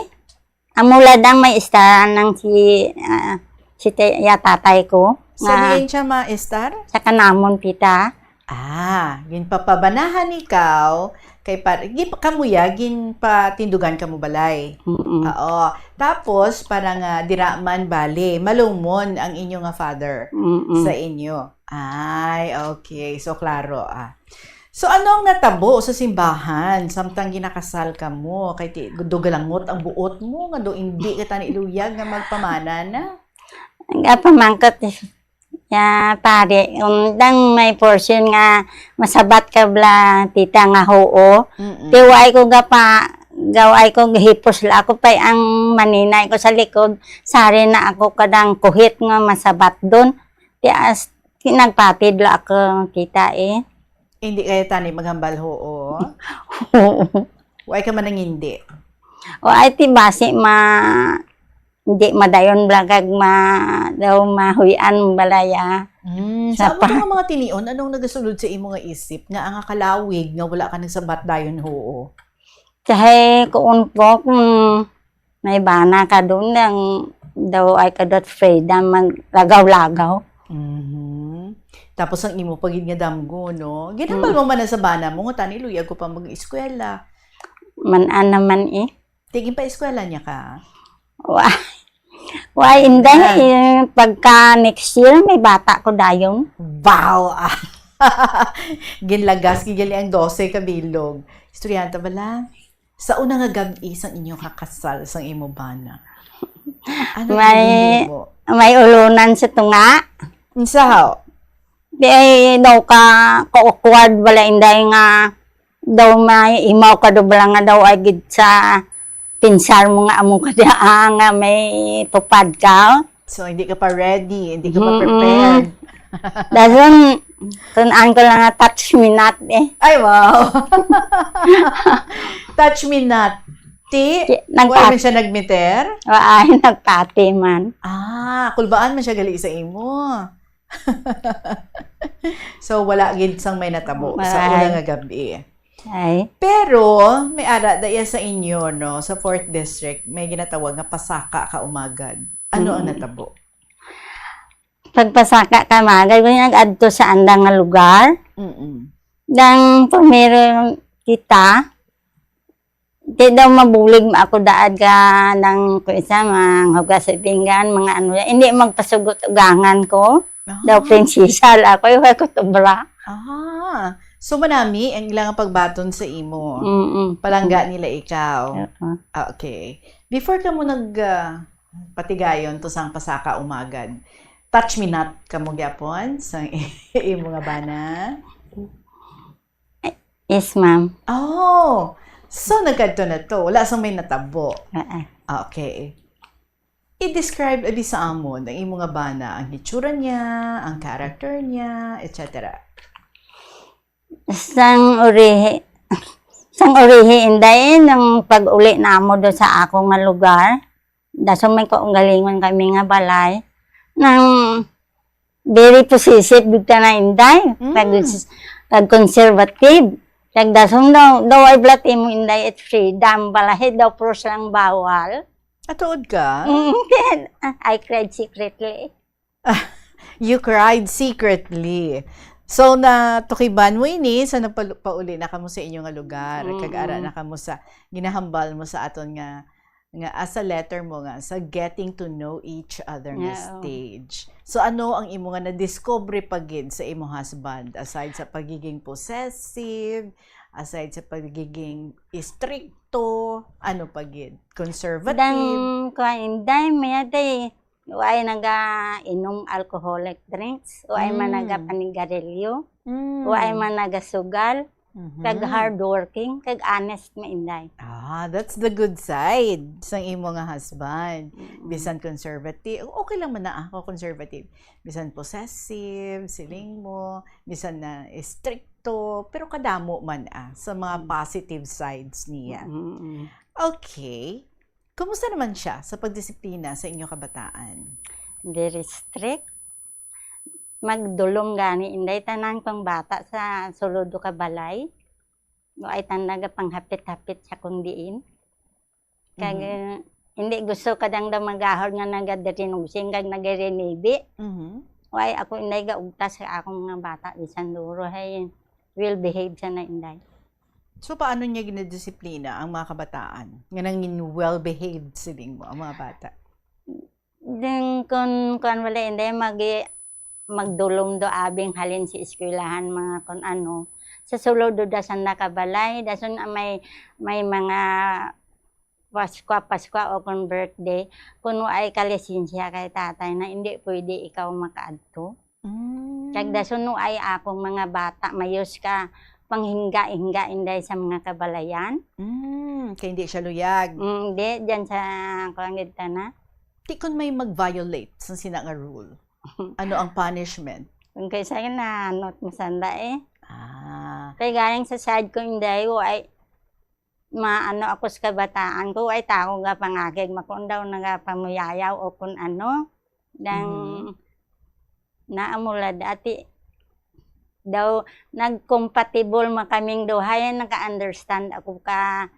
Amo ladang may istaran nang si, ah, si te-, ya tatay ko. Sa nga diin siya maestar? Sa kanamon, tita. Ah, ginpapabanahan ikaw kay par-, gi-, kamo ya, ginpatindugan kamo balay. Mm-mm. Oo. Tapos, para nga dira man bali, malumon ang inyo nga father Mm-mm. sa inyo. Ay, okay. So, klaro, ah. So, ano ang natabo sa simbahan samtang ginakasal kamo? Kay ti-, do galangot ang buot mo, nga do indi ka tani luyag nga magpamana na? Nagapamangkot ya, pare, um, dang may portion nga masabat ka bala, tita, nga huo. Mm-mm. Ti way ko gapa-, gaway ko gahipos la ako, pay ang maninay ko sa likod, sari na ako kadang kuhit nga masabat dun. Ti as, ti nagpatid la ako, tita, eh. Hindi kaya tani maghambal huo? Oo. Way ka man nang hindi? O, ay, ti basi ma-, hindi madayon bala kag ma-, daw mahuy-an balaya. Mm, sa Sa pa- ato nga mga tinion, anong nagasulod sa imo nga isip nga ang kalawig nga wala ka nagsabat dayon huo? Kay kuon ko, kung may bana ka dun, ang daw ay kadot Freda maglagaw-lagaw. Mhm. Tapos ang imo pa gid nga damgo, no? Ginhambal Mm. mo man na sa bana mo nga, "Tani, luyag ko pa mag-eskwela." Man-an naman, eh. Ti ginpaeskwela niya ka? Wa-, wa, inday, Ah. eh, pagka next year, may bata ko dayon. Wow! Ginlagas, gigali ang dose ka bilog. Istoryahan ta bala? Sa una nga gab-i sang inyo kakasal sang imo bana, ano May, ang ginhimo? May ulunan sa tunga. Unsa haw? Di ay daw ka, ka-awkward bala, inday, nga daw may imaw ka daw bala nga daw ay gid sa pinsar mo nga amo ka dia, ah, nga may tupad ka. So, hindi ka pa ready, hindi ka pa Mm-mm. prepared. Dason, tun-an ko lang nga, "Touch me not," eh. Ay, wow. Touch me not. Ti, Ti-, wa man nagpat- siya nagmeter? Wa, ay, nagpati man. Ah, kulbaan man siya gali sa imo. So, wala gid sang may natabo sa Ay. una nga gab-i. Ay. Pero, may ara da iya sa inyo, no, sa fourth district, may ginatawag nga pasaka kaumagad. Ano ang Mm. natabo? pagpasaka ka magad, nag-adto sa andang nga lugar. Mm-mm. Dang primero kita, di daw mabulig ako daad ka nang kuisa, mga hugas sa pinggan, mga ano, hindi magpasugot ugangan ko. Daw Ah. prinsesal ako, yung ako tubra. Ah. So, manami ang ilang pagbaton sa imo. Mm-mm. Palangga nila ikaw. Oo. Ah, okay. Before ka mo nag, ah, patigayon to sang pasaka umagad, touch me not ka mo gyapon sa imo nga bana? Yes, ma'am. Oh. So, nagkadto na to. Wala sang may natabo. Ah, ah. Okay. I-describe abi sa amon ang imo nga bana, ang hitsura niya, ang character niya, et cetera. Sang urihi, sang urihi, inday, nang pag-uli namo do sa ako nga lugar, dason may kaugalingon kami nga balay, nang very possessive bigta na, inday. Mm. Pag, pag conservative. Kag dason daw, daw ay blat imo, inday, it's freedom. Balahid daw, pros lang bawal. Atuod ka? Mm, then, I cried secretly. You cried secretly. So, natukiban mo ini sa nagpauli na kamo sa inyo nga lugar, kag ara Mm. na kamo sa ginahambal mo sa aton nga, nga, ah, sa letter mo nga, sa getting to know each other nga Oo. stage. So, ano ang imo nga nadiscover pa gid sa imo husband, aside sa pagiging possessive, aside sa pagiging istrikto, ano pa gid? Conservative? Dang kuan, inday, may aday, way naga-inom alcoholic drinks, way man Mm. naga-panigarilyo, Mm. way man nagasugal, Mhm. kag hardworking, kag honest, mainday. Ah, that's the good side sang imo nga husband. Mm. Bisan conservative, okay lang man na ako conservative. Bisan possessive, siling mo, bisan na estrikto, pero kadamo man, ah, sa mga Mm. positive sides niya. Mm, mm. Okay. Kumusta naman siya sa pagdisiplina sa inyo kabataan? Very strict. Magdulom gani, inday, tanan kong bata sa sulod ka balay. Wa ay tan nagapanghapit-hapit sa kung diin. Kag, Mhm. eh, hindi gusto kadang daw magahod nga nagadirinugsing kag nagarinibi. Mhm. Wa ay ako, inday, gaugtas sa akong mga bata, bisan duro, hay, well behave sa na, inday. So, paano niya ginadisiplina ang mga kabataan nga nangin well-behaved, siling mo, ang mga bata? Din kun, kun wala, inday, magi-, magdulom do abing halin sa eskwelahan, mga kun ano, sa sulod do dasan nakabalay, dason, ah, may, may mga Paskwa, Paskwa o kun birthday, kun wa ay kalisensya kay tatay na, hindi pwede ikaw makaadto. Mm. Kag dason no ay akong mga bata, mayos ka panghingga-hingga, inday, sa mga kabalayan. Mm, kay hindi siya luyag. Mm, di, dyan sa, kuwan gid ta na. Di kun may mag-violate sa sina nga rule, ano ang punishment? Kung kaysa yun, na not masanda eh. Ah. Kay galing sa side ko, inday, wa ay maano ako sa kabataan ko, ay tao nga pangagig, makon daw nagapamuyayaw o kun ano. Dang Mhm. naamula dati daw, nag-compatible man kaming duha, yan, naka-understand ako ka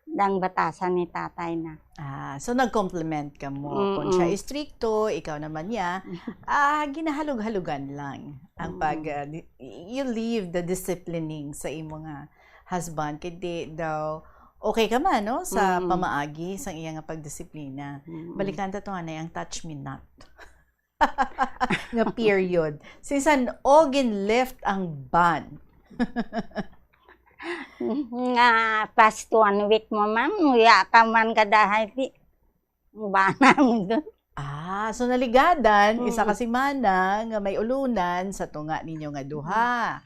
dang batasan ni tatay na. Ah, so nag-complement ka mo. Kung siya Mm-mm. istrikto, ikaw naman niya, ah, ginahalog-halugan lang ang Mm. pag, ah, di-, you leave the disciplining sa imo nga husband, kay di daw okay ka man, no, sa Mm. pamaagi sang iya nga pagdisiplina. Mm. Balikan ta to, anay, ang touch me not nga period. Sinsan o gin-lift ang ban? Nga past one week mo, ma'am, muya ka man kadahay, di, bana mo dun. Ah, so naligadan, isa ka Mm. semana nga may ulunan sa tunga ninyo nga duha.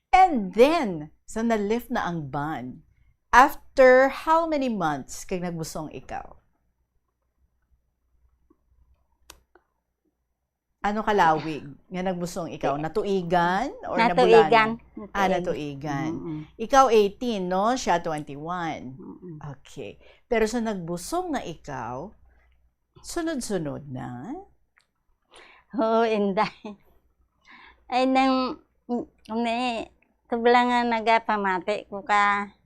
And then, so na-lift na ang ban. After how many months kag nagbusong ikaw? Ano ka lawig nga nagbusong ikaw? Natuigan or Natuigan. nabulanan? Ah, Natuig. natuigan. Mm-mm. Ikaw eighteen, no? Siya twenty-one. Mm-mm. Okay. Pero sa nagbusong na ikaw, sunod-sunod na? Oo, inday. Ay, nang, ni, tubla nga nagapamati ko ka,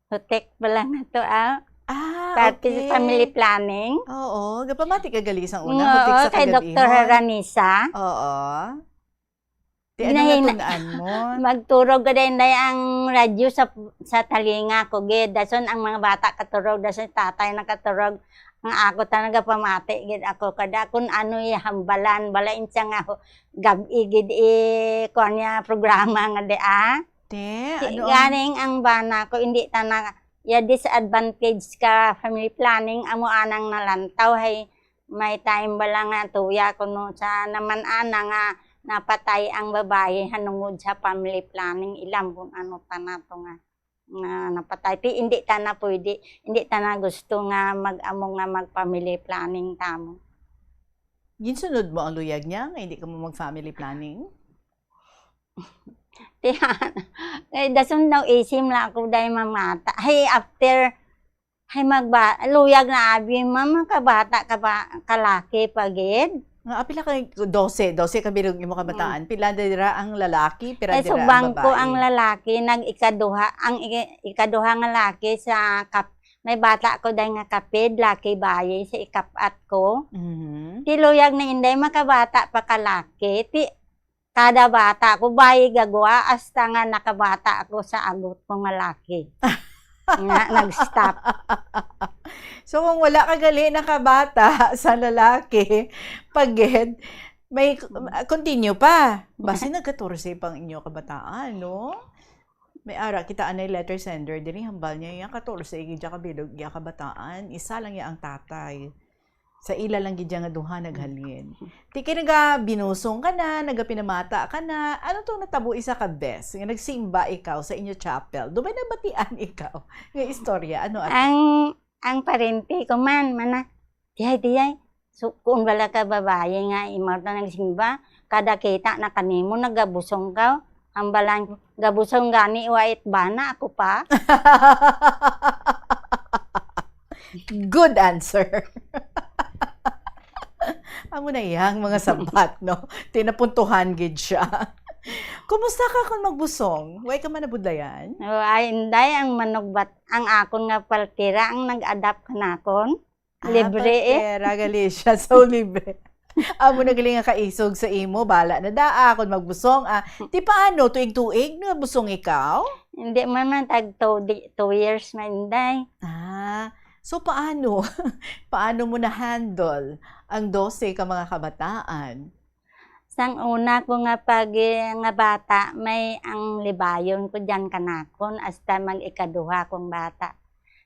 hutik pala nga to, ah. Ah, Parte sa okay. family planning. Oo, gapamati ka gali sang una, Nga, hutik oo, sa kay kagab-ihon. Doktor Ranisa. Oo. Di ano Ginahin-, natun-an mo? Magturog ka, Inday, ang radyo sa, sa talinga ko, gid. Dason ang mga bata katurog, dason tatay nakaturog. Ang ako ta nagapamati, gid ako kada kun ano ihambalan, balain siya nga hu-, gab-i, gid, i, kuwan niya, programa nga di, ah. Te, Si, ano ang ganing ang bana ko, hindi ta na, ya, disadvantage ka family planning, amo anang nalantaw, hay, may time bala nga tuya kuno sa naman ana nga napatay ang babayi hanungod sa family planning, ilam kung ano ta nato nga, nga napatay. Ti, hindi ta na pwede, hindi ta na gusto nga mag-amo nga mag-family planning tamo. Ginsunod mo ang luyag niya nga hindi ka mo mag-family planning? Tiyan. Eh, dason daw isim lang ako dahil mamata. Hey, after, hey, magba-, luyag na abi, ma'am, kabata ka ba, kalaki pa gid? Nga, apila ka, dose, dose ka bilog imo kabataan. Mm. Pila dira ang lalaki, pila Eh, dira ang subang ko ang babae? Lalaki, nag-ikaduha, ang i-, ikaduha nga laki sa kap-, may bata ko dahil nga kapid, laki bayi, sa ikapat ko. Mhm. Ti luyag na inday, makabata pa kalaki. Ti, kada bata ko, bayi gagwa, hasta nga nakabata ako sa agot ko nga laki. Nga, nag-stop. So, kung wala ka gali nakabata sa lalaki, pagid, may, continue pa. Basi nag-katorse pang inyo kabataan, no? May ara, kita anay letter sender, diri hambal niya, iya katorse, gid siya kabilog, iya kabataan, isa lang iya ang tatay. Sa ila lang gid nga duha naghalin. Ti kay nagabinusong ka na, nagapinamata ka na, ano tong natabo isa ka bes nga nagsimba ikaw sa inyo chapel? Dugay na batian ikaw nga istorya? Ano ato? Ang, ang parente ko man, mana, dihay, dihay. So, kung wala ka babayi nga imaw na nagsimba, kada kita na kanimo, nagabusong ka, ang balang gabusong gani, wait ba na ako pa? Good answer. Amo na yang mga sabat, no? Tinapuntuhan gid siya. Kumusta ka kung magbusong? Way ka man nabudlayan? Oh, ay, inday, ang manugbat, ang akon nga paltira ang nag-adapt kanakon. Ah, libre, eh. Paltira, gali siya. So, libre. Amo na gali nga kaisog sa imo, bala na daa, kung magbusong, ah. Ti paano, tuig-tuig nga busong ikaw? Hindi man, man, tag two, di, two years man, inday. Ah, so paano? Paano mo na-handle ang dose ka mga kabataan? Sang una ko nga pag, eh, nga bata, may ang libayon ko diyan kanakon, hasta mag ikaduha kong bata.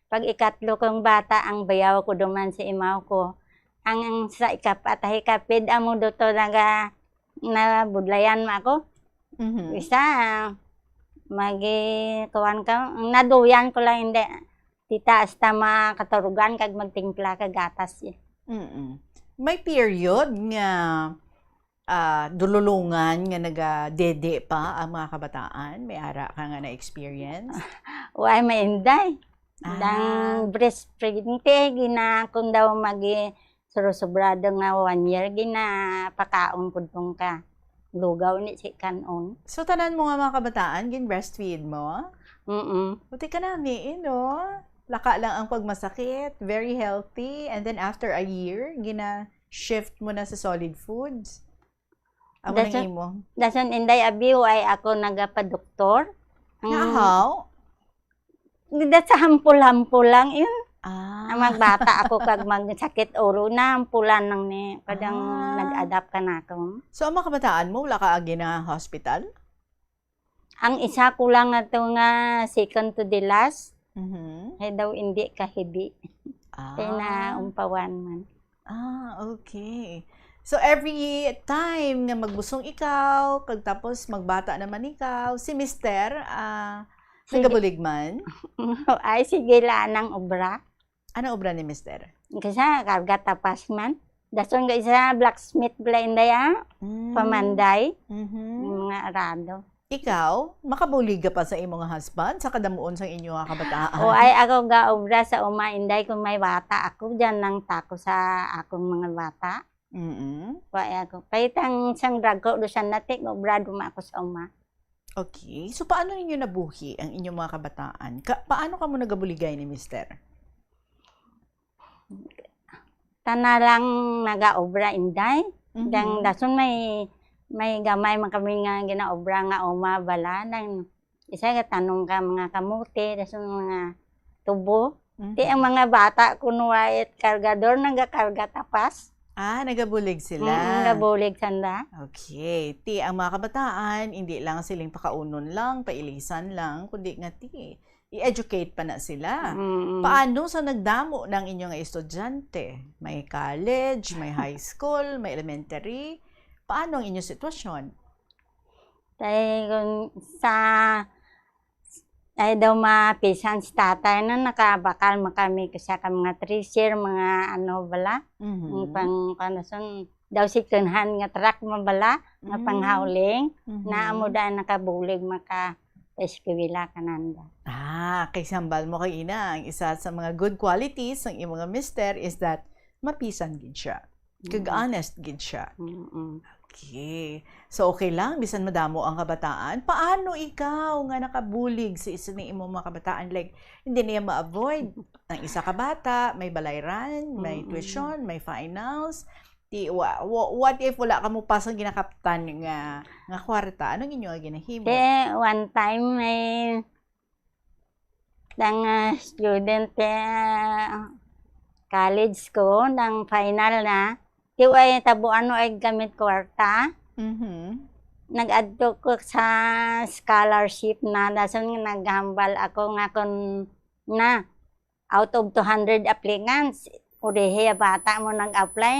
Pag ikatlo kong bata, ang bayaw ko duman sa imaw ko. Ang, ang sa ikapat, ay kapid amo do to naga-, nabudlayan mo ako. Mhm. Isa, magi-, kuwan ka, ang naduyan ko lang, hindi. Tita, hasta makaturugan kag magtimpla ka gatas, eh. Mm-mm. May period nga, ah, dululungan nga nagadede pa ang mga kabataan? May ara ka nga na-experience? Wa, may inday. Ah. Dang breastfeeding, te, gina-, kung daw magi-, Surosobrado nga one year, ginapakaon ko dong ka lugaw ni si kanon. So, tanan mo nga mga kabataan, gin-breastfeed mo? Mm-mm. Buti ka nami, eh, no? Laka lang ang pagmasakit, very healthy, and then after a year, gina-shift mo na sa solid foods. Amo nang Dason, imo. Dason, inday, abi, ay ako nagapadoktor. Nga, ang how? Dida sa hampol-hampol lang yun. Ah. Ang magbata ako kag magsakit ulo, nahampulan lang ni, kadang Ah. nag-adapt ka na ako. So, ang mga kabataan mo, wala ka agi na hospital? Ang isa ko lang ato nga second to the last, Mhm. kay daw hindi kahibi. Ah. Kay naumpawan man. Ah, okay. So, every time nga magbusong ikaw, kag tapos magbata naman ikaw, si mister, ah, Sige. nagabulig man? Ay, sige lang ang obra. Ano obra ni mister? Kasi karga tapas man. Dason nga isa, blacksmith pala inday, ah. Mm. Pamanday. Mhm. Yung mga arado. Ikaw, makabulig ka pa sa imong husband sa kadamuon sang inyo nga kabataan? O, ay, ako gaobra sa uma, inday, kung may bata ako, diyan lang ta ako sa akong mga bata. Mm. Wa, ay, ako. Kahit ang isang drag ko, doon siya natik, obra duma ako sa uma. Okay. So, paano ninyo nabuhi ang inyong mga kabataan? Ka-, paano kamo nagabuligay ni mister? Tana lang nagaobra, Inday. Mhm. Dang dason may, may gamay man kami nga ginaobra nga uma bala. Dang isa gatanom ka mga kamote, dason mga tubo. Mhm. Ti ang mga bata kuno way kargador, nagakarga tapas. Ah, nagabulig sila. Mm, nagabulig sanda. Okay. Ti ang mga kabataan, hindi lang siling pakaunon lang, pailisan lang, kundi nga ti, i-educate pa na sila. Mm. Paano sa nagdamo ng inyong estudyante? May college, may high school, may elementary. Paano ang inyong sitwasyon? Kay kun sa, ay daw mapisan si tatay na nakabakal man kami sa ka mga treasure, mga ano bala, Mhm. ang pang, ano, son, daw second hand nga truck man bala, nga Mm. panghauling, Mhm. na amo daan nakabulig maka eskwela kananda. Ah, kay sambal mo kay ina, ang isa sa mga good qualities sang imong mister is that mapisan gid siya. Kag Mm. honest gid siya. Mm-mm. Okay. So, okay lang, bisan madamo ang kabataan. Paano ikaw nga nakabulig sa isa ni imong mga kabataan? Like, hindi niya ma-avoid. Ang isa ka bata, may balayran, may Mm-mm. tuition, may finals. Di, wa-, wa-, what if wala ka mo pasang ginakaptan nga, nga kwarta? Anong inyo nga ginahimo? Te, one time may dang, ah, student, te, ah, college ko, dang final na. Ti way tabuan no ay gamit kwarta. Mhm. Nag-adto ko sa scholarship na, dason nga naghambal ako nga kun na, out of two hundred applicants, ulihi bata mo nag-apply,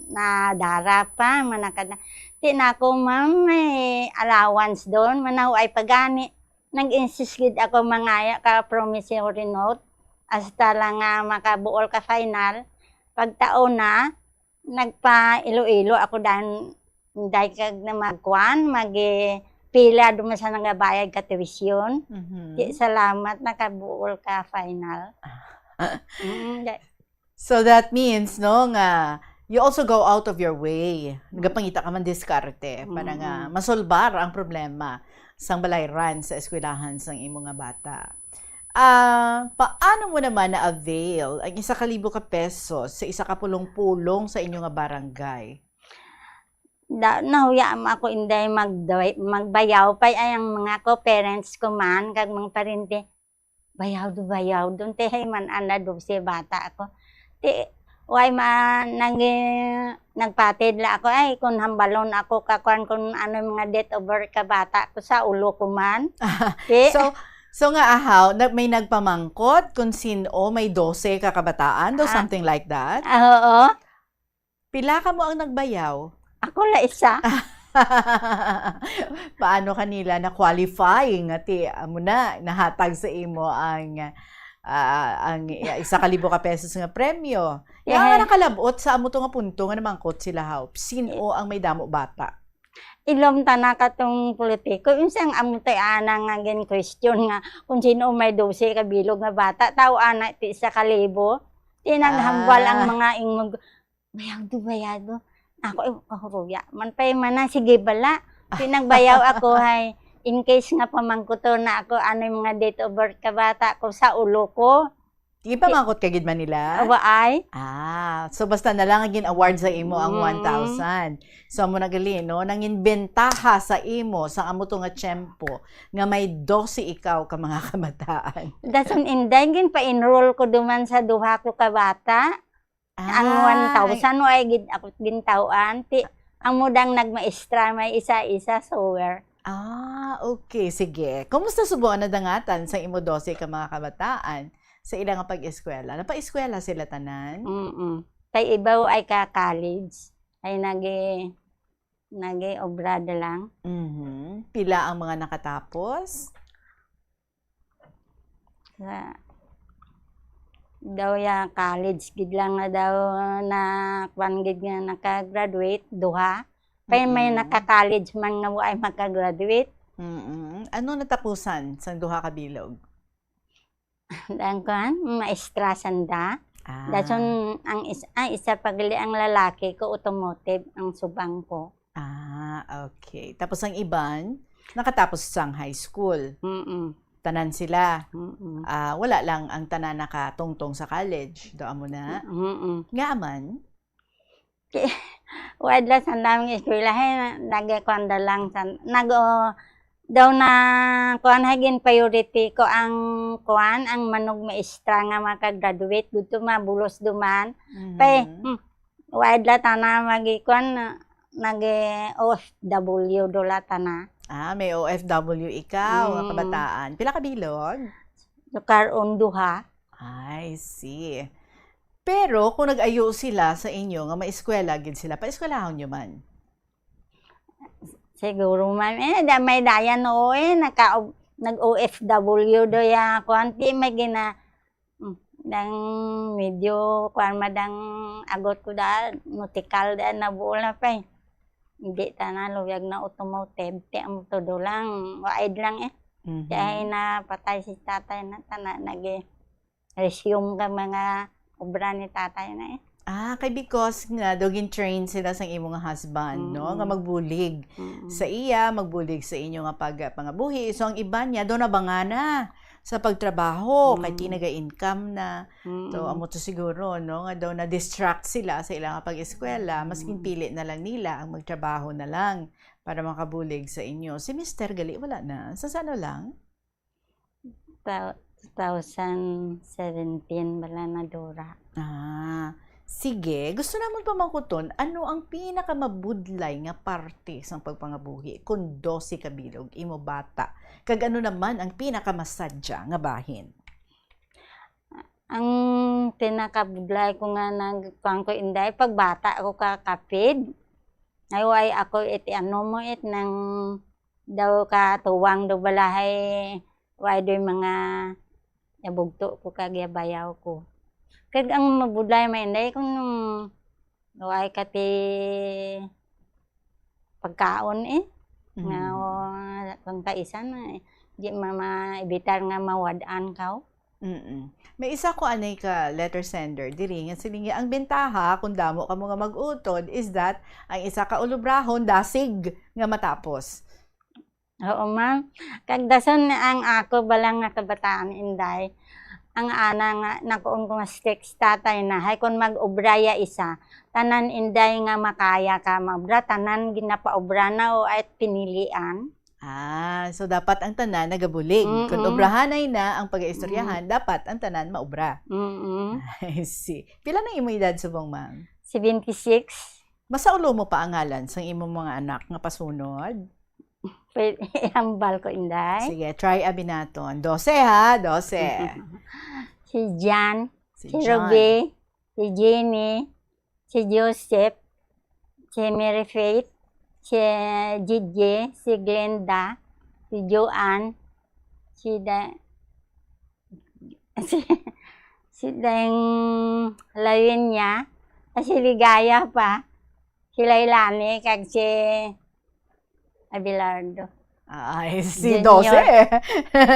na dara pa, manakad na. Ti na ako, ma'am, may allowance doon, manaw ay pagani. Nag-insist gid ako mangaya ka promissory note, hasta lang nga makabuol ka final. Pagtaon na, nagpa Iloilo ako dan, dahil kag na magkuan, magi-, pila duman sa nagabayad ka tuition. Mhm. Di, salamat, nakabuol ka final. Ah. Mm, da- So that means, no, nga you also go out of your way. Mm. Nagapangita ka man diskarte para nga Mm. masolbar ang problema sang balayran sa eskwelahan sang imo nga bata. Ah, paano mo naman na-avail ang isa ka libo ka pesos sa isa ka pulong-pulong sa inyo nga barangay? Da-, nahuya man ako, Inday, magdaway-, magbayaw pa ay ang mga ko, parents ko man, kag mga parente, bayaw do, bayaw do, te, hay man, ana, dose bata ako. Ti, way man, nag-, nagpatid la ako, ay, kung hambalon ako, kakuan, kung ano yung mga date of birth ka bata ko, sa ulo ko man. Ti, So, so nga, ahaw, na, may nagpamangkot kung sin-o may dose ka kabataan, do Ah. something like that? Ah, oo. Pila kamo ang nagbayaw? Ako la isa. Paano kanila na-qualify nga ti, amo na, nahatag sa imo ang, ah, ang isa ka libo ka pesos nga premyo? Kaya nga Yahay. nakalabot sa amo to nga punto nga namangkot sila, haw, sin-o ang may damo bata? Ilom ta na katong politiko, unsang amo tay ana nga gin-question nga kung sino may dose ka bilog nga bata, tao ana ti isa ka libo. Ti naghambal ang Ah. mga ingog, "Bayado, bayado." Ako, eh, kahuruya man pay man na, sige bala. Ti nagbayaw ako, hay, in case nga pamangkuton na ako, ano yung mga date of birth ka bata ko sa ulo ko. Ginpamangkot ka gid man nila? Awa ay. Ah, so basta na lang ang gin-award sa imo ang Mm. one thousand. So, amo na gali, no? Nangin bentaha sa imo sa amo to nga tiyempo nga may dose ikaw ka mga kabataan. Dason, Inday, ginpa-enroll ko duman sa duha ko ka bata. Ang Ah, one thousand, ay gid ako gintaw-an. Ti, ang mudang nagmaestra, may isa-isa, so where? Ah, okay. Sige. Kumusta subong ang nadangatan sa imo dose ka mga kabataan sa ila nga pag-eskwela? Napa-eskwela sila tanan? Mm-mm. Kay ibaw ay ka college, ay nagi-, nagi-obra da lang. Mhm. Pila ang mga nakatapos? Sa, daw ya college gid lang nga daw na kwan gid nga naka-graduate, duha. Kay may Mm-mm. naka-college man nga wa ay maka-graduate. Mm-mm. Ano natapusan sang duha ka bilog? Ang kwan, maestra sanda. Ah. Dason ang is-, ang isa pa gali ang lalaki ko, automotive ang subang ko. Ah, okay. Tapos ang iban, nakatapos sang high school. Mm-mm. Tanan sila. Mm-mm. Ah, wala lang ang tanan nakatungtong sa college. Do amo na. Mm-mm. Nga man? Ki-, wala sa naming eskwelahan, nagkuan da lang sa, nag, o, daw na, kuan, hagin priority ko ang, kuan, ang manugmaestra nga makagraduate, dito mabulos duman. Mhm. Pay, hmm, wala tana magi, kuan, nag, O F W do la tana. Ah, may O F W ikaw, nga Mm. kabataan. Pila ka bilog? Karon duha. I see. Pero kung nag-ayo sila sa inyo nga maeskwela gid sila, paeskwelahon nyo man? Siguro man, eh, da-, may dayan, oo, eh, naka-, nag-O F W do ya, kuwan, ti may gina-, mm, dang medyo, kuwan, madang agot ko da, nautical da, nabuol na pa, eh. Hindi ta na, luyag na automotive, ti ang todo lang, waid lang, eh. Mhm. Kaya napatay si tatay na, tana, nag-, resume ka mga obra ni tatay na, eh. Ah, kay because nga daw gin-train sila sang imo nga husband, no, nga Mm. magbulig Mm. sa iya, magbulig sa inyo nga pag-, pangabuhi. So, ang iban niya daw nabangana sa pagtrabaho, kay Mm. tinaga-income na. Mm. So, amo to siguro, no, nga daw na-distract sila sa ilang pag-eskwela, mas Mm. ginpili na lang nila ang magtrabaho na lang para makabulig sa inyo. Si mister gali, wala na. Sa sano lang? Ta-, two thousand seventeen bala na dura. Ah, sige. Gusto namon pamangkuton, ano ang pinakamabudlay nga parte sang pagpangabuhi kon dose ka bilog imo bata? Kag ano naman ang pinakamasadya nga bahin? Ang pinakabudlay ko nga nag-, kuwan ko, Inday, pagbata ako ka kapid. Ay, way ako it, ano mo it, nang daw ka tuwang daw balahay, way do'y mga nabugto ko kag yabayaw ko. Kag ang mabudlay, may Inday, kung way ka ti pagkaon, eh. Nga, Mm. o, kung kaisan, eh, di ma-, ma-, ibitar nga mawad-an ka, oh. Mm-mm. May isa ko anay ka letter sender diri nga siling niya, ang bentaha kung damo kamo nga mag-utod is that ang isa ka ulobrahon dasig nga matapos. Oo, ma'am. Kag dason ang ako bala nga kabataan, Inday, ang ana nga nakuon ko nga strict si tatay na, hay kon mag-obra ya isa, tanan, Inday, nga makaya ka maobra, tanan ginapaobra na o ay pinilian. Ah, so dapat ang tanan nagabulig. Kon Mm-mm. obrahanay na ang pag-aistoryahan, Mm. dapat ang tanan maobra. Mm-mm. I see. Pila na imo edad subong, ma'am? Seventy-six. Masaulo mo pa ang ngalan sang imong mga anak nga pasunod? Pwede, ihambal ko, Inday. Sige, try abi naton. Dose, ha? Dose. Si Jan, Si si John. Ruby, si Jenny, si Joseph, si Mary Faith, si Gigi, si Glenda, si Joanne, si Da-, si, si Deng Lavinia, si Ligaya pa, si Lailani, kag si Abelardo. Ay, si Junior. Dose.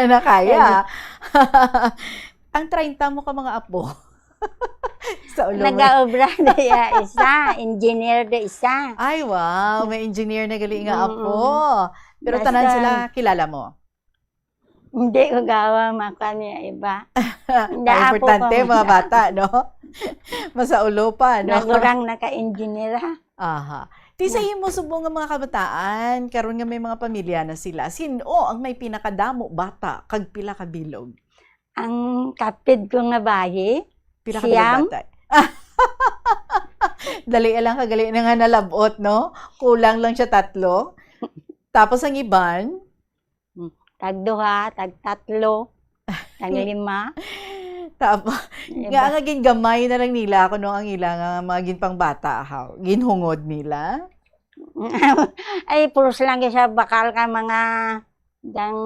Nakaya. Ang treinta mo ka mga apo. Sa ulo mo. Nagaobra na ya isa, engineer na isa. Ay, wow. May engineer na gali nga Mm-mm. apo. Pero tanan Basta sila kilala mo? Hindi ko gawa makan niya iba. Hindi, Ang apo importante, ko. mga bata, no? Masaulo pa, no? Nagurang naka-engineer, ha? Aha. Ti sa Na- imo subong nga mga kabataan, karon nga may mga pamilya na sila, sin-o ang may pinakadamo bata kag pila ka bilog? Ang kapid ko nga bayi, Pila ka bilog siyam. bata? Dali lang kagali na nga nalabot, no? Kulang lang siya tatlo. Tapos ang iban? Hmm, tag duha, tag tatlo, tag lima. Tapos, Iba. nga nga gingamay na lang nila kuno ang ila nga mga ginpangbata, haw, ginhungod nila? Ay, puros lang siya bakal ka mga dang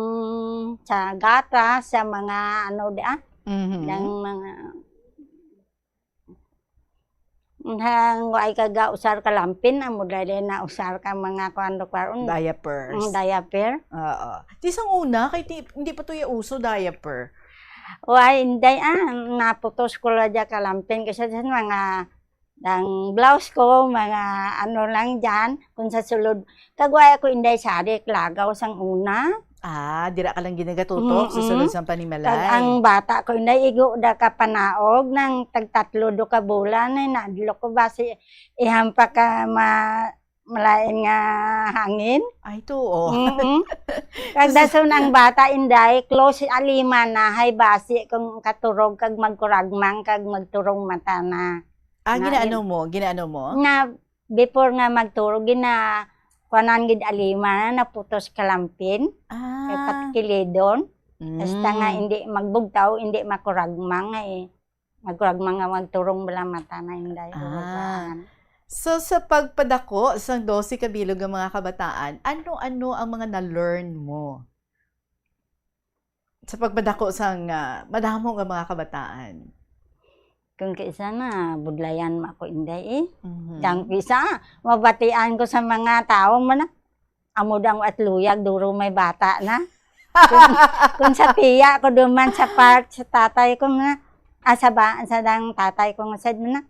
sa gatas, sa mga ano di, ah, Mhm. dang mga Hang, wa ay ka ga usar ka lampin, amo dali na usar ka mga kuan do karon. Diapers. Mm, diaper. Oo. Ti sang una, kay ti-, hindi pa to ya uso diaper. Wa, hindi, ah, naputos ko la dya ka lampin kasi sa mga, ang blouse ko, mga ano lang dyan, kung sa sulod. Kag wa ako inday sarik, lagaw sang una. Ah, dira ka lang ginagatutok sa Mm-mm. sulod sang panimalay. Kag ang bata ko, inday, igo da ka panaog, nang tagtatlo do ka bulan, ay nadlok ko, basi ihampak ka ma-, malain nga hangin. Ay, tuo. Mm-mm. Kag Sus- dason ang bata, inday, close alima na, hay basi kung katurog kag magkuragmang, kag magturong mata na. Ah, Nga ginaano in-, mo? Ginaano mo? Nga before nga magturog, gina-, kuanan gid alima na, naputos kalampin. Kay Ah. patkilidon. Hasta nga Mm. hindi magbugtaw, hindi makuragmang nga eh. Makuragmang nga magturong bala mata na, inday, Ah. urugaan. So, sa pagpadako sang dose ka bilog nga mga kabataan, ano-ano ang mga na-learn mo? Sa pagpadako sang, ah, madamo nga mga kabataan. Kung kaisa na, budlayan mo ako, inday, eh. Mhm. Dang kaisa, mabatian ko sa mga tao mo na, amo dang at luyag, duro may bata na. Kung, kung sa tiya ko duman sa part, sa tatay ko na, ah, sa ba, sa dang tatay ko nga sad mo na.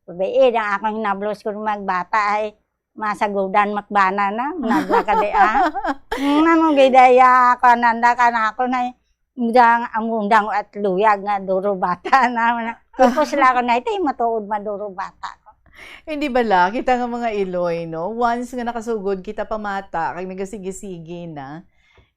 Sabi, eh, dang akong hinablos ko magbata ay masagudan makbana na, nagla ka di, ah. Mm, amo gid ay, ah, kananda ka na ako na, dang, amo dang at luyag nga duro bata na, na. Tapos sila ako na, ito yung matuod maduro bata ko. Hindi bala, kita nga mga Iloy, no? Once nga nakasugod kita pamata, kag nagasigi-sige na,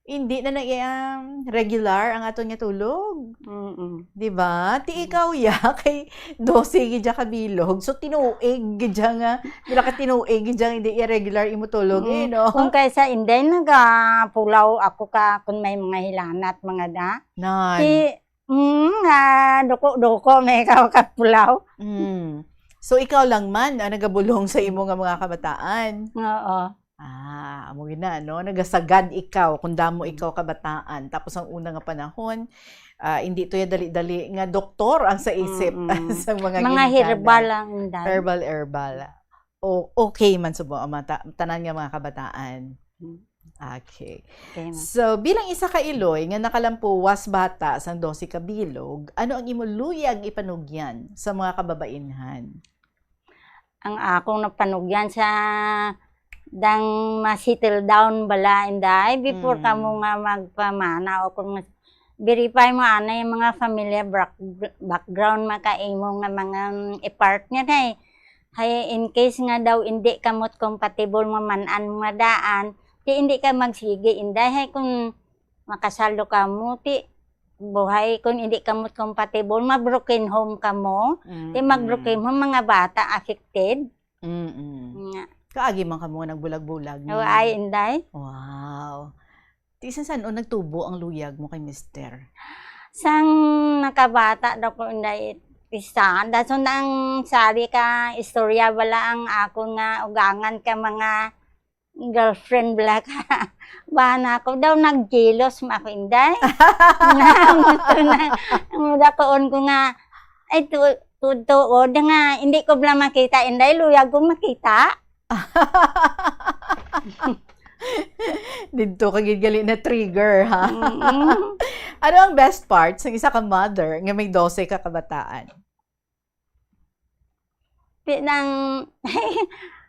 hindi na na, um, regular ang aton nga tulog. Mm-mm. Di ba? Ti Mm. ikaw, ya, kay dose gid ya ka bilog. So, tinuig gid ya nga, pila ka tinuig gid ya, hindi irregular imo tulog, eh, Mm. no? Kung kaysa, inday, nagapulaw ako ka, kung may mga hilanat, mga da. Nan. Ti, mm, nga, duko-duko, may ikaw kapulaw. Mm. So, ikaw lang man ang nagabulong sa imo nga mga kabataan? Oo. Ah, amo gid na, no? Nagasagad ikaw kung damo Mm. ikaw kabataan. Tapos ang una nga panahon, ah, hindi to ya dali-dali nga doktor ang sa isip Mm-mm. sa mga Mga ginikanan. Herbal lang, inday. Herbal, herbal. O, okay man subo ang mga ta-, tanan nga mga kabataan. Mm. Okay. Okay, ma'am. So, bilang isa ka Iloy nga nakalampuwas bata sang dose ka bilog, ano ang imo luyag ipanugyan sa mga kababainhan? Ang akong napanugyan sa dang ma-settle down bala, inday, before Mm. kamo nga magpamana o kung mas-, verify mo anay mga familia brak-, background makaimo nga mga, mm, i-part niya, day. Hay, in case nga daw hindi kamot compatible maman-an nga daan, ti hindi ka magsigi, inday. Hay, kung makasal do kamo, ti buhay, kung hindi kamo compatible, ma-broken home kamo. Ti Mm-mm. mag-broken home, mga bata affected. Mm-mm. Nga. Kaagi man kamo nga nagbulag-bulag, no? O, ay, inday. Wow. Ti, san-, san-o nagtubo ang luyag mo kay mister? Sang nakabata daw ko, inday, isa. Dason ang sari ka istorya, wala ang akon nga ugangan ka mga girlfriend bala ka. Bana ko daw, nagkilos ma ako, inday. Na, muto na, muda ko on ko nga, ay, tu-, tu-, tuod nga, hindi ko bala makita, inday, luyag ko makita. Didto ka gid gali na trigger, ha? Mm-mm. Ano ang best part sa isa ka mother nga may dose ka kabataan? Di nang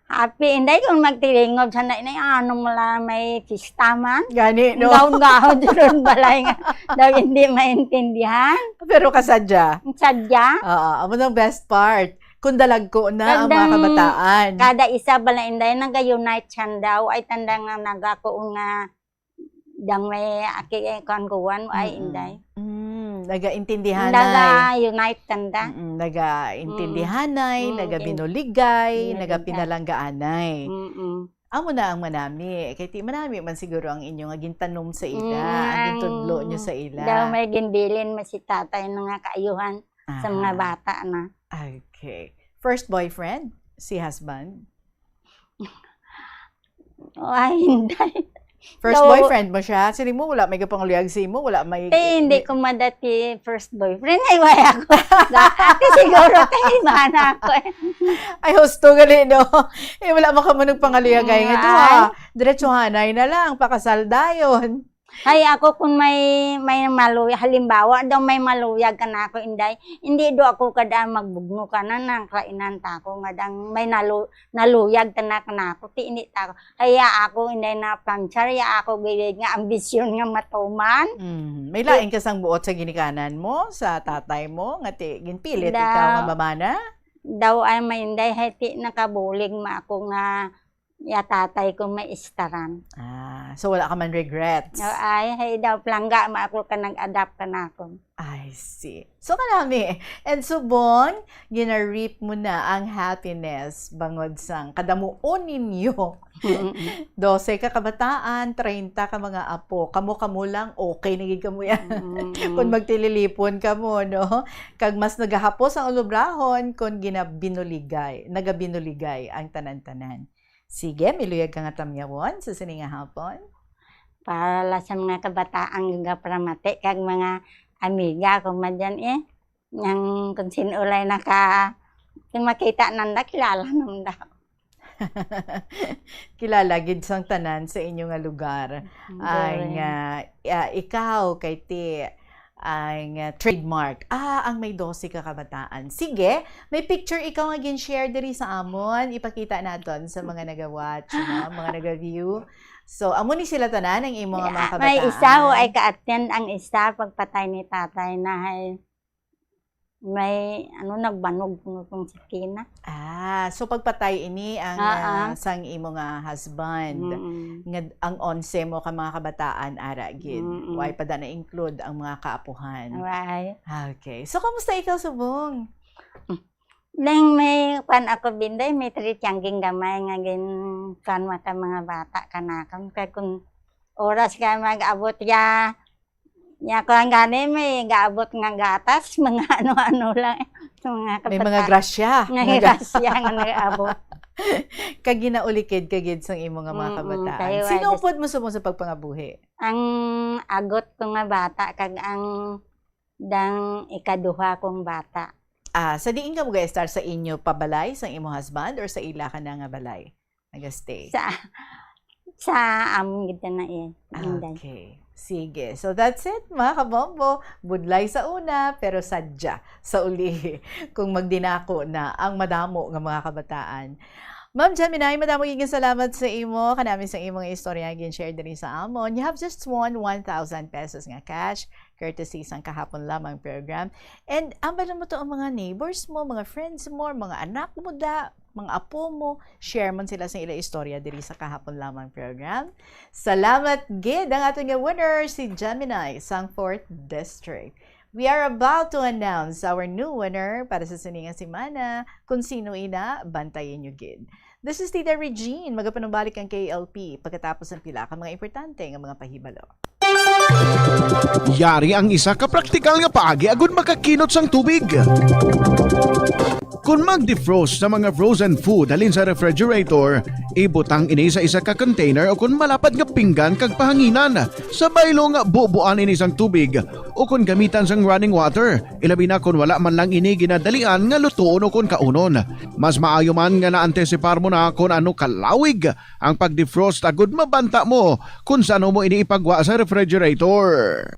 happy, inday, kung magtilingob sa na, inay, ano mo lang may pista man. Gani, no? Gahod-gahod, dyan balay nga daw hindi maintindihan. Pero kasadya. Sadya. Oo, amo nang best part. Kung dalagko na ang mga Kandang kabataan. Kada isa bala, inday, naga-unite siya daw. Ay, tanda nga nagako nga dang may aki-, eh, kuwan-kuwan, ay, Mm-mm. inday. Mm, nagaintindihanay. Naga-unite tanda. Mm-mm, nagaintindihanay, Mm. Mm, in-, nagabinuligay, mm, nagapinalanggaanay. Mm-mm. Amo na ang manami. Kay ti manami man siguro ang inyo nga gintanom sa ila, Mm, ang gintudlo nyo ang sa ila. Daw may ginbilin man si tatay nga kaayuhan sa mga Aha. bata na. Okay. First boyfriend? Si husband? Ay, hindi. First Daw boyfriend mo siya? Sini mo, wala may kapangluyag sa imo, wala may Te, hindi may ko madati first boyfriend. Ay, wala ako. Dati siguro, te, iba na ako eh. Ay, husto gali, no? Eh, wala man ka man nagpangaluyag ay nga Ay. duha. Diretsuhanay na lang, pakasal dayon. Hay ako, kung may, may maluy-, halimbawa daw may maluyag kanako, Inday, hindi do ako kada magbugno ka na nang kainan ta ko nga dang may nalu-, naluyag ta na kanako, ti hindi ta ko. Kaya ako, Inday, na puncture, ya ako gilid nga ambisyon nga matuman. Mm. May lain ka sang buot sa ginikanan mo, sa tatay mo, nga ti, ginpilit Da- ikaw nga mamana? Daw ay may, Inday, hay ti nakabulig ma ako nga ya tatay ko may istaran. Ah, so wala ka man regrets? No, ay, hay daw, plangga ma ako ka nag-adapt kanakon. I see. So, kanami, and subong, ginarip mo na ang happiness bangod sang kadamuon ninyo. Mm-mm. Dose ka kabataan, treinta ka mga apo. Kamo-kamo lang, okay na gid kamo yan. Mm-mm. Kung magtililipon kamo, no? Kag mas nagahapos ang ulubrahon kung ginabinuligay, nagabinuligay ang tanan-tanan. Sige, may luyag ka nga tamyawon sa sini nga hapon? Para la sa mga kabataan nga gapramati kag mga amiga ko man dyan eh. Yang kung sin-o lay naka-, kung makita nanda, kilala naman daw. Kilala gid sang tanan sa inyo nga lugar. Mm, ang, correct. Ah, ah, ikaw, kay ti, ang, ah, trademark. Ah, ang may dose ka kabataan. Sige, may picture ikaw nga gin-share diri sa amon. Ipakita naton sa mga naga-watch, no? Mga naga-view. So, amo ni sila tanan ang imo nga mga Yeah, may kabataan. Isa ho ay ka-attend ang isa pagpatay ni tatay na hay may, ano, nagbanog nga kung sakina. Ah, so pagpatay ini ang, Ah, ah. ah, sang imo nga husband. Mm-mm. Nga ang onse mo ka mga kabataan, ara gid. Mm-mm. Way pa da na-include ang mga kaapuhan. Way. Okay. So, kamusta ikaw, subong? Nang may kwan ako, Binday, may three tiyangging gamay nga gin-, kwan, maka mga bata kanakon. Kay kung oras ka mag-abot ya, ya, kwan gani, may gaabot nga gatas, mga ano-ano lang. Sa mga May mga kapata-, grasya. Mga Mga ga- grasya nga nag-abot. Kag ginaulikid ka gid sang imo nga mga Mm-mm, kabataan. Kayo, Sino ay, upod mo subong sa pagpangabuhi? Ang agot ko nga bata, kag ang dang ikaduha kong bata. Ah, sa diin ka mag-estar, sa inyo pa balay, sa imo husband, or sa ila ka na nga balay? Nag-stay? Sa, sa amon gid na eh, Inday. Okay. Sige. So that's it, mga kabombo. Budlay sa una, pero sadya sa uli kung magdinako na ang madamo nga mga kabataan. Ma'am Gemini, madamo gid nga salamat sa imo, kanami sa imong istorya nga gin-share diri sa amon. You have just won one thousand pesos nga cash, courtesy sang kahapon lamang program. And ambal mo to ang mga neighbors mo, mga friends mo, mga anak mo da, mga apo mo, share man sila sa ila istorya diri sa kahapon lamang program. Salamat gid ang aton nga winner, si Gemini sang fourth District. We are about to announce our new winner para sa sini nga semana. Kung sino ina, bantayan nyo gid. This is Tita Regine. Magapanumbalik ang K L P pagkatapos ng pila ka mga importante nga mga pahibalo. Yari ang isa ka praktikal nga paagi agud makakinot sang tubig. Kon mag-defrost sa mga frozen food halin sa refrigerator, ibutang ini sa isa ka container o kon malapad nga pinggan kag pahanginan. Sa baylong, bubuan ini sang tubig o kon gamitan sang running water, ilabi na kon wala man lang ini ginadalian nga lutuon o kon kaunon. Mas maayo man nga naantisipar mo na kon ano kalawig ang pag-defrost agud mabanta mo kon san-o mo ini ipagwa sa refrigerator.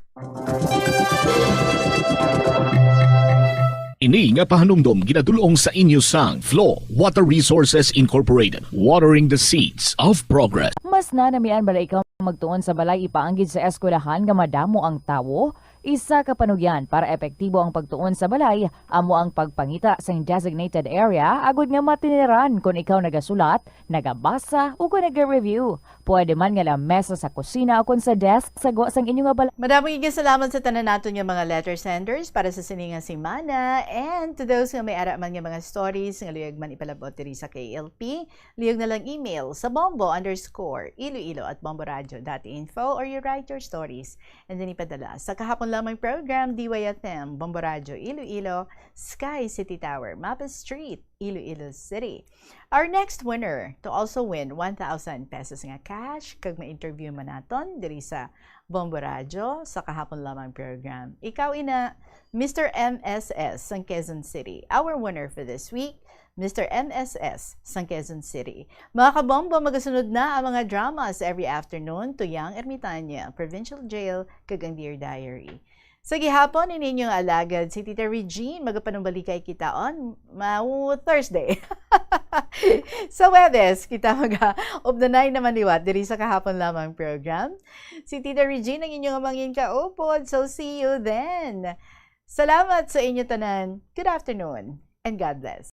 Ini nga pahanumdom ginadul-ong sa inyo sang Flow Water Resources Incorporated, watering the seeds of progress. Mas nanamian bala ikaw magtuon sa balay ipaanggid sa eskwelahan nga madamo ang tawo? Isa ka panugyan para epektibo ang pagtuon sa balay amo ang pagpangita sing designated area agud nga matiniran kon ikaw nagasulat, nagabasa, o kon naga-review. Pwede man nga lamesa sa kusina o kon sa desk sa gwa sang inyo nga balay. Madamo gid nga salamat sa tanan naton nga mga letter senders para sa sini nga semana. And to those nga may ara man nga mga stories nga luyag man ipalabot diri sa K L P, luyag na lang email sa bombo underscore iloilo at bomboradio dot info, or you write your stories and then ipadala sa kahapon lamang program, D Y F M, Bombo Radio Iloilo, Sky City Tower, Mapa Street, Iloilo City. Our next winner to also win one thousand pesos nga cash kag ma-interview man naton diri sa Bombo Radio sa kahapon lamang program. Ikaw ina, Mister M S S sang Quezon City. Our winner for this week, Mister M S S sang Quezon City. Mga kabombo, magasunod na ang mga dramas every afternoon, Tuyang Ermitaña, Provincial Jail, kag ang Dear Diary. Sa gihapon, ini inyong alagad, si Tita Regine, magapanumbalikay kita on ma-, Thursday. Sa Huwebes, kita mag-, of the nine naman liwat, diri sa Kahapon Lamang program. Si Tita Regine ang inyong mangin kaupod, so see you then. Salamat sa inyo tanan. Good afternoon and God bless.